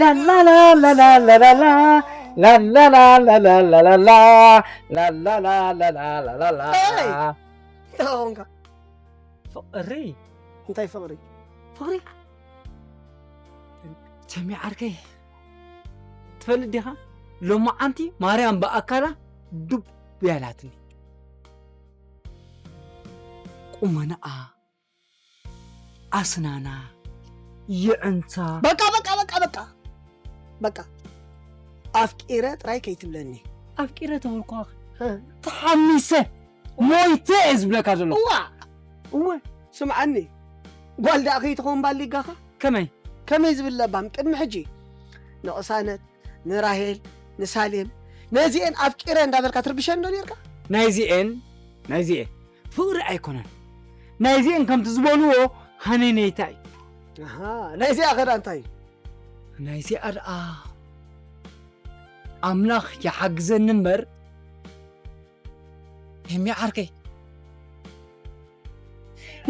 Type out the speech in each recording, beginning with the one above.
ላላላ ላላላላላ ላላላ ላላላላላ ላላላ ላላላላላ ኤይ! እንታይ ኾንካ? ፍቕሪ እንታይ ፍቕሪ? ፍቕሪ? ተሚ ዓርከይ ትፈልጥ ዲኻ? ሎማዓንቲ ማርያም ብኣካላ ዱብ ያላትኒ። ቁመናኣ፣ ኣስናና፣ የዕንታ በቃ በቃ በቃ በቃ በቃ ኣፍቂረ ጥራይ ከይትብለኒ። ኣፍቂረ ተበልኳ ተሓሚሰ ሞይተ እየ ዝብለካ ዘለኹ። እዋ እወ ስምዓኒ ጓል ደኣ ከይትኸውን ባሊጋኻ ከመይ ከመይ ዝብል ለባም ቅድሚ ሕጂ ንቕሳነት ንራሄል ንሳሌም ነዚኤን ኣፍቂረ እንዳበልካ ትርብሸን ዶ ኔርካ? ናይዚኤን ናይዚኤን ፍቕሪ ኣይኮነን። ናይዚኤን ከምቲ ዝበልዎ ሃነይነይታ እዩ። ኣሃ፣ ናይዚኣ ኸዳ እንታይ እዩ? ናይዚኣ ደኣ ኣምላኽ ይሓግዘኒ እምበር ሄሚ ዓርከይ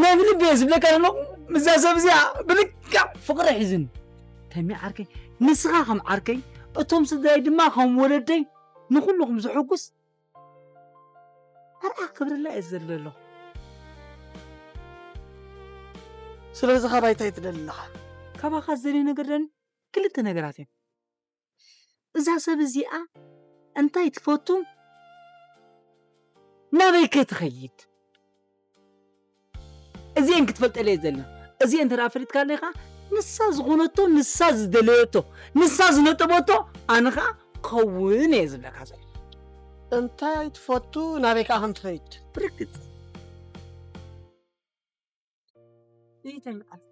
ናይ ብልቢ እየ ዝብለካ ዘለኹ። ምዛ ሰብ እዚኣ ብልክዕ ፍቕሪ ሒዝኒ። ተሚ ዓርከይ ንስኻ ከም ዓርከይ እቶም ስድራይ ድማ ከም ወለደይ ንኹልኹም ዝሕጉስ ኣርዓ ክብርላ እየ ዝደሊ ዘለኹ። ስለዚ ካባይ እንታይ ትደሊ ኣለኻ? ካባኻ ዝደልዮ ነገር ደኒ ክልተ ነገራት እዮም። እዛ ሰብ እዚኣ እንታይ ትፈቱ ናበይ ከ ትኸይድ? እዚአን ክትፈልጠለየ ዘለና እዚአን እንተ ፈሊጥካ ኣለኻ ንሳ ዝኾነቶ ንሳ ዝደለየቶ ንሳ ዝነጠበቶ ኣነ ኸዓ ኸውን እየ ዝብለካ ዘሎ እንታይ ትፈቱ ናበይ ከዓ ከም ትኸይድ ብርግፅ ይተልቃል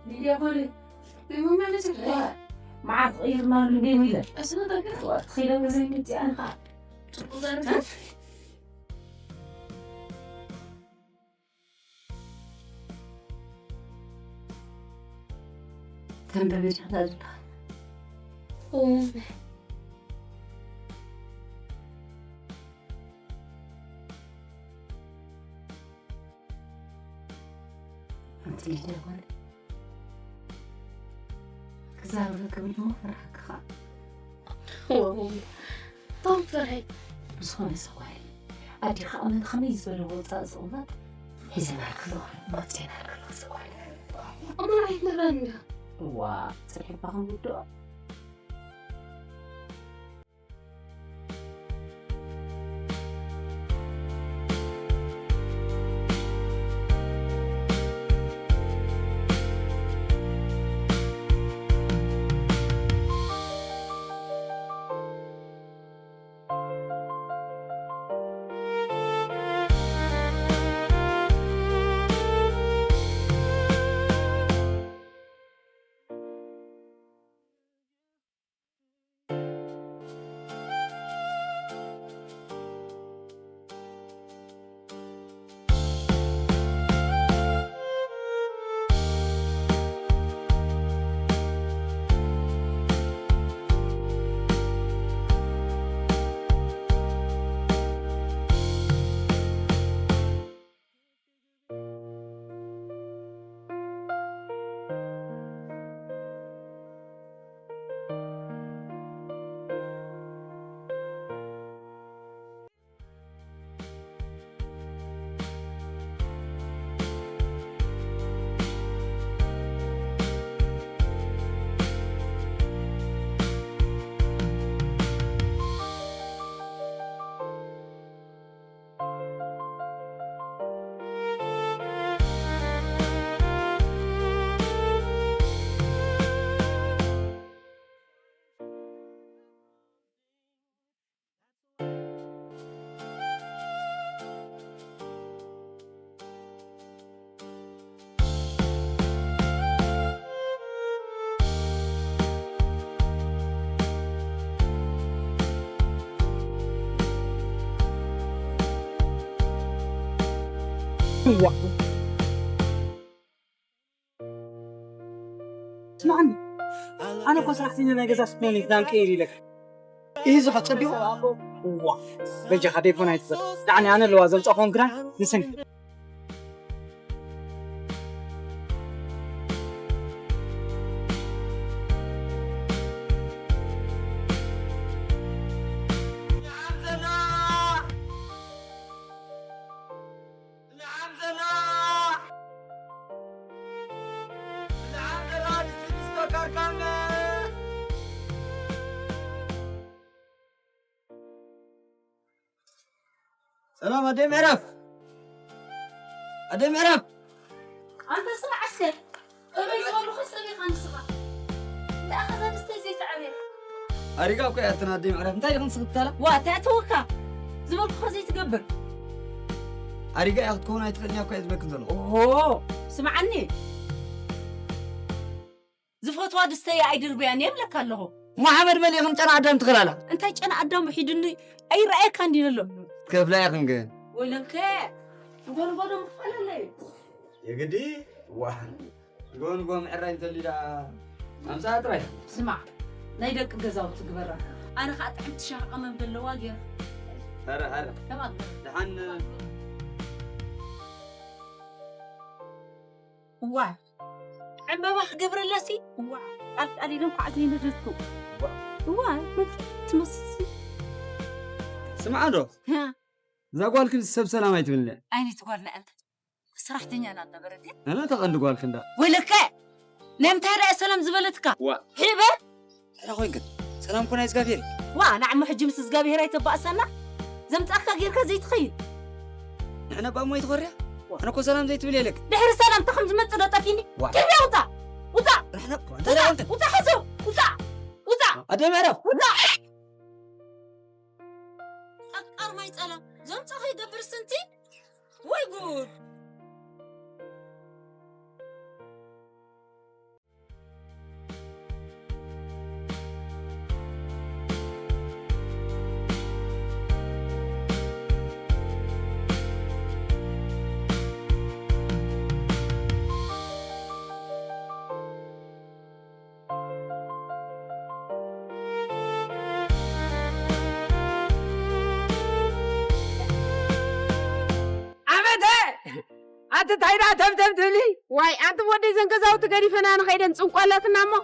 ሊድያ ጓለይ፣ ናይ መመለሲ ጉዳይ መዓት ተቐይርናሉ እንዴ ሚለ። እሱ ነገር ወቅት ኺደ ወዘይ ምጽኣን ኸዓ ጽቡቕ ዘርፍ ተንበበ ዲኻ ዝበሃል? ኣንቲ ሊድያ ጓል ክዛረበ ክብል እሞ ፈርሓካ ኸዓ። ቶም ፈርሐይ ብዝኾነ ሰዋይ ኣዴኻ ኣመል ከመይ ዝበለ ወፃእ ዝቕመጥ ሒዘና ክልኹ መፅና ክልኹ ሰዋይ እሞ ኣይነረን ዶ እዋ ፅሒባ ክንውድኦ እዋ። ስማዕኒ፣ ኣነ እኮ ሰራሕተኛ ናይ ገዛ ስትመኒ ክዳን ቀይር ኢለካ። እዚ ኸጸቢቑ ኣሎ። እዋ፣ በጃኻ ደይኮን ኣይትበል። ዳዕኒ ኣነ ኣለዋ ዘምጻእኹም ክዳን ንስኒ። ሰላም ኣደይ ምዕራፍ፣ ኣደይ ምዕራፍ። ኣንተ ስማዕ እስከ፣ እበይ ዝበሉኻ ሰብ ኢኻ ንስኻ? እንታይ ኢኻ እዛ ድስተይ ዘይትዓብያ? ኣሪጋ እኮ እያ እተን ኣደይ ምዕራፍ። እንታይ ኢኽን ስኽትታላ? ዋ፣ እንታይ ኣተወካ? ዝበልኩኻ ዘይትገብር። ኣሪጋ እያ ክትከውን ኣይትኽእልን እያ እኮ እየ ዝበልክን ዘለኹ። ኦሆ፣ ስምዓኒ። ዝፈትዋ ድስተይ ኣይድርብያን እየ እብለካ ኣለኹ። እሞ ሓመድ መሊእኽን ጨና ኣዳም ትኽላላ። እንታይ ጨና ኣዳም ውሒዱኒ ኣይረኣየካ እንዲ ዘሎ። ከፍላ ኢኽን ግን። ወይለከ፣ ንጎ ንጎ ዶ ምኽፈለለይ? የግዲ፣ ዋ፣ ንጎ ንጎ ምዕራይ እንተልዩ ደኣ ኣምሳኣ ጥራይ። ስማዕ፣ ናይ ደቂ ገዛውቲ ግበራ። ኣነ ኸኣ ጥዕምቲ ሻሂ ቀመም ዘለዋ ገይረ። ኧረ፣ ኧረ። ተባዕ። ደሓን። እዋ፣ ዕምበባ ክገብረላሲ? እዋ፣ ቃል ቃል ኢለ እንኳዕ ዘይነደድኩ። እዋ፣ መን ትመስልሲ? ስምዓ ዶ? ያ። እዛ ጓልክን ሰብ ሰላም ኣይትብልኒ። ኣይነይቲ ጓልና ኣንተ ሰራሕተኛ ኢና ነበረ ድያ? ኣነ ተቐንዲ ጓልክ እንዳ። ወይለከ! ናይ ምንታይ ደኣ ሰላም ዝበለትካ? ዋ። ሒበ? እንታይ ኮይንክን? ሰላም ኮና እግዚኣብሔር። ዋ፣ ንዓሞ ሕጂ ምስ እግዚኣብሔር ኣይተባእሰና? ዘምጻእካ ጌርካ ዘይትኸይድ። ንሕና ባሞ ኣይትኾርያ? ኣነ እኮ ሰላም ዘይትብል የለክ። ድሕሪ ሰላምታ ከም ዝመጽእ ዶ ጠፊኒ? ዋ። ኬድያ ውጻእ! ውጻእ! ንሕና እንታይ ውጻእ! ደኣ ውጻእ! ሓዞ! ውጻእ! ውጻእ! ኣደ ምዕራፍ! ውጻእ! ኣቃር ማይ ጸላ ዘምጻ ከይገብር ስንቲ? ወይ ጉድ! ዓመተ! ኣቲ ታይ ደኣ ተምተም ትብሊ? ዋይ፣ ኣንቱም ወደይ ዘን ገዛውቲ ገዲፈና ንኸይደን ጽንቋላትና እሞ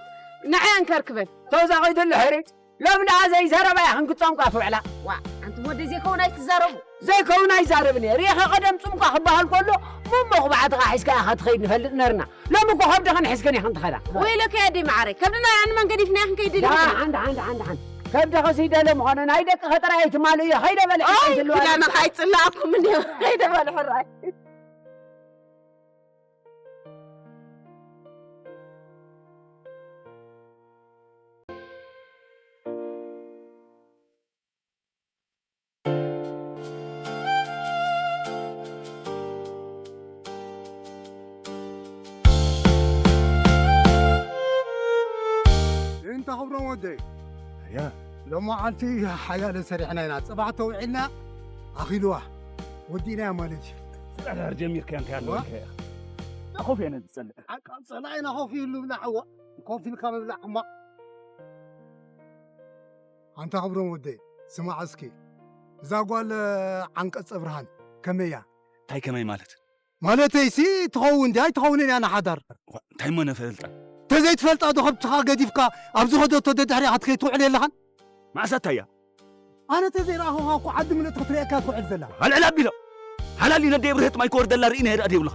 ንዓይ ኣንከርክበን። ተውዛ ኸይትሉ ሕሪ፣ ሎም ደኣ ዘይዛረባ እያ ክንክጸምቋ ትውዕላ። ዋ፣ ኣንቱም ወደይ ዘይከውን ኣይትዛረቡ። ዘይከውን ኣይዛረብን እየ። ሪኢኸ ቀደም ጽምቋ ክበሃል ከሎ፣ ሙሞ ኹባዕትኻ ሒዝካ ኢኻ ትኸይድ ንፈልጥ ነርና። ሎሚ እኮ ከብድኽን ሒዝክን ኢኽን ትኸዳ። ወይለከ ኣደይ መዓረይ፣ ከብድና ንመን ገዲፍና ክንከይድ ደኣ ደሊና? ሓንድ፣ ሓንድ፣ ሓንድ፣ ሓንድ። ከብድኸ ስይደለ ምዃነ ናይ ደቅኸ ጥራይ ኣይትማልእዮ። ኸይደ በለ ኦይ፣ ኣይትልዋ ክዳንኻ ኣይጽላእኩም እንድዮ። ኸይደ በለ ሕራይ። እንተ ኽብሮም ወደይ፣ ኣያ። ሎማዓልቲ ሓያለ ሰሪሕና ኢና። ጽባሕ ተውዒልና ኣኺልዋ። ወዲእናያ ማለት እዩ። ጽላል ጀሚርካያ እንታይ ኣሎ ዋ? ኢልካያ? ኮፍ እየ ነዚ ዝጸልእ። ዓቃብ ጸላኢና ኮፍ ይብሉ ብላዕዋ። ኮፍ ኢልካ ምብላዕ ሕማቕ። ኣንታ ክብሮም ወደይ፣ ስማዕ እስኪ። እዛ ጓል ዓንቀጸ ብርሃን ከመይ እያ? እንታይ ከመይ ማለት? ማለተይሲ ትኸውን ድያ ኣይትኸውንን እያ ንሓዳር። ዋ፣ እንታይ እሞ ነፈልጣ? ተዘይትፈልጣ ዶ ከብትኻ ገዲፍካ ኣብ ዝኸደቶ ደድሕሪኣ ክትከይድ ትውዕል የለኻን? መዓስ ኣታ እያ? ኣነ ተዘይረኣኹኻ እኮ ዓዲ ምልእቲ ክትርእየካ ትውዕል ዘላ። ኣልዕል ኣቢሎ። ሓላል እዩ ነደይ ብርህጥ ማይ ክወርደላ ርኢና የድኣ ደይብልኻ።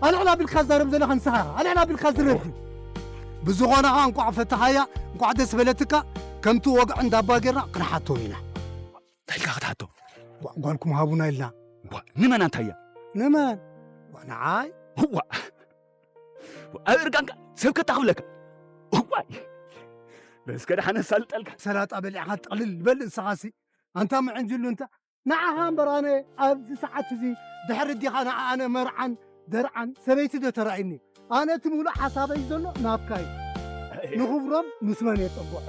ኣልዕል ኣቢልካ ዝዛረብ ዘለኻ ንስኻ ኢኻ። ኣልዕል ኣቢልካ ዝረብ። ብዝኾነ ኸኣ እንቋዕ ፈታኻያ፣ እንቋዕ ደስ በለትካ፣ ከምቲ ወግዒ እንዳባ ጌርና ክንሓቶም ኢና። እንታይ ኢልካ ክትሓቶ? ጓ-፣ ጓልኩም ሃቡና ኢልና። ጓ-፣ ንመን ኣንታ እያ? ንመን? ጓ-፣ ንዓይ? እዋ። ኣብ እርጋንካ ሰብ ከታኽብለካ። እዋይ። በስከ ደሓነ ሳልጠልካ። ሰላጣ በሊዕኻ ጥቕልል በል ንስኻሲ። ኣንታ ምዕንጅሉ እንታ ንዓኻ እምበር ኣነ ኣብዚ ሰዓት እዚ ድሕሪ ዲኻ ንዓ ኣነ መርዓን ደርዓን ሰበይቲ ዶ ተራእዩኒ? ኣነ እቲ ምሉእ ሓሳበይ ዘሎ ናብካ እዩ። ንኽብሮም ምስ መን የጸግዖ?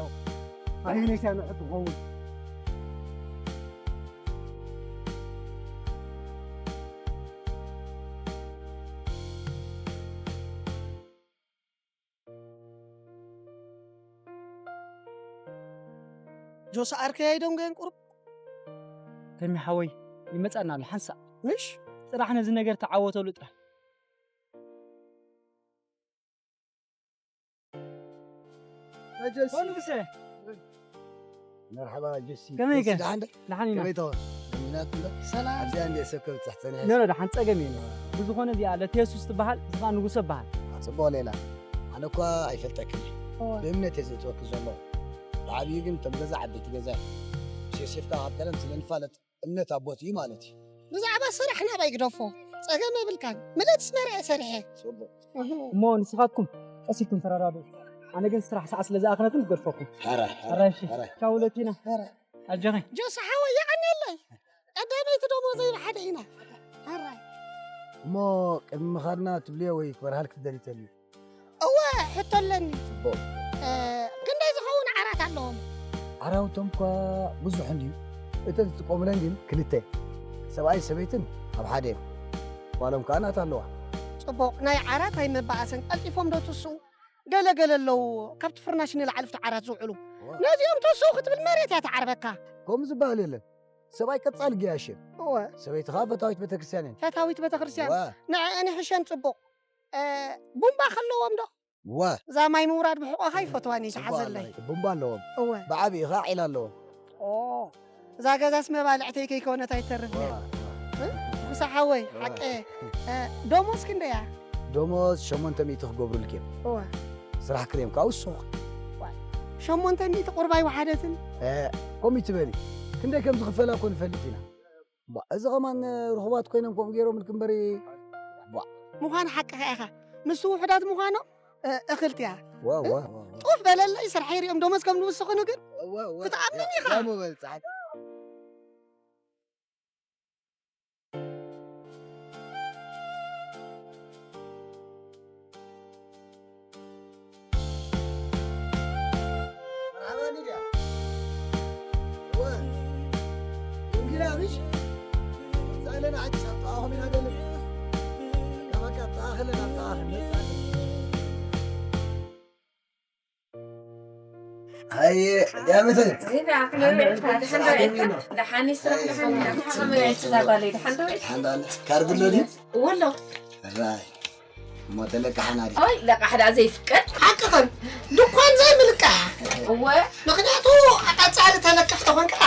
ኣየነይታ ንዕድ ትኸውን? ጆስ ኣርከይ ኣይደንጎየን ቁሩብ። ተሚ ሓወይ፣ ይመጻና ኣሎ ሓንሳእ። ምሽ? ጥራሕ ነዚ ነገር ተዓወተሉ ጥራሕ። ጀሲ። ኦ፣ ንጉሰ። መርሓባ ጀሲ። ከመይ ከ? ጀሲ፣ ደሓን ዶ? ደሓን ኢና። ከመይ ተኾን? ሚናት እንዶ? ሰላም። ኣብዚኣ እንደ ሰብ ከብጽሕ ጸኒሐ። ኖ፣ ኖ፣ ደሓን ጸገም የለን። ብዝኾነ እዚኣ ለቴሱስ ትበሃል፣ እዚ ኸኣ ንጉሰ ይበሃል። ጽቡቕ ሌላ። ኣነ እኳ ኣይፈልጠክን እየ። ኦ። ብእምነት እየ ዘእትወኪ ዘለኹ። ብዓብዩ ግን እቶም ገዛ ዓበይቲ ገዛ እዮም። ምስ ዮሴፍ ከኣ ካብ ቀደም ስለ ንፋለጥ እምነት ኣቦት እዩ ማለት እዩ። ብዛዕባ ስራሕ ናባይ ግደፎ። ጸገም የብልካን። ምለትስ መርዐ ሰሪሐ። ጽቡቕ። እህ። እሞ ንስኻትኩም ቀስ ኢልኩም ተረዳድኡ። ኣነ ግን ስራሕ ሰዓት ስለ ዝኣኽለትኒ ክገድፈኩም። ሐረ፣ ሐረ፣ ሕራይ እሺ። ሐረ። ቻው ለቲና። ሐረ። ኣጆኺ። ጆስ ሓወይ የቐንየለይ። ቀዳመይቲ ደሞዘይ ብሓደ ኢና። ሕራይ። እሞ ቅድሚ ምኻድና ትብልዮ ወይ ክበርሃልኪ ትደልዪ ተልዩ? እወ፣ ሕቶ ኣለኒ። ጽቡቕ። እ፣ ክንደይ ዝኸውን ዓራት ኣለዎም? ዓራውቶም እኳ ብዙሕ እንድዩ። እተን ዝጥቀሙለን ግን ክልተ። ሰብኣይ ሰበይትን ኣብ ሓደ እዮም። ጓሎም ከኣ ናታ ኣለዋ። ጽቡቕ። ናይ ዓራት ኣይመበኣሰን። ቀልጢፎም ዶ ትስኡ? ገለ ገለ ኣለዉ፣ ካብቲ ፍርናሽ ንላዕሊ ኣብቲ ዓራት ዝውዕሉ። እወ። ነዚኦም ተስኡ ክትብል መሬት እያ ትዓርበካ። ከምኡ ዝበሃል የለን። ሰብኣይ ቀጻሊ ገያሽ እዮም። እወ። ሰበይቲ ኸኣ ፈታዊት ቤተክርስትያን እየን። ፈታዊት ቤተክርስትያን። እወ። ንዕአን ይሕሸን ጽቡቕ። እ፣ ቡምባ ከለዎም ዶ? እወ። እዛ ማይ ምውራድ ብሕቆኻ ይፈትዋን እዩ፣ ጽቡቕ ዝሓዘለይ። ኣለኺ። ቡምባ ኣለዎም። እወ። ብዓብዪ ኸኣ ዒላ ኣለዎም። ኦ፣ እዛ ገዛስ መባልዕተይ ከይኮነት ኣይተርፍን እያ። እወ። እ? ምሳ ሓወይ፣ እወ። ሓቀ፣ እ፣ ደሞዝ ክንደይ እያ? ደሞዝ ሸሞንተ ሚእቲ ክገብሩልኪ እዮም። እወ። ስራሕ ክልዮም ከኣ ውሱኽ። ዋይ፣ ሸሞንተ ሚእቲ ቁርብ ኣይወሓደትን? እ፣ ከምኡ ትበሊ። ክንደይ ከም ዝኽፈላ እኮ ንፈልጥ ኢና። ባ፣ እዚ ኸማን ርኹባት ኮይኖም ከምኡ ገይሮምልኪ እምበሪ። ባ። ምዃን ሓቅኻ ኢኻ። ምስ ውሑዳት ምዃኖም፣ እ፣ እኽልቲ እያ። ዋ፣ እ? ዋ፣ ዋ፣ ዋ። ጡፍ በለለይ፣ ስራሕ ይሪኦም ደሞዝ ከም ንውስኹ ግን እዋ፣ እዋ። ክትኣምን ኢኻ። እዋ፣ እዋ፣ ጸዓት። መርሓባ ሊድያ። እወ። እንግዳ ምሽ? ጻለና ዓዲ ሳብ ጠቓኹም ኢና ደልም። ከመካ ጠቓኽለን ኣብ ጠቓኽን መጻእን። ኣየ፣ ዳመተ። ደሓን ስራሕ፣ ደሓን፣ ደሓን፣ ደሓን፣ ደሓን፣ ደሓን፣ ደሓን፣ ደሓን፣ ደሓን፣ ደሓን፣ ደሓን፣ ደሓን፣ ደሓን፣ ደሓን፣ ደሓን፣ ደሓን፣ ደሓን፣ ካርድ ኣሎ ድዩ? ወሎ። ራይ። እሞ ተለቃሕና ድዩ? ኦይ፣ ለቃሕ ደኣ ዘይፍቀድ። ሓቅኽን። ድኳን ዘይምልቃሕ። እወ። ምኽንያቱ፣ ቀጻሊ ተለቃሕ ተኾንካ፣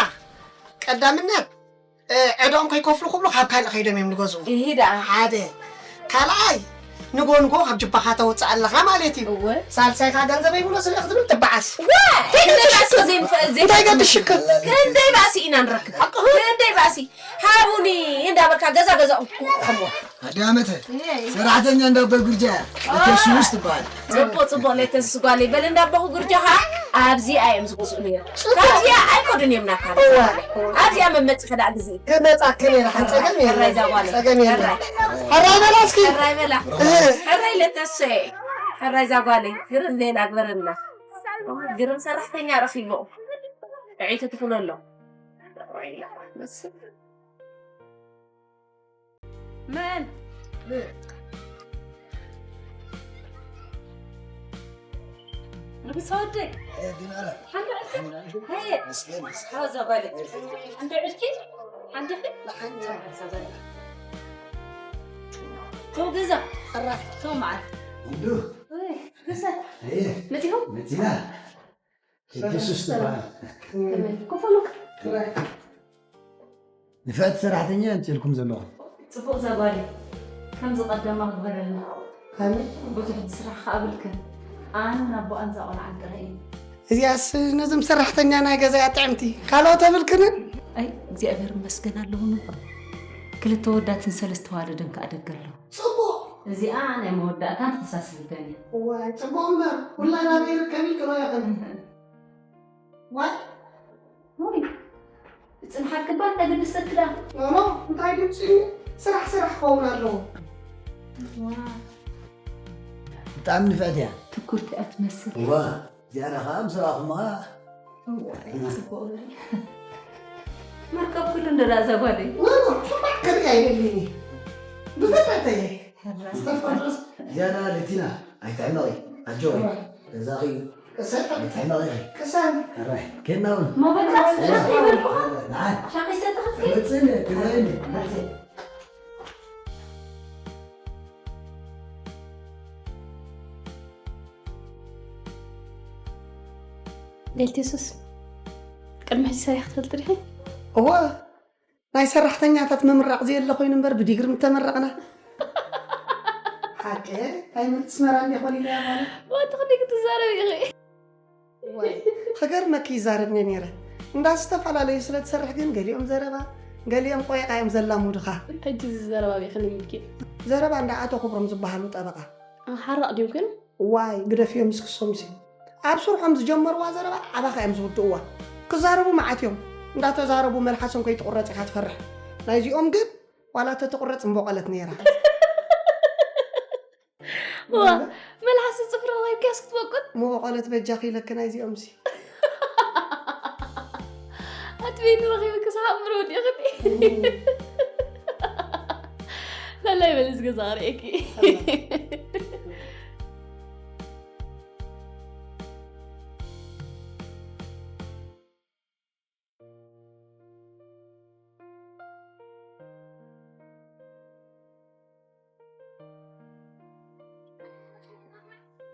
ቀዳምነት፣ እ፣ ዕዳኦም ከይከፍሉ ክብሉ ካብ ካልእ ከይዶም እዮም ዝገዝኡ። እሂ ደኣ። ሓደ። ካልኣይ፣ ንጎ ንጎ ካብ ጅባኻ ተውፅእ ኣለኻ ማለት እዩ። እወ። ሳልሳይ ከዓ ገንዘበይ ብሎ ስለ ክትብል ትበዓስ። ዋ! እንታይ ገድሽካ? ዘይንፈ-፣ እንታይ ዘይንፈ-፣ ገድሽካ? ክንደይ ባእሲ ኢና ንረክብ? ሓቅኻ። ክንደይ ባእሲ? ሃቡኒ እንዳበልካ ገዛ ገዛኡ ከምዎ። ኣዳመተ፣ እይ። ሰራሕተኛ እንዳ ኣቦይ ጉርጃ እያ። ኦ። እቶ ስሙስ ትበሃል። ጽቡቕ፣ ጽቡቕ፣ ለይተንስስ ጓለይ። በል እንዳ ኣቦኹ ጉርጃኻ ኣብዚኣ እዮም ዝገዝኡ ነይሮም። ጽቡቕ። ካብዚኣ ኣይኮዱን እዮም ናካ። እዋ። ኣብዚኣ መመጽ ከዳእ ግዜ። ክመጻ ከመይ ኢላ ሓንጸገም የለን። ሕራይ ዛጓለ። ጸገም የለን። ሕራይ። ሕራይ በላ እስኪ። ሕራይ በላ። እህ። ሕራይ ለተሰይ። ሕራይ ዛጓለ። ግርም ሌላ ግበረልና። ግርም ሰራሕተኛ ረኺቡ። ጥዕይቲ ትኹነሎም። መን? ንጉሰ ወደይ። ኣየ፣ ዲናራ። ሓንቲ ዕልኪ? ሓንቲ ዕልኪ? ሓንቲ ዕልኪ? ሓንቲ ዕልኪ? ሓንቲ ዕልኪ? ተው ገዛ። ሕራይ። ተው መዓል። እንዱ። እይ፣ ገዛ። ኣየ። መጺኹም? መጺና። ሰላም። ጀሱስ ትበሃል። ከመይ? ክፉሉ። ጥራይ። ንፍዕቲ ሰራሕተኛ ኣምፅእልኩም ዘለኹ። ፅቡቕ ዛጓሊ። ከምዚ ቀደማ ግበረልና። ኣሜን። ብዙሕ ስራሕ ከኣ ኣብልክን። ኣነን ኣቦኣን እዛ ቆልዓን ጥራይ እዩ። እዚኣስ ነዞም ሰራሕተኛ ናይ ገዛያ ጥዕምቲ። ካልኦት ኣብልክንን? ኣይ፣ እግዚኣብሔር ይመስገን ኣለዉኒ እኮ። ክልተ ወዳትን ሰለስተ ዋልድን ከኣ ደገ ኣለዉ። ጽቡቕ። እዚኣ ናይ መወዳእታ ተሳስብተን እያ። እዋይ፣ ጽቡቕ እምበር፣ ኩላ ናበይ ይርከብ እዩ ክብሎ ይኽእል። ዋይ። ውይ፣ ዝጽንሓልኪ እባ እንታይ ገድሰኪ ደኣ? ኖኖ፣ እንታይ ድምጺ እዩ? ስራሕ ስራሕ ክኸውን ኣለዎ። ዋ። ብጣዕሚ ንፍዕቲ እያ። ትኩርቲ እያ ትመስል። እዋ፣ እዚኣ ኸኣ ምስ ረኣኹማ። እዋይ፣ ጽቡቕ በል። መርከብ ኩሉ እንዶ ደኣ እዛ ጓለይ። ኖኖ፣ ሕማቕ ክርኢ ኣይደልን እየ። ብፍጥረተይ እየ። ሕራይ። ዝተፈጥሮስ ዝያዳ ለቲና ኣይትሕመቒ። ኣጆኺ። እዋ። ገዛኺ እዩ። ቅሰን፣ ቅሰን። ኣረ፣ ከናውን። ሞበላ፣ ሻቅ ይበልኩኻ። ንዓይ። ሻቅ ይሰጥኽት? መጽእኒ፣ ክዘእኒ፣ መጽእ። ሌልቴሱስ፣ ቅድሚ ሕጂ ሰሪሕ ክትፈልጥ ዲኺ? እወ፣ ናይ ሰራሕተኛታት ምምራቕ ዘየለ ኮይኑ እምበር ብዲግሪ ምተመረቕና። ሓቂ፣ እንታይ ምልቲ ስመራ እንዲኾን ኢለያ ማለት? ብትኽኒ ክትዛረብ ኢኺ። ዋይ፣ ክገርመኪ ይዛረብ እየ ነይረ። እንዳ ዝተፈላለዩ ስለ ትሰርሕ ግን ገሊኦም ዘረባ፣ ገሊኦም ቆይቃ እዮም ዘላሙድኻ። ሕጂ እዚ ዘረባ ኣበይ ክልምድኪ? ዘረባ እንዳ ኣቶ ክብሮም ዝበሃሉ ጠበቓ። ሓራቕ ድዮም ግን? ዋይ፣ ግደፍዮም ምስ ክሶምሲ። ኣብ ስርሖም ዝጀመርዋ ዘረባ ኣባኻ እዮም ዝውድእዋ። ክዛረቡ መዓት እዮም። እንዳተዛረቡ መልሓሶም ከይትቑረጽ ኢኻ ትፈርሕ። ናይዚኦም ግን ዋላ ተትቑረጽ እምቦቐለት ነይራ። ዋ፣ መልሓስ ጽፍሪ ሂብካስ ክትበቁል? ምበቐለት በጃኺ ኢለኪ ናይዚኦምሲ። ኣትቤኒ ረኺቡ ክስሓቕ ምሮ ወዲእኽኒ። ላላይ በል እስከ ዛሬ እኪ።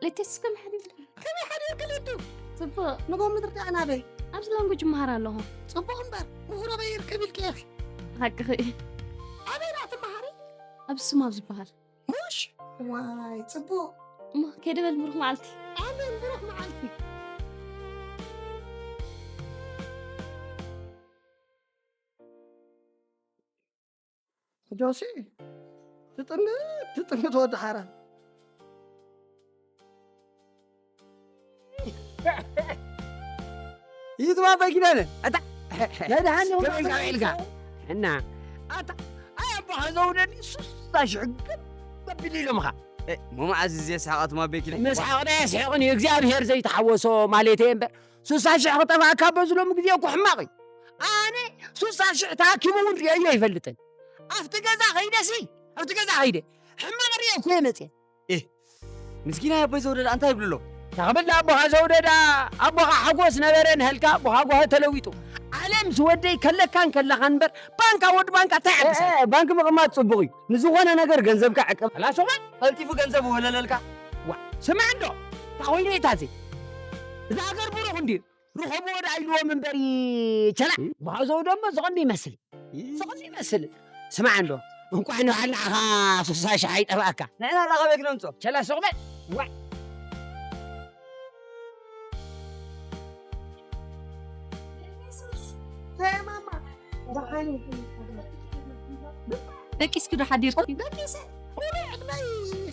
ሌቴስ ከመይ ሓዲርካ? ከመይ ሓዲርካ ሌቱ? ጽቡቕ። ንጎ ምድሪ ደኣ ናበይ? ኣብዚ ላንጉጅ እመሃር ኣለኹ። ጽቡቕ እምበር፣ ምሁር ኣበይ ይርከብ ኢልኪ ኢኺ? ሓቅኺ። ኣበይ ደኣ ትመሃሪ? ኣብ ስማብ ዝበሃል። ሙሽ? ዋይ፣ ጽቡቕ። እሞ ከይደ በል፣ ብሩኽ መዓልቲ። ኣሜን፣ ብሩኽ መዓልቲ። ጆሲ፣ ትጥምት፣ ትጥምት ወዲ ሓራ። ይትባበ ኪዳነ፣ ኣታ፣ ናይ ደሓን ነው። ከመይ ኢልካ፣ ከመይ ኢልካ? እና፣ ኣታ፣ ኣይ፣ ኣቦኻ ዘውደኒ ሱሳ ሽሕ ግን መቢል ኢሎምኻ። እ፣ እሞ መዓዝ እዜ ሰሓቐት ማቤኪ? መስሓቕና የስሕቕን እዩ፣ እግዚኣብሄር ዘይተሓወሶ ማለተይ እምበር፣ ሱሳ ሽሕ ክጠፍኣካ በዚ ሎሚ ግዜ እኮ ሕማቕ እዩ። ኣነ ሱሳ ሽሕ ተሃኪሙ እውን ርእየዮ ኣይፈልጥን። ኣብቲ ገዛ ኸይደሲ፣ ኣብቲ ገዛ ኸይደ፣ ሕማቕ ርእየ እኮ እየ መፅየ። ኤህ፣ ምስኪናይ ኣቦይ ዘውደዳ እንታይ ይብሉ ኣለዉ? ተኽብል ኣቦኻ ዘውደዳ፣ ኣቦኻ ሓጎስ ነበረ ንሀልካ፣ ኣቦኻ ጓሂ ተለዊጡ። ዓለም ዝወደይ ከለካን ከለኻን እምበር፣ ባንካ ወዲ ባንካ እንታይ እ፣ ዓግሰካ? እ፣ ባንክ ምቕማጥ ጽቡቕ እዩ። ንዝኾነ ነገር ገንዘብካ ዕቀብ። ላሶ በል፣ ቀልጢፉ ገንዘብ ወለለልካ። ዋ፣ ስማዕ እንዶ፣ እታ ኮይነ እታ እዚ። እዛ ሃገር ብሩኽ እንድዩ። ርኸብዎ ደኣ ኢልዎም እምበሪ፣ ቸላ። እ? ብሃዘው ደሞ ዝቐንዱ ይመስል። እ? ዝቐንዱ ይመስል። ስማዕ እንዶ፣ እንቋዕ ንባዕል ንዓኻ ሱሳ ሽሕ ኣይጠፋእካ። ንሕና ላቐበ ክነምጾ። ቸላ ሱቕ በል። ዋይ። ደቂስኪ ዶ ሓዲርኪ? ደቂሰ። ቁሩብ ዕድመይ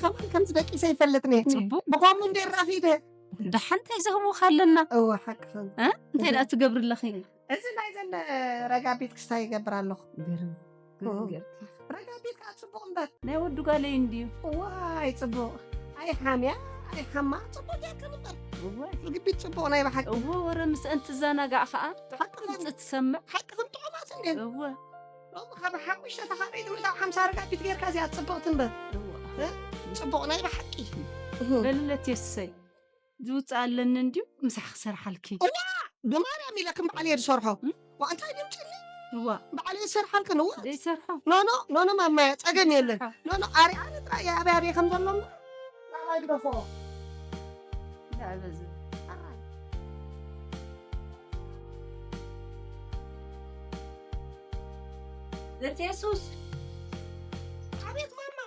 ከማን ከምዚ ደቂሰ ይፈልጥ ነይርኒ። ጽቡቕ። ብኸምኡ እንደ ራፊደ። ደሓን እንታይ ዝህቡኻ ኣለና? እወ፣ ሓቅኽን። እ? እንታይ ደኣ ትገብሪ ኣለኺ? እዚ ናይ ዘን ረጋቢት ክስታይ ይገብር ኣለኹ። ገርም። እወ። ገርም ጌርኪ። ረጋቢት ከዓ ጽቡቕ እምበር። ናይ ወዲ ጓለይ እንድዩ። ዋይ፣ ጽቡቕ። ኣይ ሓምያ፣ ኣይ ሓማ፣ ጽቡቕ ጌርካ እምበር። እወ። ርግቢት ጽቡቕ ናይ ብሓቂ። እወ፣ ወረ ምስአን ትዘናጋዕ ከዓ ሓቅኽን። ድምፂ ትሰምዕ። ሓቅኽን ጥዑማት እንድየን። እወ። ሎሚ ካብ ሓሙሽተ ተኻረይቲ ምእታው ሓምሳ ረጋቢት ጌርካ እዚኣ ጽብቕቲ እምበር። እወ። እ? ጽቡቕ ናይ ብሓቂ። እህ። በልለት የሱሰይ። ዝውፅእ ኣለኒ እንድዩ ምሳሕ ክሰርሓልኪ። እዋ! ብማርያም ኢለክን ባዕለየ ዝሰርሖ። እም? ዋ፣ እንታይ ድምፅኒ? እዋ። ባዕለየ ዝሰርሓልክን፣ እዋ። ዘይሰርሖ? ኖ፣ ኖ፣ ኖ፣ ኖ፣ ማማየ፣ ጸገም የለን። ኖ፣ ኖ፣ ኣርኣኒ ጥራይ እየ ኣበይ ኣበይ ከም ዘሎ እምበር። ንዓይ ግደፎ። እንዳበዝ። ኣራይ። ዘርተ የሱስ። ኣቤት ማማ።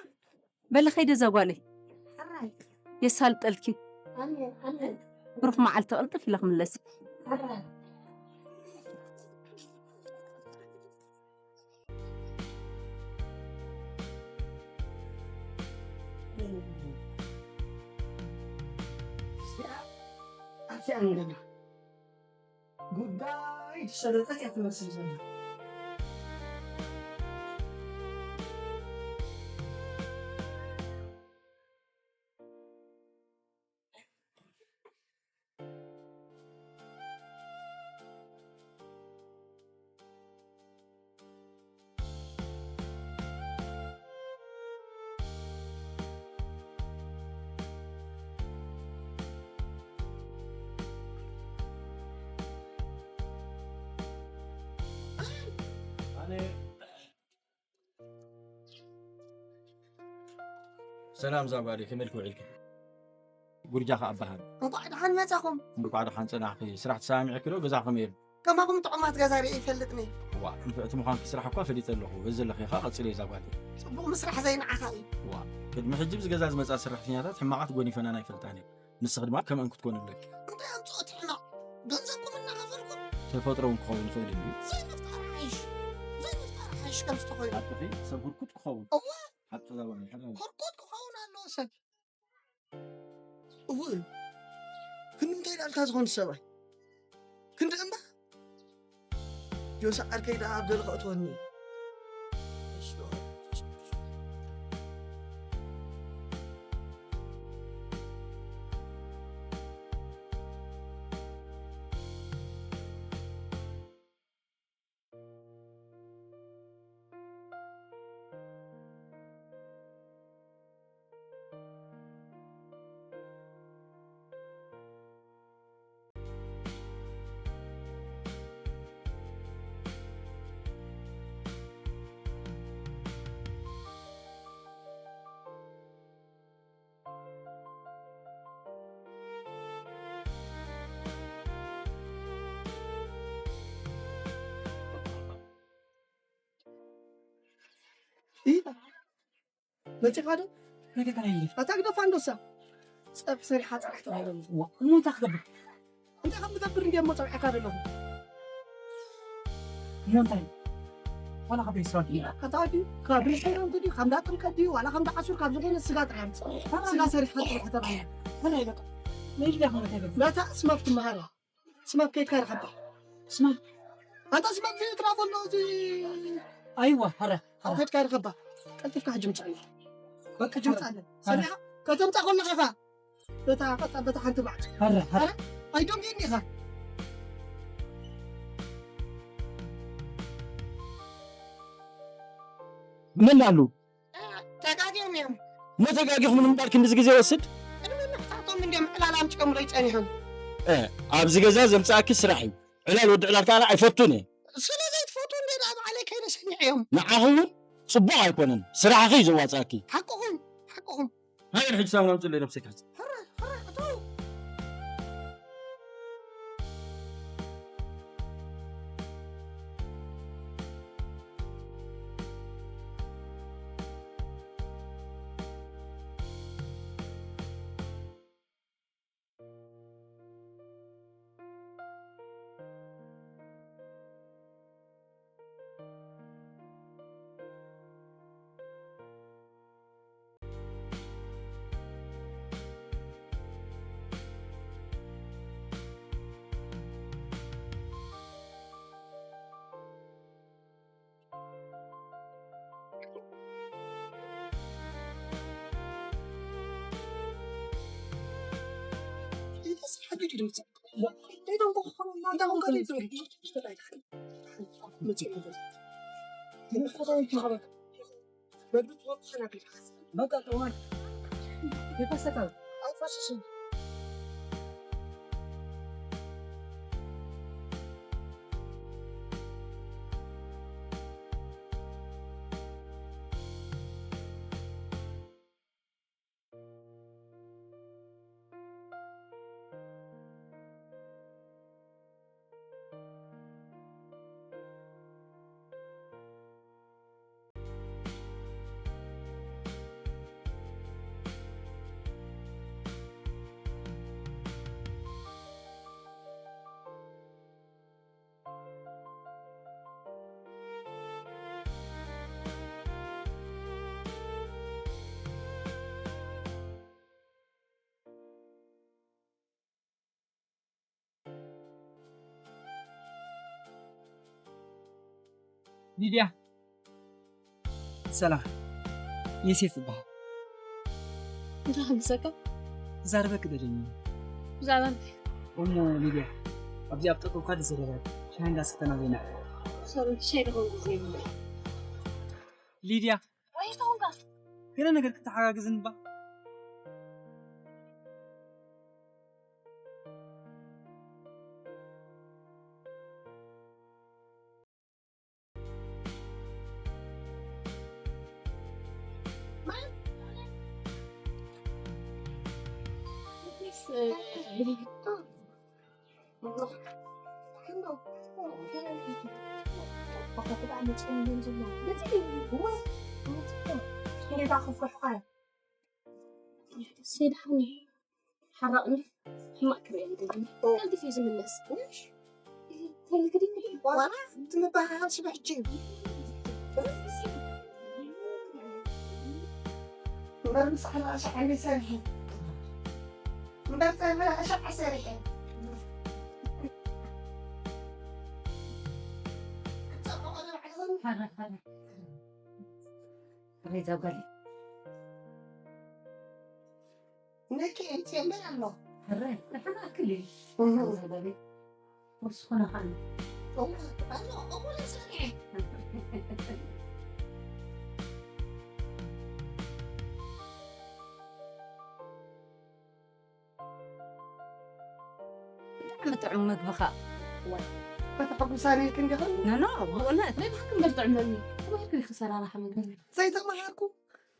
በሊ ኸይደ እዛ ጓለይ። ሕራይ። የሳልጠልኪ። ኣሜን፣ ኣሜን። ብሩኽ መዓልቲ ቅልጥፍ ኢለ ክምለስ። ሕራይ። ኣትያ እንገና። ጉዳይ ዝሰለጠት እያ ትመስል ዘላ። ሰላም ዛጓሊ፣ ከመይ ኢልኪ ውዒልኪ? ጉርጃ ከኣ ኣበሃል። እንቋዕ ደሓን መጻኹም። እንቋዕ ደሓን ጸናሕኪ። ስራሕ ተሰማሚዕኪ ዶ? ገዛ ከመይ ኢሉ? ከማኹም ጥዑማት ገዛ ርእየ ይፈልጥኒ። ዋ፣ ንፍዕቲ ምዃንኪ ስራሕ እኳ ፈሊጠ ኣለኹ። በዚ ዘለኺ ኸኣ ቀጽልዮ ዛጓሊ። ጽቡቕ ምስራሕ ዘይንዓኻ እዩ። ዋ፣ ቅድሚ ሕጂ ኣብዚ ገዛ ዝመጻ ሰራሕተኛታት ሕማቓት ጎኒፈናን ኣይፈልጣን እየን። ንስኺ ድማ ከምኣን ክትኮኒ ኣለኪ። እንታይ ኣምጽኦ ትሕማቕ? ገንዘብኩም እናኸፈልኩም? ተፈጥሮ እውን ክኸውን ይኽእል እዩ። ዘይምፍጣር ሓይሽ። ዘይምፍጣር ሓይሽ ከም ዝተኾይኑ። ሓቅኺ፣ ሰብ ህርኩት ክኸውን። እወ። ሓቂ ዛጓሊ፣ ሓቂ። ህርኩት ክኸውን ኣለዎ ሰብ። እወ። ክንዲ እንታይ ዳልካ ዝኾኑ ሰብኣይ? ክንዲ እምባ? ጆሲ ዓርከይ ደኣ ኣብ ገለ ከእትወኒ። ኢ፣ መጺኻ ዶ? መገታ ይልፍ። ኣታ ግደፋ እንዶ እሳ። ጸብሒ ሰሪሓ ጥራሕ ተባሂሎም። ዋ፣ እሞ እንታይ ክገብር? እንታይ ከም ትገብር እንድየ እሞ ጸብሒኻ ዘለኹ። እሞ እንታይ? ዋላ ካብ ሬስቶራንት ድዩ? ኣታ ድዩ? ካብ ሬስቶራንት ድዩ? ካብ እንዳ ጥምቀት ድዩ? ዋላ ካብ እንዳ ዓሱር፣ ካብ ዝኾነ ስጋ ጥራሕ ኣምጽእ። ስጋ ሰሪሓ ጥራሕ ተባሂሎም። ሕራይ በቃ። መይድያ ከመ እንታይ ገብር? ናታ ስማክ ትመሃር። ስማክ ከይድካ ርኸባ። ስማክ? ኣንታ ስማክ ዘይትራ ዘሎ እዚ ኣይዋ፣ ሕራይ፣ ኣብ ሕራይ። ከይድካ ርኸባ። ቀልጢፍካ ሕጂ ምጽኣኒ። በቃ፣ ሕጂ ምጽኣኒ። ሕራይ። ሰሚዕካ? ከተምጻእ ከለኻ ኢኻ። በታ፣ በታ፣ በታ ሓንቲ ማዕጾ። ሕራይ፣ ሕራይ። ሕራይ? ኣይደንግየኒ ኢኻ። መን ኣሉ? ተጋግዮም እዮም። እሞ ተጋጊኹም ንምባል ክንድዚ ግዜ ይወስድ? ቅድሚ ምሕታቶም እንድዮም ዕላል ኣምጺኦምለይ ጸኒሖም። እ፣ ኣብዚ ገዛ ዘምጽኣኪ ስራሕ እዩ። ዕላል ወዲ ዕላል ከኣ ኣይፈቱን እየ። ስለ ዘይትፈቱ እንደ ደኣ ባዕለይ ከይደ ሰኒዐዮም። ንዓኺ እውን ጽቡቕ ኣይኮነን። ስራሕኺ እዩ ዘዋጽኣኪ። ሓቅኹም፣ ሓቅኹም። ሃገር ሕጂ ሳሙና ኣምጽእለይ ነብሰይ ክሕጽብ። ሕራይ፣ ሕራይ፣ እተው። ሊድያ፣ ሰላም። ዮሴፍ እበሃል። እንታይ ክምሰካ? ክዛረበኪ ደልየ። ብዛዕባ እንታይ? እሞ ሊድያ፣ ኣብዚ ኣብ ጠጠው ኢልካ ዝረባይ ሻሂ እንዳሰተና ዘይና። ሶሪ፣ ሻሂ ድኸውን ግዜ የብለይን። ሊድያ። ወይ ተውንካ። ገለ ነገር ክትተሓጋግዝኒ እባ። ሰይድ ሓኒ ሓራቕኒ ሕማቕ ክርኢ ይደሊ። ቀልጢፉ እዩ ዝምለስ። ዋላ ትምባሃል ሽበሕጂ እምበር ምስ ሓላሻ ዓንዲ ሰሪሐ እምበር ተመላሻ ዓሰሪሐ ሬዛ ጓል ነኪ ኤምቲ እምበር ኣሎ። ሕረ ንሕና ኣክል እዩ። እህ። ዘበቤ ወስኹና ኻን እዋ ኣሎ እኹለ ሰሪዐ ብጣዕሚ ጥዑም ምግብኻ። ከተሐጉሳኒ ኢልክ እንዲኽን? ኖ፣ ኖ፣ ብእውነት። ናይ ብሓቂ እምበር ጥዕመኒ። ተማሂርኩ ኢኺ ሰራርሓ ምግቢ? ዘይተማሃርኩ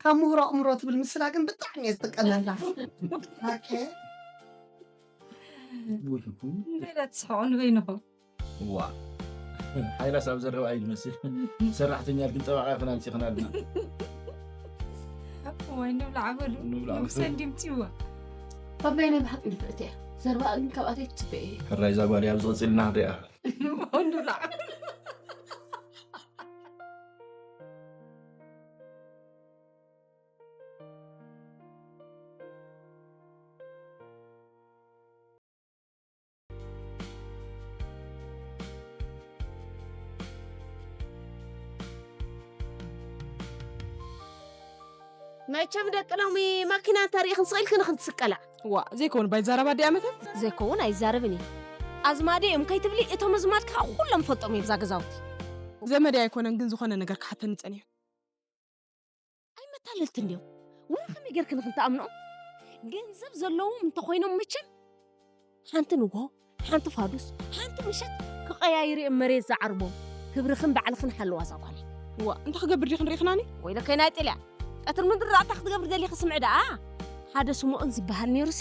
ካብ ምሁር ኣእምሮ ትብል ምስላ ግን ብጣዕሚ እየ ዝጥቀመላ። ሓቂ? ገለ ትስሕቑ ንበይንኹም። ዋ። ሓይላስ ኣብ ዘረባ እዩ ዝመስል። ሰራሕተኛ ግን ጠበቓ ይኹን ኣምፂኽናልና። ወይ ንብላዕ በሉ። ንብላዕ በሉ። ንጉሰ እንዲምፅዋ። ባባይ ናይ ብሓቂ ንፍዕቲ እያ። ዘረባ ግን ካብኣተይ ትፅበ እየ። ሕራይ እዛ ጓል እያ፣ ኣብዚ ቐፂልና ክንሪኣ። ንብላዕ። መቸም ደቂ ሎሚ ማኪና እንተሪኢኽን ስቕ ኢልክን ኢኽን ትስቀላ። ዋ፣ ዘይከውን ባይዛረባ ድኣ መተን? ዘይከውን ኣይዛረብን እየ። ኣዝማደይ እዮም ከይትብሊ፣ እቶም ኣዝማድ ከዓ ኩሎም ፈልጦም እዮም እዛ ገዛውቲ። ዘመደይ ኣይኮነን፣ ግን ዝኾነ ነገር ክሓተኒ ጸኒሑ። ኣይመታለልቲ እንድዮም። ወላ ከመይ ጌርክን ኢኽን ትኣምንኦም? ገንዘብ ዘለዎም እንተኾይኖም መቸም ሓንቲ ንግሆ፣ ሓንቲ ፋዱስ፣ ሓንቲ ምሸት ክቐያይሩ እዮም መሬት ዝዓርቦም። ክብርኽን ባዕልኽን ሓልዋ እዛ ጓለይ። ዋ፣ እንታይ ክገብር ዲኽን ርኢኽናኒ? ወይለከይ ናይ ጥልያ። ቀትር ምድሪ ደኣ እንታይ ክትገብሪ ደሊኺ ስምዒ ደኣ? ሓደ ስምኦን ዝበሃል ነይሩሲ።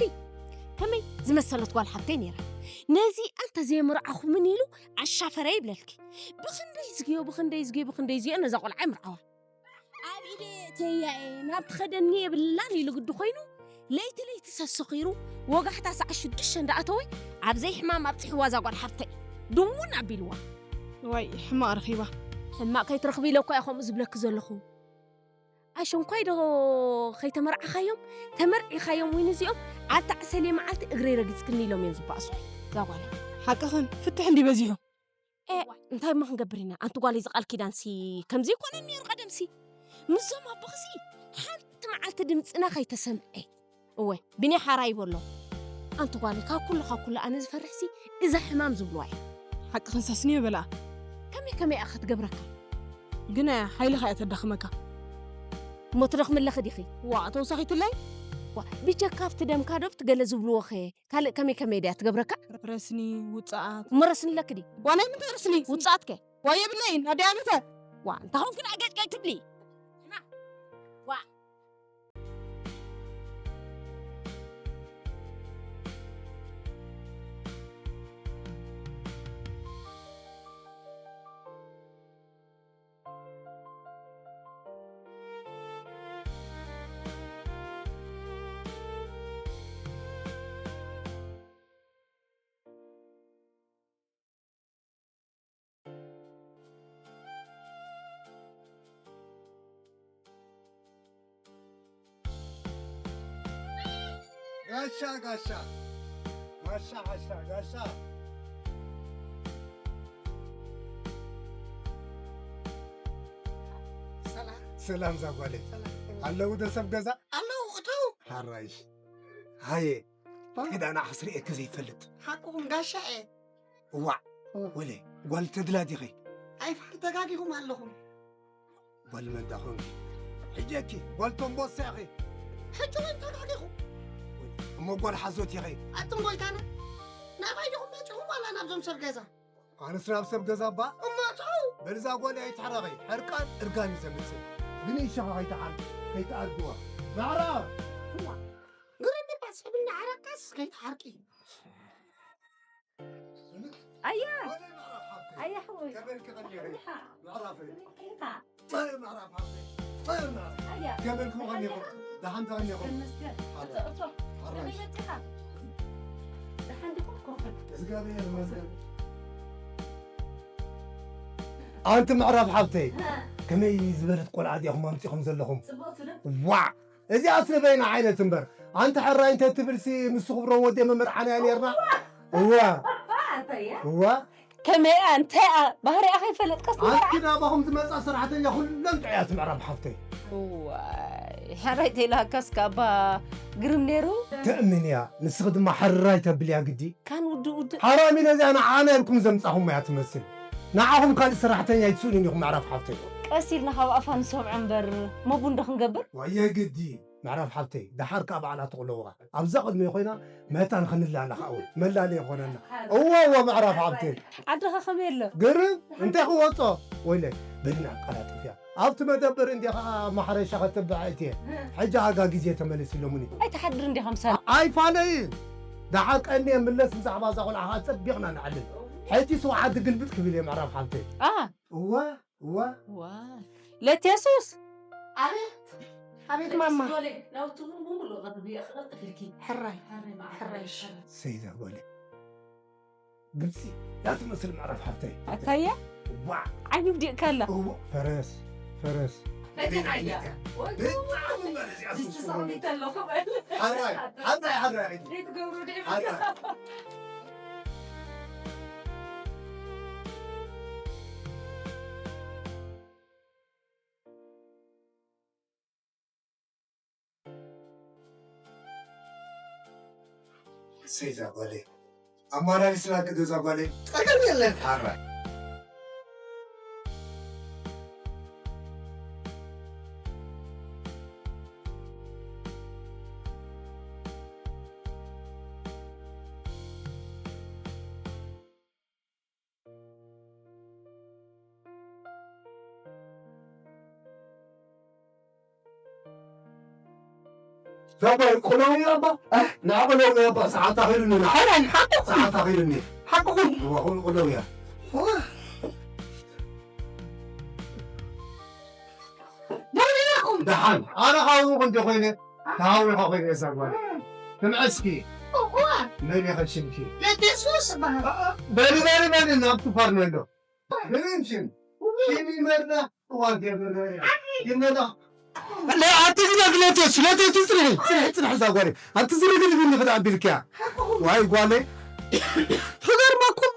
ከመይ ዝመሰለት ጓል ሓብተይ ነይራ። ነዚ እንተ ዘየምርዓኹምን ኢሉ ኣሻፈረ ይብለልኪ። ብኽንደይ ዝግዮ፣ ብኽንደይ ዝግዮ፣ ብኽንደይ ዝግዮ ነዛ ቆልዓ ይምርዓዋ። ኣብ ኢደ እተያ እየ፣ ናብ ትኸደኒ የብላን ኢሉ ግዲ ኮይኑ፣ ለይቲ ለይቲ ሰሰኺሩ፣ ወጋሕታ ሰዓት ሽዱሽተ እንዳኣተወ፣ ኣብ ዘይሕማም ኣብፂሕዋ እዛ ጓል ሓብተይ። ድውን ኣቢልዋ። ዋይ፣ ሕማቕ ረኺባ። ሕማቕ ከይትረኽቢ ኢለ እኳ እየ ከምኡ ዝብለኪ ዘለኹ። ኣሸንኳይ ዶ ከይተመርዓኻዮም፣ ተመርዒኻዮም እውን እዚኦም፣ ኣብታ ዕሰልየ መዓልቲ እግረይ ረጊፅክኒ ኢሎም እዮም ዝበኣሱ። እዛ ጓል። ሓቅኽን፣ ፍትሕ እንዲ በዚሑ። ኤ፣ እንታይ እሞ ክንገብር ኢና? ኣንቲ ጓለይ፣ እዚ ቃል ኪዳንሲ ከምዚ ይኮነን ነይሩ ቀደምሲ። ምስዞም ኣቦኽሲ ሓንቲ መዓልቲ ድምፅና ከይተሰምዐ። እወ፣ ብኔ ሓራ ይበሎ። ኣንቲ ጓለይ፣ ካብ ኩሉ፣ ካብ ኩሉ ኣነ ዝፈርሕሲ እዛ ሕማም ዝብልዋ እያ። ሓቅኽን ሳስንዮ በላ። ከመይ ከመይ እያ ክትገብረካ? ግን ሓይልኻ እያ ተዳኽመካ። እሞ ትደኽሚ ኣለኺ ዲኺ? ዋ፣ ተወሳኺትለይ? ዋ፣ ብጀካ ኣብቲ ደምካ ዶ ብቲ ገለ ዝብልዎ ኸ ካልእ ከመይ ከመይ ድያ ትገብረካ? ረስኒ፣ ውጽኣት። እሞ ረስኒ ኣለኪ ድዩ? ዋ፣ ናይ ምንታይ ረስኒ? ውጽኣት ከ? ዋ፣ የብለይን፣ ኣደይ ኣመተ። ዋ፣ እንታይ ኾንኪ ደኣ ገጭ ገጭ ትብሊ? ዋ። ጋሻ ጋሻ ጋሻ ጋሻ ጋሻ። ሰላም። ሰላም ዛጓለይ። ሰላም። ኣለዉ ዶ ሰብ ገዛ? ኣለዉ፣ እተው። ሓራይሽ። ሃየ። ባ- ክዳና ኣስሪኤኪ ዘይፈልጥ። ሓቅኹም ጋሻ እየ። እዋዕ፣ እዋ። ወለ፣ ጓል ተድላ ዲኺ? ኣይፋል ተጋጊኹም ኣለኹም። ጓል መን ዳ ኾንኪ? ሕጂ እኪ ጓል ቶምቦሳ ኢኺ። ሕጂ እውን ተጋጊኹም። እሞ ጓል ሓዞት ኢኺ። ኣቱም ጎይታና፣ ናባይ ዲኹም መጺኹም ዋላ ናብዞም ሰብ ገዛ? ኣነስ ናብ ሰብ ገዛ እባ? እሞ ተው። በል እዛ ጓል ኣይትሕረቒ፣ ሕርቃን እርጋን እዩ ዘምጽእ። ብንእሽኻ ከይትሓል-፣ ከይትኣድዋ። ማዕራ! እዋ፣ ግርም እባ ሰብ እናሓረቅካስ ከይትሓርቂ። ኣያ ወደ ምዕራፍ ሓብተይ። ኣያ ሓወይ ከመይ ከመይ ኢኻ ምዕራፈይ። ኢኻ ጸር ምዕራፍ ሓብተይ። ጸር ምዕራፍ። ኣያ ከመይ ከመይ ኢኹም? ደሓን ተቐኒኹም? መስገን ሓደ እቶ ኣራሽ። ከመይ መጺኻ ደሓን ዲኹም ኮፍን እግዚኣብሔር ይመስገን። ኣንቲ ምዕራፍ ሓብተይ ከመይ ዝበለት ቆልዓ ዲኹም ኣምጺኹም ዘለኹም? ጽቡቕ ስለ ዋ እዚኣስ ንበይና ዓይነት እምበር ኣንቲ ሕራይ እንተ ትብልሲ ምስ ክብሮም ወዲ መመርዓና ኔርና። እዋ ኣንተያ እዋ ከመይ እንታይ ባህሪኣ ከይፈለጥካስ ኣንቲ ናባኹም ዝመጻ ሰራሕተኛ ኩለን ጥዑያት ምዕራፍ ሓብተይ። ዋይ ሕራይ ተይልሃካስ ካባ ግርም ነይሩ ትእምን እያ ንስኺ ድማ ሕራይ ተብልያ ግዲ። ካን ውድእ ውድእ ሓራም ኢለ እዚኣ ንዓና ኢልኩም ዘምጻኹም እያ ትመስል። ንዓኹም ካልእ ሰራሕተኛ ኣይትስእኑን ኢኹም ምዕራፍ ሓብተይ። ቀስ ኢልና ካብ ኣፋ ንሰምዖ እምበር መቡ እንዶ ክንገብር ወየ ግዲ ምዕራፍ ሓብተይ ደሓር ካብ ባዕላ ትቕለውኻ ኣብዛ ቅድሚ ኮይና መታን ክንላለኻ እውን መላለየ ይኾነና። እወ እወ ምዕራፍ ሓብተይ ዓድኻ ከመይ ኣሎ ግርም እንታይ ክወጾ ወይለ በልና ኣቀላጥፍያ ኣብቲ መደብር እንዲ ከዓ ማሕረሻ ከተብዓ እትየ። ሕጂ ኣጋ ግዜ ተመለስ ኢሎሙኒ። ኣይትሓድር እንዲኻ ምሳና ኣይፋለይን ደሓር ቀንየ ምለስ ብዛዕባ እዛ ቆልዓ ከዓ ጸቢቕና ንዓልን። ሕጂ ስውዓት ግልብጥ ክብል እየ ምዕራፍ ሓብተይ። ኣ እወ እወ ዋ ለቴሱስ ኣቤት ኣቤት ማማ ናውቲ ሙሉ ቅድሚ ክቐጥልኪ ሕራይ ሕራይ ሰይዳ ጓለ ግብፂ ያ ትመስል ምዕራፍ ሓብተይ። ኣታያ ዋ ዓይኒ ውዲቕካ ኣላ እወ ፈረስ ፈረስ ተዓያ ብጣዕሚ ማለት እያ ድስቲ ሰቕሊት ኣለኹ በል ሓራይ ሓራይ ሓራይ ዘይትገብሩ ዲዩ ሓራይ ሰይዛ ጓለይ ኣማላሊስና ግደዛ ጓለይ ጸገም የለን። ሓራይ ሰባይ ቆሎሚ ኣባ ንዓ ቆሎሚ ኣባ ሰዓት ኣኺሉኒ ንዓ ሕራይ ሓቅኹም ሰዓት ኣኺሉኒ ሓቅኹም ወኹም ቆሎሚ እያ ደውልኩም ደሓን ኣነ ካብኡ ክንዲ ኮይነ ካብኡ ኢኻ ኮይነ እዛ ጓል ትምዕስኪ መን ኢኻ ሽምኪ ለቴሱስ በሃል በሊ በሊ በሊ ናብ ክፋር ነሎ ምንም ሽም ሽም ይመርዳ እዋን ገብረ ይመርዳ ኣቲ ዝነግለቴ ስለቴ ጽንሒ ጽንሒ ጽንሒ እዛ ጓል ኣቲ ዝርግርግኒ ክዳ ቢልኪያ ዋይ ጓለይ ክገርመኩም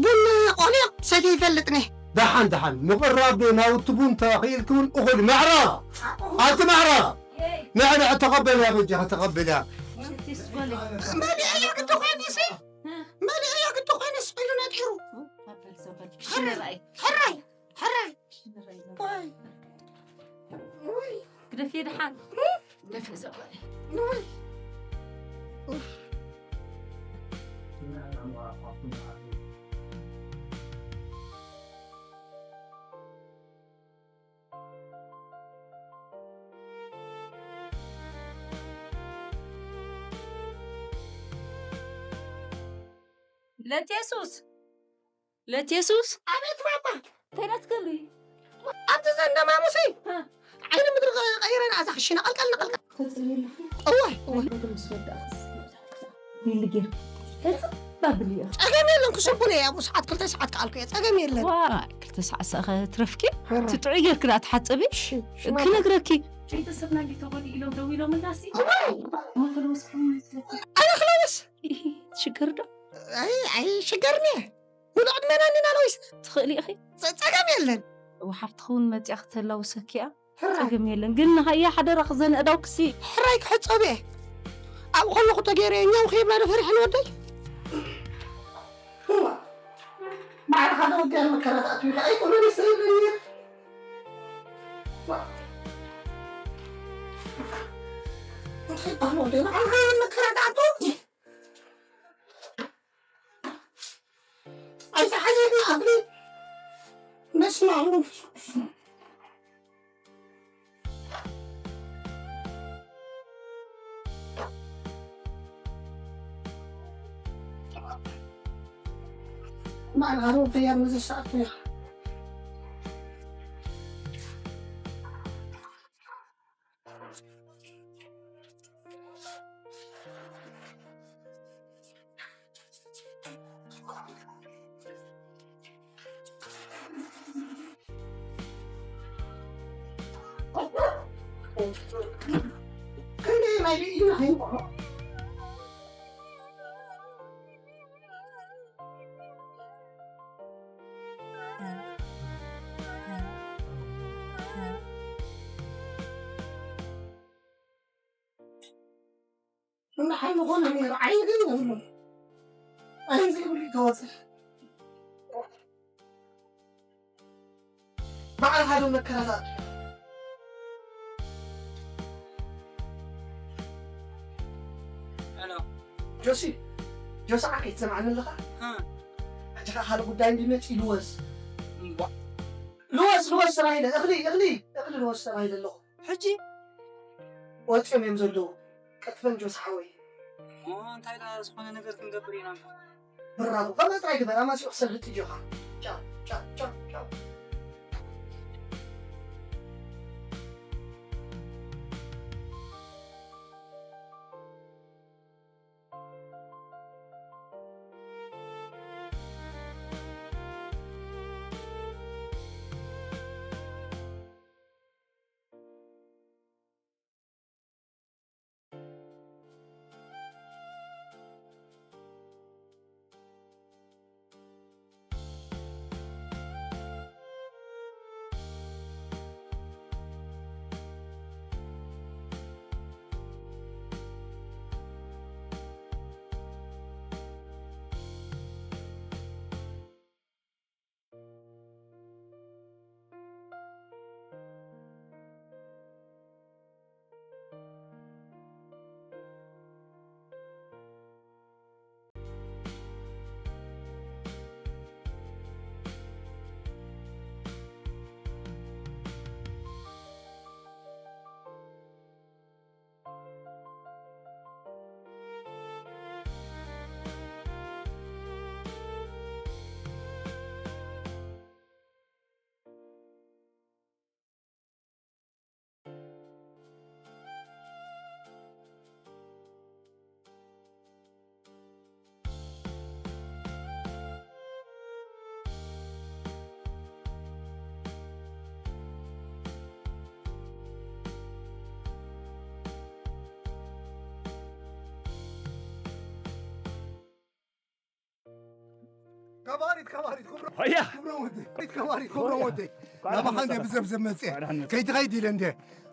ቡን ቆሊቕ ሰትየ ይፈልጥኒ ደሓን ደሓን ምቕራብ ናውቲ ቡን ተኽኢልኪ እውን እኹል ምዕራብ ኣቲ ምዕራብ ንዕንዕ ተቐበልያ በጃኻ ተቐበልያ መሊአዮ ግዲ ኮይኑሲ መሊአዮ ግዲ ኮይኑስ ኢሉ ነጢሩ ሕራይ ሕራይ ግደፍ የድሓን ግደፍ ዘበለ ውይ ለቴሱስ ለቴሱስ ኣቤት ማማ ተዳትከሉ ኣብቲ ዘንደማሙሲ ዓይኒ ምድሪ ቀይረን ኣዛ ክሽነ ቀልቀል ንቀልቀል እዋይ እዋይ ይልጌር ተጽባብል እያ ጸገም የለን ክስቡን እየ ኣብኡ ሰዓት ክልተ ሰዓት ከኣልኩ እየ ጸገም የለን ዋ ክልተ ሰዓት ሰኸ ትረፍኪ ትጥዑ ጌርክ ዳ ትሓጽቢ ክነግረኪ ቤተሰብና እንዲ ተጎዲ ኢሎም ደው ኢሎም እንዳሲ ኣነ ክለውስ ሽግር ዶ ኣይ ኣይ ሽገርኒ ሙሉ ዕድመና እንዲና ለዊስ ትኽእሊ ኢኺ ጸገም የለን ወሓፍቲ ክውን መጽያ ክተላውሰኪያ ጸገም የለን ግን ንሃያ ሓደራ ክዘንእዳው ክሲ ሕራይ ክሕጸብ እየ ኣብኡ ከለኹ ተገይረ እኛው ከይብላ ዶ ፈሪሐን ወደይ ባዕልኻ ዶ ወዲያ መከራ ተኣትዊ ከኣ ይኮነ ንሰይለኒ እንታይ ይባሃል ወደይ ንዓኻ መከራ ተኣትዊ ኣይትሓዘኒ ኣብል በስመ ኣብ መንፈስ ቅዱስ ማዕል ዓረብ ተያር መዘሻ ኣጥያ። እንዳ ሓይሊ ኾነ ነይሩ፣ ዓይኒ ግን የብሉን። ዓይኒ ዘይብሉ ይተወፅእ። ባዕልኻ ዶ መከራታት? ሄሎ። ጆሲ፣ ጆሲ ዓርከይ ትሰምዓኒ ኣለኻ? እ። ሕጂ ኸዓ ካልእ ጉዳይ እንዲመጽእ ልወስ። እምቧ። ልወስ፣ ልወስ ተባሂለ፣ እኽሊ፣ እኽሊ፣ እኽሊ ልወስ ተባሂለ ኣለኹ። ሕጂ? ወጺኦም እዮም ዘለዉ። ቀጥፈን ጆሲ ሓወይ። እሞ እንታይ ደኣ ዝኾነ ነገር ክንገብር ኢና። ብራቮ፣ ከምኡ ጥራይ ግበር፣ ኣማሲኡ ክሰልጥ እዩ ጆኻ። ቻው፣ ቻው፣ ቻው፣ ቻው። ከባሪት፣ ከባሪት፣ ክብሮ-፣ ሆያ! ክብሮ ወደይ። ከባሪት፣ ከባሪት፣ ክብሮ ሆያ! ወደይ። ኳዕዳ ናባኻ እንደ ሓንሳብ። ብዘብዘብ መጽእ። ኳዕዳ ሓንሳብ። ከይትኸይድ ኢለ እንደ።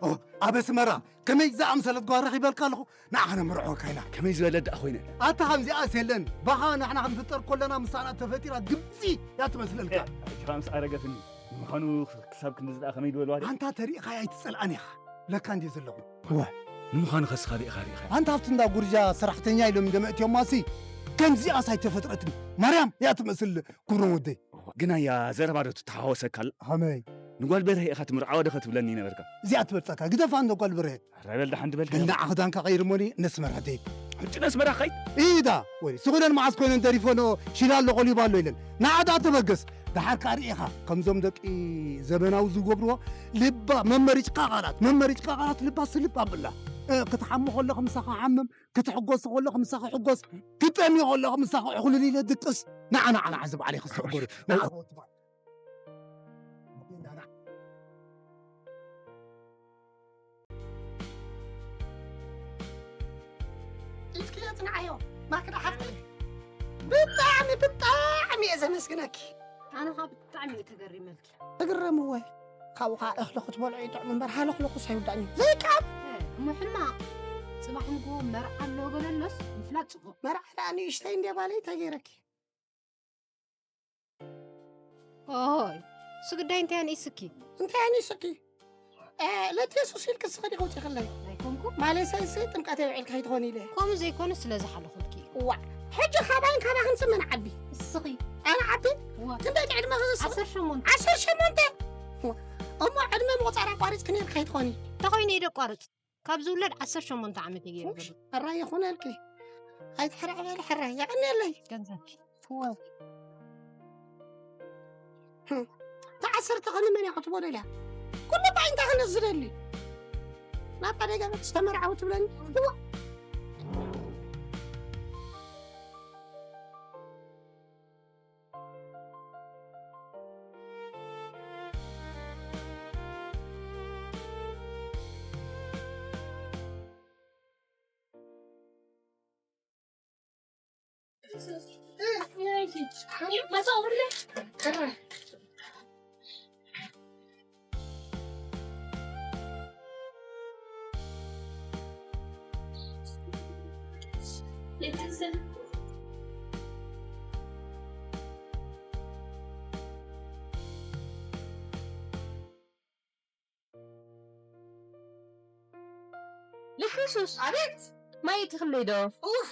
ኦ፣ ኣበ ስመራ ከመይ ዝኣምሰለት ጓል ረኺበልካ ኣለኹ። ንዓኻ ነምርዖ ካይና። ከመይ ዝበለ ደኣ ኮይነ? ኣታ ከምዚኣስ የለን። ባኻ ንሕና ክንፍጠር ከለና ምሳና ተፈጢራ ግብጺ እያ ትመስለልካ። እያ፣ ሕጂ ኸኣ ምስ ኣረገትኒ። ንምዃኑ ክሳብ ክንድዚ ደኣ ከመይ ዝበልዋ ድያ? ኣንታ ተሪእኻያ ኣይትጸልኣን ኢኻ። ለካ እንድየ ዘለኹ። እወ፣ ንምዃኑ ኸስኻ ርኢኻ ርኢኻ? ኣንታ ኣብቲ እንዳ ጉርጃ ሰራሕተኛ ኢሎም እንደመእትዮማሲ ከምዚኣስ ኣይተፈጥረትን። ማርያም እያ ትመስል። ክብሮም ወደይ። ግናያ ዘረባ ዶ ትተሓወሰካ ኣላ? ኸመይ? ንጓል በርሀ ኢኻ ትምርዓዋ ዶ ኸትብለኒ ነበርካ? እዚኣ ትበልጸካ፣ ግደፋ እንዶ ጓል በርሀ። ኧረ በል ደሓን ድበል። በል ንዓ ክዳንካ ቀይር እሞኒ፣ ነስመራ ደይ። ሕጂ ነስመራ ኸይድ? ኢዳ፣ ወይ፣ ስቕ ኢለን መዓስ ኮይነን ደሪፈንኦ፣ ሺላ ኣሎ፣ ቆሊባ ኣሎ ኢለን። ንዓ ደኣ ተበገስ። ደሓር ከኣ ርኢኻ፣ ከምዞም ደቂ ዘመናዊ ዝገብርዎ፣ ልባ መመሪጭካ ቃላት፣ መመሪጭካ ቃላት ልባ ስልብ ኣብላ። እ፣ ክትሓሚ ከለኻ ምሳኻ ሓምም፣ ክትሕጎስ ከለኻ ምሳኻ ሕጎስ፣ ክትጠሚ ከለኻ ምሳኻ ዕኹልል ኢለ ድቅስ። ንዓ፣ ንዓ፣ ንዓ፣ እዚ ባዕለይ ክስዕቦ። ንዓ፣ ንዓ። ኢድኪ የጽንዓዮ፣ ማክዳ ሓፍተይ። ብጣዕሚ፣ ብጣዕሚ እየ ዘመስግነኪ። ኣነ ኸኣ ብጣዕሚ እየ ተገሪመልኪ። ትግረምዎ። ካብኡ ኸዓ እኽሊ ክትበልዑ ይጥዕም እምበር፣ ሃለኽለኹስ ኣይውዳእን እዩ። ዘይቃም! እ፣ እሞ ሕማቕ። ጽባሕ ንግሆ መርዓ ኣሎ ገለ ኣሎስ፣ ምፍላጥ ጽቡቕ። መርዓ ደኣ ንእሽተይ እንድየ ጓለይ፣ እንታይ ገይረኪ? ኦይ፣ እሱ ግዳይ እንታይ ኣንኢስኪ? እንታይ ኣንኢስኪ? እ፣ ለቲ የሱስ ኢልኪ እስኺ ዲኺ ውፂኽለይ? ኣይኮንኩን። ማለሰይሲ ጥምቀት የብዕልኪ ከይትኾኒ ኢለ። ከምኡ ዘይኮነ ስለ ዝሓለኹልኪ እዩ። ዋእ፣ ሕጂ ካባይን ካባኽን ስመን ዓቢ? እስኺ። ኣነ ዓቢ? እወ። ክንደይ ዕድመ ክስስኺ? ዓሰርተ ሸሞንተ። ዓሰርተ ሸሞንተ? እወ። እሞ ዕድመ ምቑፃር ኣቋሪፅኪ ነይርኪ ከይትኾኒ? ተኾይነ ኢደ ኣቋርፅ። ካብ ዝውለድ ዓሰርተ ሸሞንተ ዓመት እዩ ገይሩ። ውሽ፣ ሕራይ ይኹነልኪ። ኣይትሕረቒ በሊ ሕራይ። የቐንየለይ። ገንዘብኪ። እወ። እታ ዓሰርተ ክንዲ መን እያ ክትቦ ደልያ? ኩሉ እንታይ እንታይ ክነዝለሊ? ናብታ ደገ ዝተመርዓው ትብለኒ? ልክሱስ ኣቤት። ማይ ትኽለይ ዶ? ኡፍ።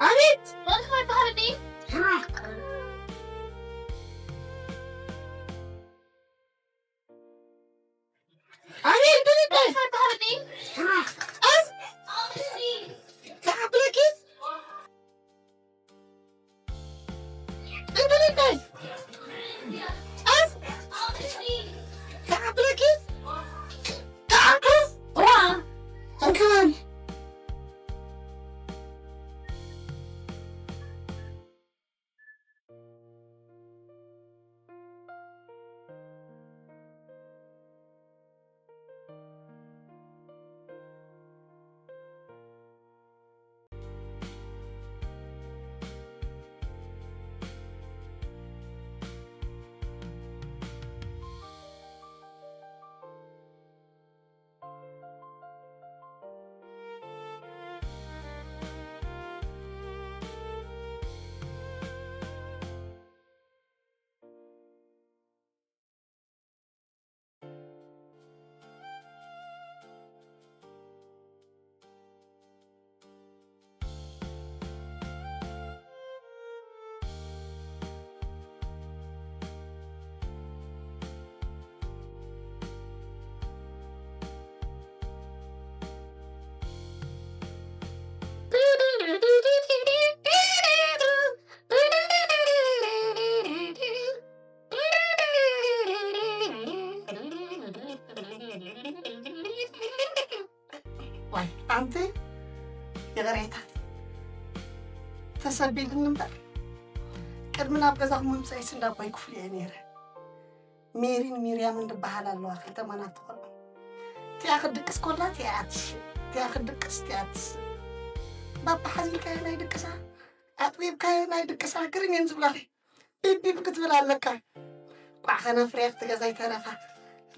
ኣቤት! ወልፍ ኣይበሃልኒ። ኣቤት! ወልፍ ኣይበሃልኒ። ኣስ-፣ ተዓብለኪ? እንድልታይ? ኣስ-፣ ተዓብለኪ? ተዓብለኪ? ዋ! እንኳን ዋይ፣ ኣንቲ ይቕሬታ ተሰቢልኒ እምበር፣ ቅድሚ ናብ ገዛኹም ምምፀይስ እንዳ ኣቦይ ክፍሉ እየ ነይረ። ሜሪን ሚርያምን ዝበሃላ ኣለዋ፣ ክልተ ማናት ቆልዑ። እቲኣ ክትድቅስ ኮላ እቲኣ ትሽእ፣ እቲኣ ክትድቅስ እቲኣ ትስእ። ባባ ሓዚንካዮ ናይ ድቅሳ፣ ኣጥቢብካዮ ናይ ድቅሳ፣ ግርም እየን ዝብላኺ። ቢብ ቢብ ክትብል ኣለካ። ቋዕ ከነፍርያ ኣብቲ ገዛ ይተረፋ።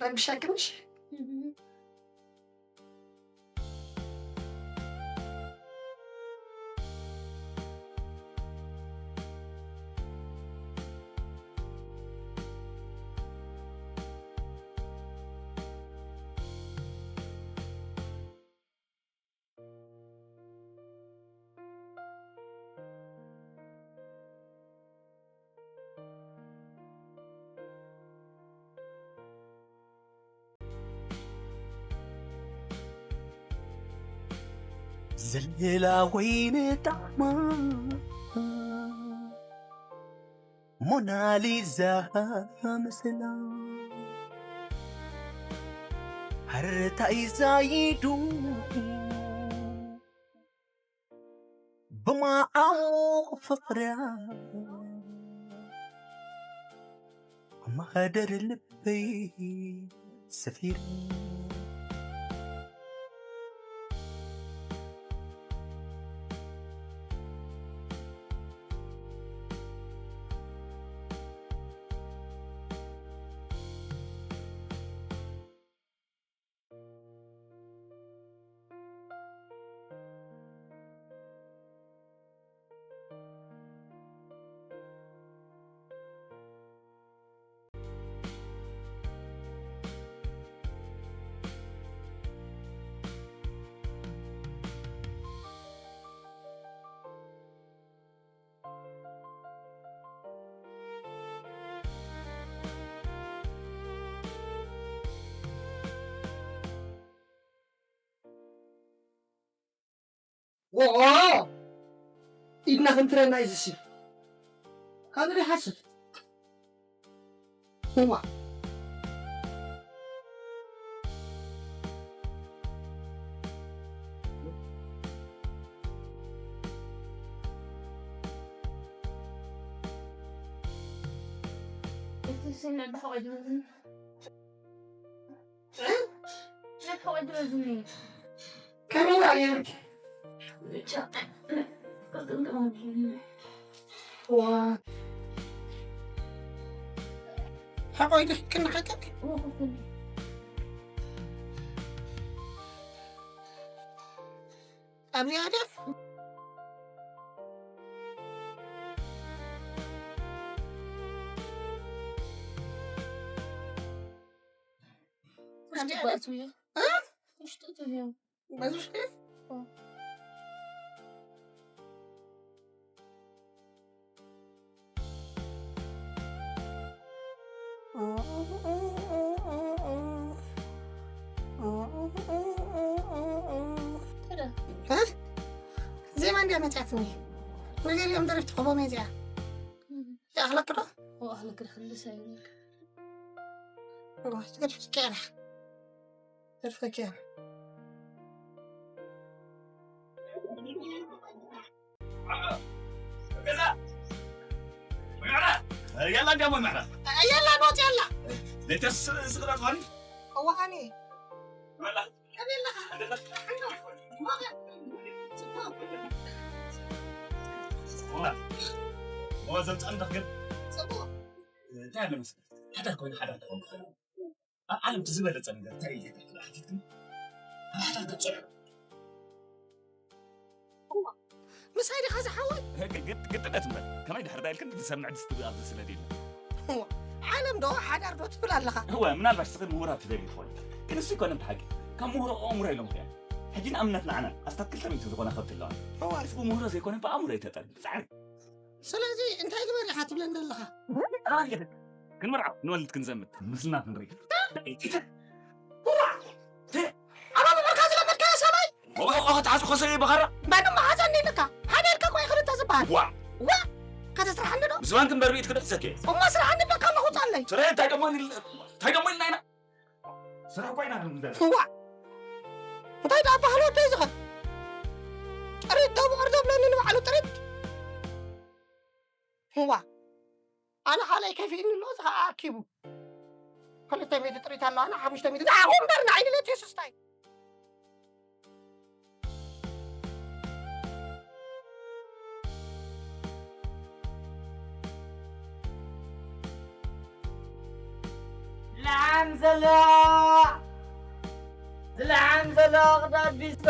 ረቢሸክንሽ። ዘለላ ወይኒ ጣዕማ ሞናሊዛ ምስላ ሃረርታ እዩ ዛይዱ ብማዓው ፍቕርያ ማህደር ልበይ ሰፊሩ። ኦኦ! ኢድና ክንትረና እዩ ዝሲ። ካልእ ይሓስብ። እዋ። እቲ ስነ ብሕቆ ድበዝኒ። እ? ብሕቆ ድበዝኒ። ከመይ ኣየር? ዋ። ሓቆይ ዶ ክንሓቀቅ? ኣብዚኣ ዶ? ውሽጢ ባእቱ እያ። እ? ውሽጢ እቱ እያ። በዙ ሽፍ? ዜማ እንዲያ መፅያትኒ። ነገር እዮም ደረፍቲ ኮቦ ሜዚያ። ይኣኽለክ ዶ? ኣኽለክ ዶ? ክልስ ኣይብለክ። ትገድፍኪ ኣላ። ደርፍኪ። የላ እንዲያሞ ይምሕራ። የላ ኖት የላ። ለይተስ ስቕዳ ትኾኒ? እዋሃኒ። የላ። ከመይ ኣለኻ? ዋ፣ ዘምጻ እንደኽ ግን። ጽቡቕ። እንታይ ኣለ መሰለህ? ሓዳር ኮይኑ ሓዳር ክኸውን ክኽእል። ኣብ ዓለም እቲ ዝበለጸ ነገር እንታይ እዩ ኢልካ ክትብል ሓቲትክኒ? ኣብ ሓዳር ክትጸንሑ። እዋ፣ ምሳይ ዲኻ ዝሓወይ? ግጥ-፣ ግጥነት እምበር፣ ከመይ ድሕር ዳይልክን ዝሰምዕ ድስቲ ኣብዚ ስለ ድየለ። እዋ፣ ዓለም ዶ ሓዳር ዶ ትብል ኣለኻ? እወ፣ ምናልባሽ ስኽን ምሁራት ትደልዩ ትኾን። ግን እሱ ይኮነ እቲ ሓቂ። ካብ ምሁሮ ኣእምሮ ኢሎም ኽያን። ሕጂ ንኣብነት ንዓና፣ ኣስታት ክልተ ሚእቲ ዝኾነ ከብቲ ኣለዋ። እዋ። እሱ ብምህሮ ዘይኮነ ብኣእምሮ እዩ ተጠርዩ። ብጻዕሪ። ስለዚ እንታይ ግበር ኢኻ ትብለኒ ዘለኻ? ራን ገደ። ክንምርዓው፣ ንወልድ ክንዘምት፣ ምስልና ክንርኢ። ኣባ ምምርካ ዝለመድካዮ ሰብኣይ? ወባህ ቆኸ ተሓዝኮ ሰብኣይ በኻራ? መን መሓዘኒ ኢልካ? ሓደ ኢልካ እኮ እዩ ክልተ ዝበሃል። ዋ። ዋ። ከተስርሓኒ ዶ? ብዝባን ክንበር ብኢድ ክድሕሰክ እየ። እሞ ስርሓኒ በካ ኣለኹ ጻለይ። ስረ እንታይ ደሞ ኢል-፣ እንታይ ደሞ ኢልና ኢና? ስራሕ እኮ ኢና ክንብል ዘለና። ዋ። እንታይ ደኣ ባህል ወደይ ዝኸ? ጥሪት ደብዑር ዘብለኒ ንባዕሉ ጥሪት። ዋ። ኣነ ካልኣይ ከፊእኒ ኣሎ፣ እዚ ኸኣ ኣኪቡ። ክልተ ሚእቲ ጥሪት ኣለዋ፣ ኣነ ሓሙሽተ ሚእቲ። ዝዓኹም እምበር ንዓይ ድሌት የሱስታይ። ዝለዓም ዘሎ፣ ዝለዓም ዘሎ ቅዳድ ፊስቶ።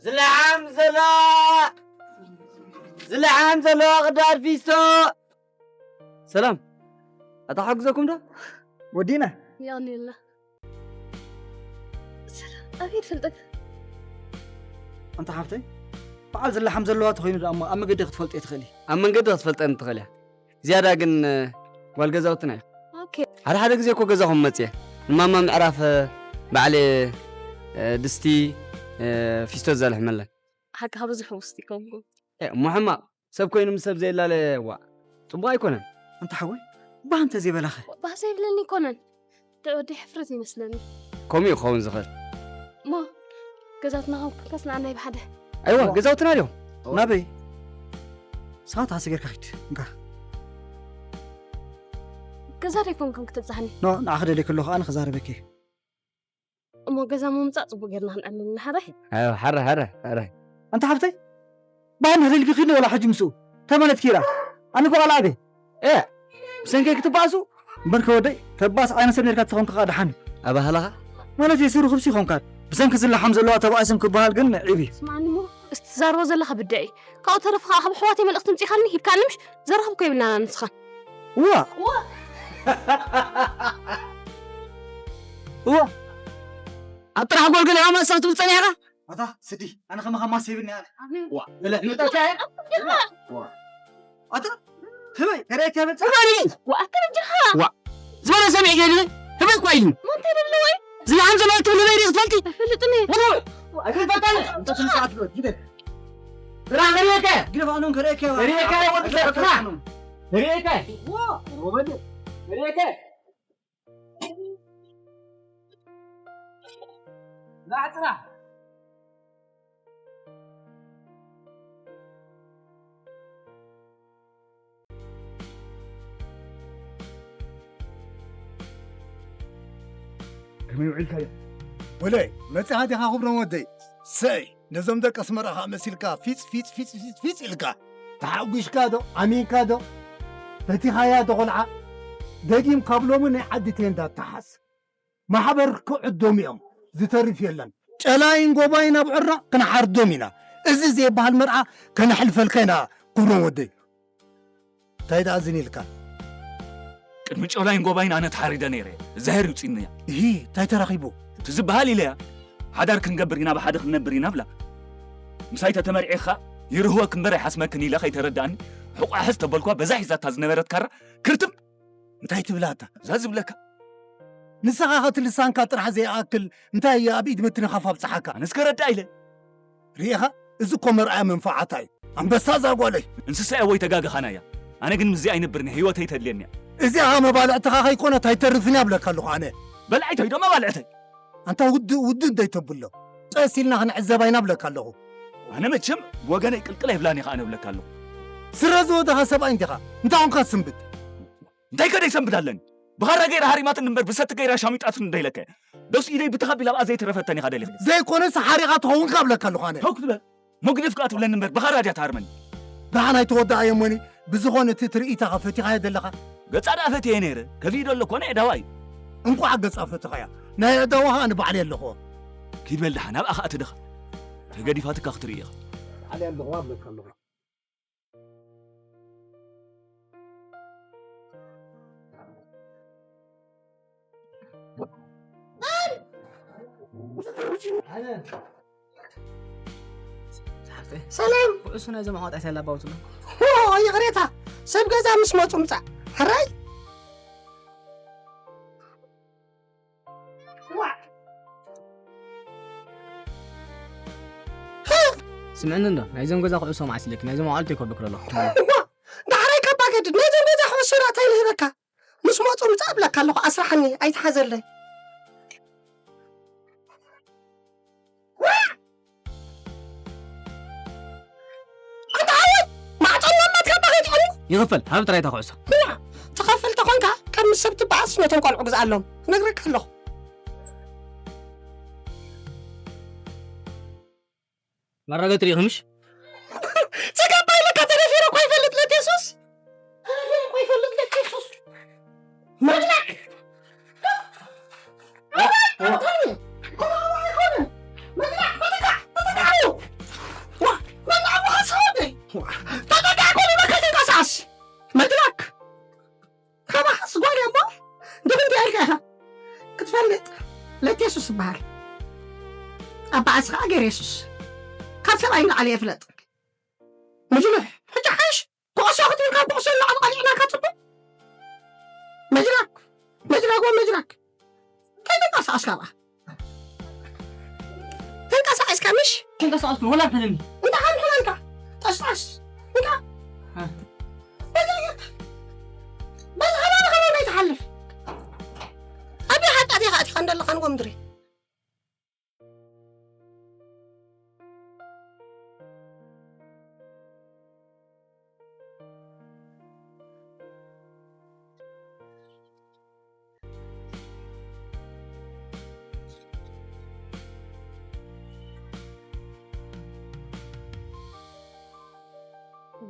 ዝለዓም ዘሎ፣ ዝለዓም ዘሎ ቅዳድ ፊስቶ። ሰላም፣ ኣታ ሓግዘኩም ዶ? ወዲና። የቐንየልና። ሰላም፣ ኣበይ ትፈልጠት? ኣንታ ሓፍተይ፣ በዓል ዝለሓም ዘለዋ ተኾይኑ ደኣ እሞ ኣብ መገዲ ክትፈልጦ ትኽእሊ። ኣብ መንገዲ ክትፈልጠኒ ትኽእል እያ። ዝያዳ ግን፣ እ፣ ጓል ገዛውትና እያ። ኦኬ። ሓደ ሓደ ግዜ እኮ ገዛኹም መጽየ። ንማማ ምዕራፍ፣ እ፣ ባዕለ፣ እ፣ ድስቲ፣ እ፣ ፊስቶ ዘልሕመለን። ሓቂ ካብ ብዙሕ ውስጥ ይኮንኩ። እ፣ እሞ ሕማቕ። ሰብ ኮይኑ ምስ ሰብ ዘየላለ ዋእ፣ ጽቡቕ ኣይኮነን። ኣንታ ሓወይ፣ ባህ እንተ ዘይበላኸ? ባህ ዘይብለኒ ኣይኮነን። ድዕ ወዲ ሕፍረት ይመስለኒ። ከምኡ እዩ ክኸውን ዝኽእል። እሞ ገዛውትና ከም ኮንካስ ንዓናይ ብሓደ። ኣይዋ፣ ዋ። ገዛውትና ድዮም? ናበይ? ሰባት ሓሰ ጌርካ ኺድ። እንካ። ገዛ ደይኮንኩም ክትብጽሓኒ? ኖ፣ ንዓኺ ደልየ ከለኹ ኣነ ክዛረበኪ እየ። እሞ ገዛ ምምጻእ ጽቡቕ ጌርና ክንዕልል ኢና፣ ሓራይ? ኣዮ፣ ሓራይ፣ ሓራይ፣ ሓራይ። ኣንታ ሓፍተይ፣ ባህልና ደልጊ ኺድ ወላ ሕጂ ምስኡ? ተመለትኪ ኢላ። ኣነ እኮ ቃል ኣበይ? እ፣ ብሰንከይ ክትበኣሱ? እምበር ከወደይ፣ ተባእስ ዓይነት ሰብ ኔርካ ተኾንካ ኸኣ ደሓን እዩ። ኣባህላኻ? ማለት እዩ፣ ስሩ ክብሲ ይኾንካ። ብሰንኪ ዝለሓም ዘለዋ ተባእስም ክበሃል ግን ዒብ እዩ። ስማዕኒ እሞ፣ እስቲ ትዛረቦ ዘለኻ ብዳእ እዩ። ካብኡ ተረፍ ኸኣ ካብ ኣሕዋተይ መልእኽቲ ኣምጺእካልኒ፣ ሂብካኒ ምሽ? ዘራኽብ እኮ የብልናን ኣነ ንስኻን። እዋ። እዋ። እዋ። ኣብ ጥራሕ ጎልጎል ኢኻ ማሰኽ ትብል ጸኒሕካ? ኣታ ስዲ፣ ኣነ ከማኻ ማስ ይብኒ ኣነ። ኣሜን። ዋ፣ ለለ፣ ንጠታ። ዋ። ኣታ፣ ህበይ፣ ከረእክ ያበል። ህበይ፣ ዋ፣ ኣታ ረጅኻ። ዋ። ዝበለ ሰሚዕ ገይሪ፣ ህበይ እኮ ኢልኒ። ማንታይ ደለወይ? ዝለዓም ዘሎ ትብል ህበይ ዲኺ ትፈልጢ? ኣይፈልጥን እየ። ወደ፣ ኣይትፈታለ። እንተ ስነ ስርዓት ግደፍ። ግደፍ። ጥራ ርኢከ። ግደፍ ኣኖን ከርእየከ። ርኢከ ወዲ ሰብ ጥራ። ርኢከ። ዋ፣ ሮበል። ርኢከ። ና ጥራ። ከመይ ውዒልካዮ? ወለይ፣ መጺኻ ዲኻ ክብሮም ወደይ? ሰይ፣ ነዞም ደቂ ኣስመራ ኸኣ መሲልካ ፊጽ፣ ፊጽ፣ ፊጽ፣ ፊጽ፣ ፊጽ ኢልካ። ተሓጒስካ ዶ? ኣሚንካ ዶ? ፈቲኻያ ዶ ቖልዓ? ደጊም ካብ ሎሚ ናይ ዓዲ ቴንዳ ተሓዝ። ማሕበር ክዕዶም እዮም። ዝተርፍ የለን። ጨላይን ጎባይን ኣብዑርና ክንሓርዶም ኢና። እዚ ዘይበሃል መርዓ ከነሕልፈልካ ኢና ክብሮም ወደይ። እንታይ ደኣ ዝን ኢልካ? ቅድሚ ጨላይን ጎባይን ኣነ ተሓሪደ ነይረ። ዛሄር ይውፅእኒ እያ። እሂ፣ እንታይ ተረኺቡ? እቲ ዝበሃል ኢለያ። ሓዳር ክንገብር ኢና፣ ብሓደ ክንነብር ኢና ብላ። ምሳይ ተተመርዒኻ ይርህወክ እምበር ኣይሓስመክን ኢለ ከይተረዳእኒ፣ ሕቋ ሕዝ ተበልኳ፣ በዛ ሒዛታ ዝነበረት ካራ ክርትም። እንታይ ትብላታ? እዛ ዝብለካ። ንስኻ ኸቲ ልሳንካ ጥራሕ ዘይኣክል፣ እንታይ ኣብ ኢድ ምትንኻፍ ኣብጽሓካ? ኣነስ ከረድኣ ኢለ። ርኢኻ? እዚ እኮ መርኣያ መንፈዓታ እዩ። ኣንበሳ እዛ ጓለይ። እንስሳ እያ ወይ ተጋግኻና እያ። ኣነ ግን ምስዚ ኣይነብርን እየ፣ ህይወተይ ተድልየኒ እያ። እዚኣ መባልዕትኻ ከይኮነት ኣይተርፍን እያ እብለካ ኣለኹ ኣነ። በላዒተይ ዶ መባልዕተይ? ኣንታ ውድእ፣ ውድእ እንተይተብሎ። ጠስ ኢልና ክንዕዘባ ኢና እብለካ ኣለኹ። ኣነ መቸም ብወገነይ ቅልቅል ኣይብላን እየ ከኣ እብለካ ኣለኹ። ስረ ዝወደኻ ሰብኣይ እንዲኻ። እንታይ ኾንካ ትስንብድ? እንታይ ከ ደይሰንብድ ኣለኒ? ብኻራ ገይራ ሃሪማትኒ እምበር ብሰቲ ገይራ ሻሚጣትኒ እንዶ ኢለካ እየ። ዶስ ኢደይ ብተኻቢል ኣብኣ ዘይተረፈተኒ ኢኻ ደሊኻ። ዘይኮነስ ሓሪቓ ትኸውን ከ እብለካ ኣለኹ ኣነ። ተው ክትበል። መጉደፍ ከኣ ትብለኒ እምበር ብኻራ ድያ ትሃርመኒ? ደሓን ኣይተወድኣዮ እሞኒ፣ ብዝኾነ እቲ ትርኢታ ኸ ፈቲኻዮ ደለኻ? ገጻ ደኣ ፈትየ ነይረ። ከፊእ ዶ ኣሎ ኮነ የእዳዋ እዩ። እንቋዕ ገጻ ፈቲኻያ። ናይ የእዳዋ ኸኣ ንባዕለይ ኣለኹዎ። ኪድ በል ደሓን፣ ኣብኣ ኸኣ ትደኻ። ተገዲፋትካ ክትርኢ ኢኻ። ባዕለይ ኣለኹዋ እብለካ ኣለኹ። ሰላም። ኩዕሱ ናይዞም ኣዋጣት ያላባውትሉ። ኦ፣ ይቕሬታ። ሰብ ገዛ ምስ መጹ ምጻእ። ሕራይ። ዋ። ስምዕኒ እንዶ፣ ናይዞም ገዛ ኩዕሶ መዓስ ኢለኪ፣ ናይዞም ኣዋልት ይከብዱ ክለሎ። ዋ። ዳሕራይ ካባ ገድድ፣ ናይዞም ገዛ ኩዕሶ ዳእታ ይልህበካ። ምስ መጹ ምጻእ እብለካ ኣለኹ፣ ኣስራሓኒ፣ ኣይትሓዘለይ። ኣንታ ሓወይ፣ ማዕጾ እናማትካ ባኺ ትኾኒ? ይኽፈል፣ ሃብ ጥራይ እታ ኩዕሶ። እዋ፣ ትኸፍል ተኾንካ፣ ከም ምስ ሰብ ትበኣስ ነቶም ቆልዑ ግዝኣሎም። ክነግረካ ኣለኹ። መረጋገጺ ርኢኺ ምሽ? ጸጋባ ኢለካ ተደፊረ እኮ ይፈልጥ ለቴሱስ። ተደፊረ እኮ ይፈልጥ ለቴሱስ። መድረክ። መድረክ። ካባኻስ ጓል እያ እሞ ድኽምቲ ኢልካ ኢኻ ክትፈልጥ። ለቴሱስ ይበሃል። ኣባኣስ ኸዓ ገይረ የሱስ። ካብ ሰብኣይ ንላዕሊ እየ ፍለጥ። ምጅልሕ፣ ሕጂ ሓይሽ፣ ኩዕሶ ክትብል ካብ ኩዕሶ ንላዕሊ ቀሊዕናካ ጽቡቕ። መጅራግ፣ መጅራግ ወ መጅራግ። ከይተንቀሳቐስካ ብኣ። ተንቀሳቒስካ ምሽ? ተንቀሳቐስኩ፣ ወላ ኣልሕለኒ። እንዳ ሓምሕለልካ። ጠስጣስ። እንዳ። እ። በዛ ጌርካ። በዛ ኸባቢ ኸባቢ ኣይትሓልፍ። ኣብ ሓጢኣት ኢኻ ኣቲኻ እንደለኻ ንጎ ምድሪ።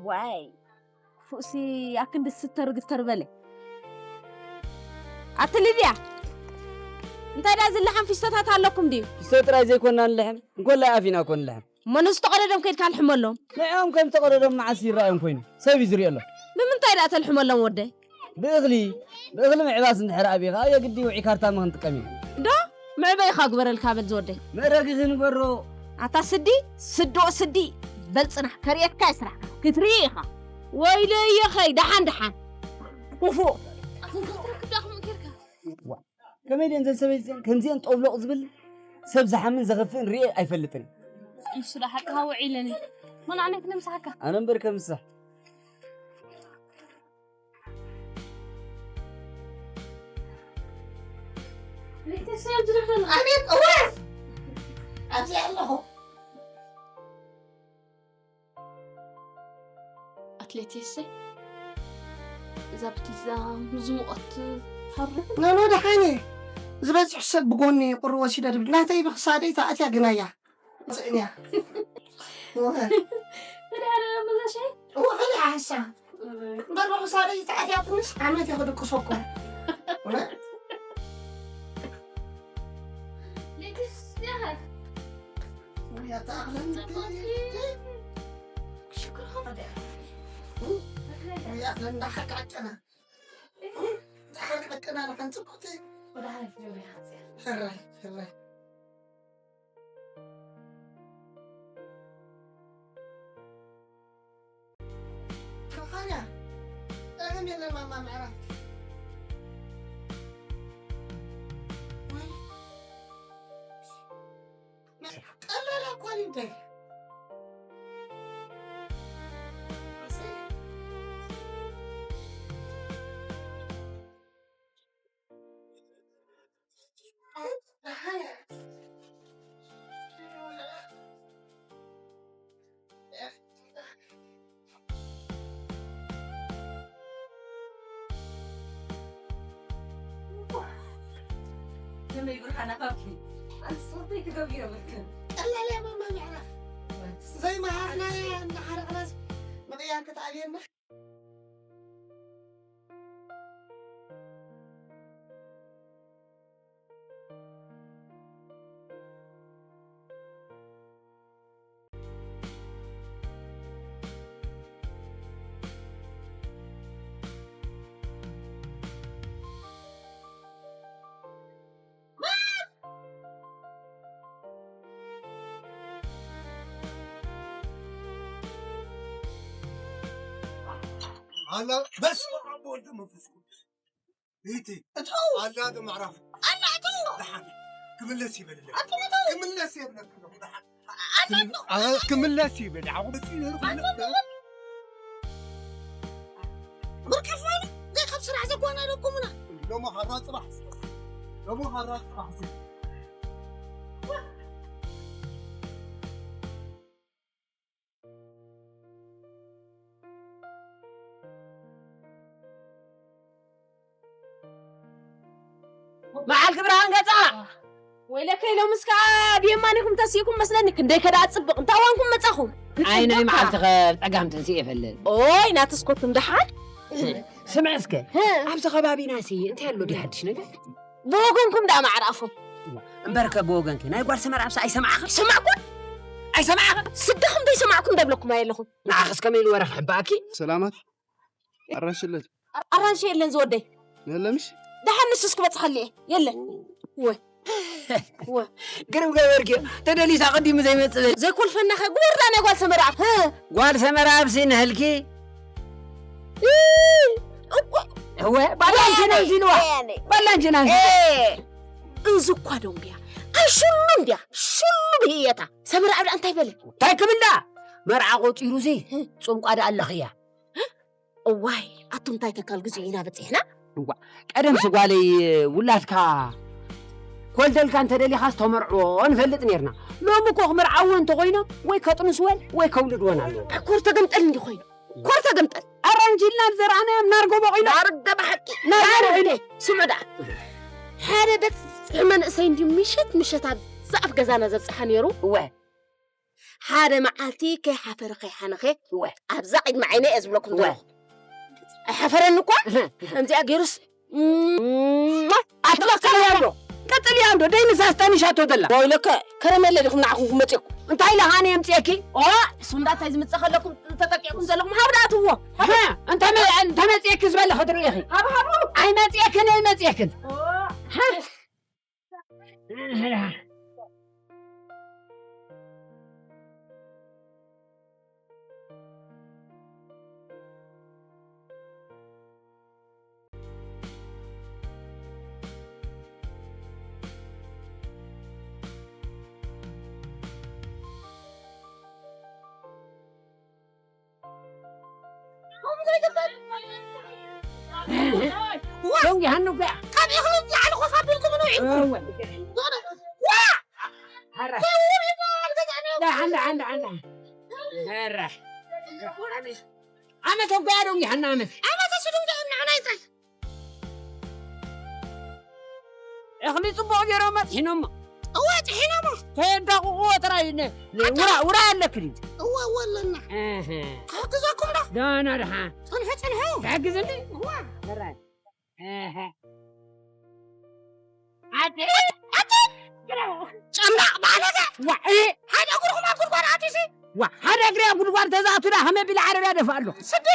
ዋይ፣ ክፉእሲ ኣክንዲ ስተር ግተር በለ። ኣቲ ሊድያ፣ እንታይ ደኣ ዝለሓም ፊስቶታት ኣለኩም ድዩ? ፊስቶ ጥራይ ዘይኮና ንልሕም፣ እንኮላይ ኣፍ ኢና እኮ ንልሕም። እሞ ነዚ ተቐደዶም ከይድካ ልሕመሎም። ንዕኦም ከም ተቐደዶም መዓስ ይረኣዮም ኮይኑ? ሰብ እዩ ዝርእየሎም። ብምንታይ ደኣ ተልሕመሎም ወደይ? ብእኽሊ፣ ብእኽሊ ምዕባስ እንድሕር ኣብዩ ኸኣ የግዲ ውዑይ ካርታ ምኽንጥቀም እዩ። ዶ? መዕበይኻ ግበረልካ በል ዝወደይ። መእረጊኺ ንገሮ። ኣታ ስዲ፣ ስዶ ስዲ። በል ጽናሕ፣ ከርእየካ እየ ስራሕካ። ክትርኢ ኢኻ። ወይለየኸይ፣ ደሓን ደሓን። ውፉእ። ኣቶም ክትረክብ ዳኹም እንኬርካ። ዋ፣ ከመይ ድየን ዘን ሰበይቲ እዚአን ከምዚአን ጠብሎቕ ዝብል? ሰብ ዝሓምን ዘኽፍእን ርኤ ኣይፈልጥን። ንሱ ደኣ ሓቅኻ ውዒለኒ። መን ኣነ ክነ ምሳሕካ? ኣነ እምበር ከምስሕ። ኣቤት፣ እወ! ኣብዚ ኣለኹ። ኣትሌት የሰይ፣ እዛ ብትዛ ምስ ሙቐት ሃሩ። ኖኖ፣ ደሓን እየ። ዝበዝሕ ሰብ ብጎኒ ቁሪ ወሲደ ድብል። ናተይ ብክሳደይ ተኣትያ ግናያ። ጽእንያ። እወ። መድሃኒዓለም መዛሻይ? እወ፣ ፈሊሓ ሓሳ። እምበር ብክሳደይ ተኣትያ ትንሽ ዓመት እየ ክድቅሶ እኮ። እወ። ሌትስ ያህል። እወ፣ ያታ ኣኽለን። ጽቡቕ። ሽክር ኸፈደ። እወ፣ ያታ እንዳሓቃጨና። እንዳሓቃጨና ንሓን ጽቡቕቲ። ወደ ሓሪፍ ጆሪ ሓጽያ። ሕራይ፣ ሕራይ። ተኻርያ። እህም የለን ማማ ምዕራፍ። ወይ። ቀላል እኮ ነው እንዴ? ከመይ ብርሃን ኣኻብኪ? ኣንቲ ስፖርተይ ክገብር የብልክን። ቀላል እያ ማማ ምዕራፍ። ዘይመሃርናያ እናሓረቕናስ ምቕያር ክትኣብየና። ኣላ በስመ ኣብ ወወልድ ወመንፈስ ቅዱስ። ቤቲ እቱ ኣላ ዶ ምዕራፍ ኣላ እቱ ደሓን ክምለስ ይበልለ። ኣቱ እቱ ክምለስ ይብለክ ኣለኹ ደሓን። ኣላ እቱ ኣ፣ ክምለስ ይብል። ዓቑ በፂ ነሩ ክምለስ። ብርቂ ፋኑ፣ ገይ ካብ ስራሕ ዘጓናደኩምና። ሎሚ ኻራ ፅባሕ፣ ሎሚ ኻራ ፅባሕ። መዓልቲ ብርሃን ገጻ። ወይለከይ፣ ሎምስ ከኣ ብየማኒኹም ተሲእኩም መስለኒ። ክንደይ ከ ደኣ ጽብቕ፣ እንታይ እዋንኩም መጻኹም? ኣይ፣ ናይ መዓልቲ ከ ጸጋም ተንሲእ የፈለል። ኦይ፣ ናትስ ኮቱም ደሓን? ስምዒ እስከ፣ ህ። ኣብዚ ከባቢና ሲ እንታይ ኣሎ ድዩ ሓድሽ ነገር? ብወገንኩም ደኣ ማዕረ ኣፎም። እምበርከ ብወገንኪ ናይ ጓል ሰመር ኣብሳ ኣይሰማዕኽን? ሰማዕኩን? ኣይሰማዕኽን? ስጋኹም ዘይሰማዕኩም ደብለኩም ኣየለኹም። ንዓኽስ ከመይ ኢሉ ወረ ክሕባእኪ? ሰላማት? ኣራንሺ ኣለ? ኣራንሺ የለን ዝወደይ። የለምሽ? ደሓን ንሱስ ክበጽሓሉ እየ። የለን። ወ-፣ ወ-፣ ግርም ገበርኪ። ተደሊሳ ቀዲሙ ዘይመጽእ። ዘይኮልፈና ኸ ጉርዳ ናይ ጓል ሰመራብ። ህ። ጓል ሰመራብ ሲ ንህልኪ? እ፣ እወ። እወ፣ ባላንቺ ወያነ፣ ናንሲ ንዋ። ወያነ። ባላንቺ ናንሲ። እ፣ እዚ እኳ ደንጉያ። ኣይ ሽሉ እንድያ። ሽሉ ብህየታ። ሰመራብ ደኣ እንታይ በለ? እንታይ ክብል ደኣ? መርዓ ቆጺሩ ሲ፣ ህ። ጽምቋ ደኣ ኣለኽያ። እዋይ፣ ኣቱም እንታይ ተካል ግዜ ኢና በጺሕና? እዋ፣ ቀደምሲ ጓለይ ውላድካ ክወልደልካ እንተደሊኻስ ተመርዕዎ ንፈልጥ ኔርና። ሎሚ እኮ ክምርዓዎ እንተኾይኖም ወይ ከጥንስወን ወይ ከውልድወን ኣለዎ። ኮር ተገምጠል እንዲ ኮይኑ። ኮር ተገምጠል። ኣራንጂ ኢልና ዝዘራእናዮም ናርጎ በቒሉ። ናርገ ብሓቂ። ናርገ ናርገ። በቒሉ። ስምዑ ደኣ። ሓደ በጽሒ መንእሰይ እንዲ ምሸት ምሸት ኣብዛ ኣፍ ገዛና ዘብጽሓ ነይሩ። እወ። ሓደ መዓልቲ ከይሓፈረ ከይሓነኸ እወ። ኣብዛ ቅድሚ ዓይነ እየ ዝብለኩም እወ። ዘለኹ። ኣይሓፈረን እኳ። እህ። ከምዚኣ ገይሩስ፣ እም፣ ኣትሎ ቀጽልያ እንዶ፣ ቀጽልያ እንዶ፣ ደይ ንሳ ስጠኒሻቶ ዘላ። ወይለከ፣ ከረሜለ ዲኹም ንዓኹም ክመጽእኩም? እንታይ ኢለ ሃኒ የምጽኤኪ? ኦ፣ እሱ እንዳታይ ዝምጽእ ከለኩም ተጠቂዕኩም ዘለኹም፣ ሃብ ደኣ ትዎ። ሃብ። እህ፣ እንተ መ-፣ እንተ መጽኤኪ ዝበለ ክትርኢ ኢኺ። ሃብ፣ ሃብ። ኣይመጽኤክን፣ ኣይመጽኤክን። ኦ። ሃ። ዶንጊ ሃኑ ጋ ካብ ኢኹም ዝለዓለ ኮፍ ኣቢልኩም ንውዒልኩም። እወ። ዋ! ሃራ። ደሓን፣ ደሓን፣ ደሓን፣ ደሓን። ሃራ። ኣመት እኮ ያ ዶንጊ ሃና ኣመት። ኣመት እሱ ዶንጊ ሃና ናይ ታይ? እኽሊ ጽቡቕ ገይሮም ኣጥሒኖሞ። እወ፣ ጥሒኖሞ። ከየዳቑቑዎ ጥራይ ነ-፣ ነ-፣ ኣታ- ውራ-፣ ውራ ኣለክን። እወ፣ እወ፣ ኣለና። እህ። ክሕግዘኩም ዶ? ዳና ድሓ። ጽንሑ፣ ጽንሑ። ትሕግዝኒ? እወ። ጥራይ። እህ። ኣቲ፣ ኣቲ፣ ጨምላቕ ባለገ። ዋ፣ እ። ሓደ እግርኹም ኣብ ጉድጓድ ኣቲሲ። ዋ፣ ሓደ እግሪ ኣብ ጉድጓድ ተዛእቱና ከመይ ቢለ ዓረብያ ደፋ ኣሎ። ስዲ፣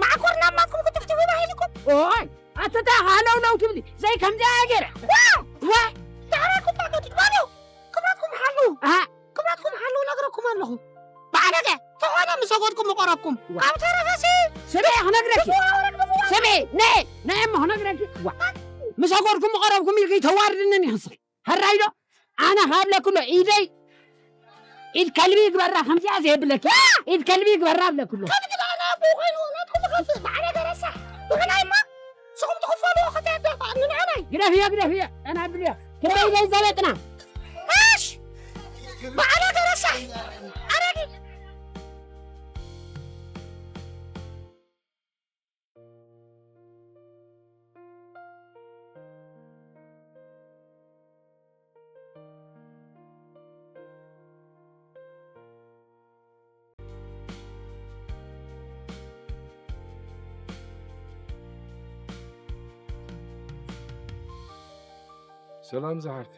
ማዕኮር ናብ ማትኩም ክትፍትፉ ባሂልኩም። ኦይ፣ ኣተታ ሃለው ለው ትብሊ። ዘይ ከምዚኣ ገይረ። ዋ! ዋ! ዳሕራኩም ባገ ትግባሉ። ክብረትኩም ሓሉ። ኣሃ። ክብረትኩም ሓሉ ነግረኩም ኣለኹ። ባዕለገ፣ ተኾነ ምስ ሰጎድኩም ምቐረብኩም። ዋ። ካብ ተረፈሲ። ስሚ፣ ክነግረኪ። ስሚ፣ ነይ፣ ነይ እሞ ክነግረኪ። ዋ። ምስ ሰጎድኩም ምቐረብኩም ኢልኪ ተዋርድንን ይኽስኺ። ሕራይ ዶ? ኣነ ካብ ለክሎ ኢደይ ኢድ ከልቢ ይግበራ፣ ከምዚኣ ዘየብለኪ ኢድ ከልቢ ይግበራ ኣለክሎ። ከልቢ ደኣ ናይ ኣቦ ኮይኑ ናትኩም ዝኸፍእ ባዕለ ገረሳ። ብኽናይማ ንስኹም ትኽፈሉ ከተደፋ ንንዕናይ። ግደፍዮ፣ ግደፍዮ፣ ኣና ብልዮ። ክንደይ ኢደይ ዘበጥና። እሽ! ባዕለ ገረሳ። ኣረጊት። ሰላም ዝሓፍቲ።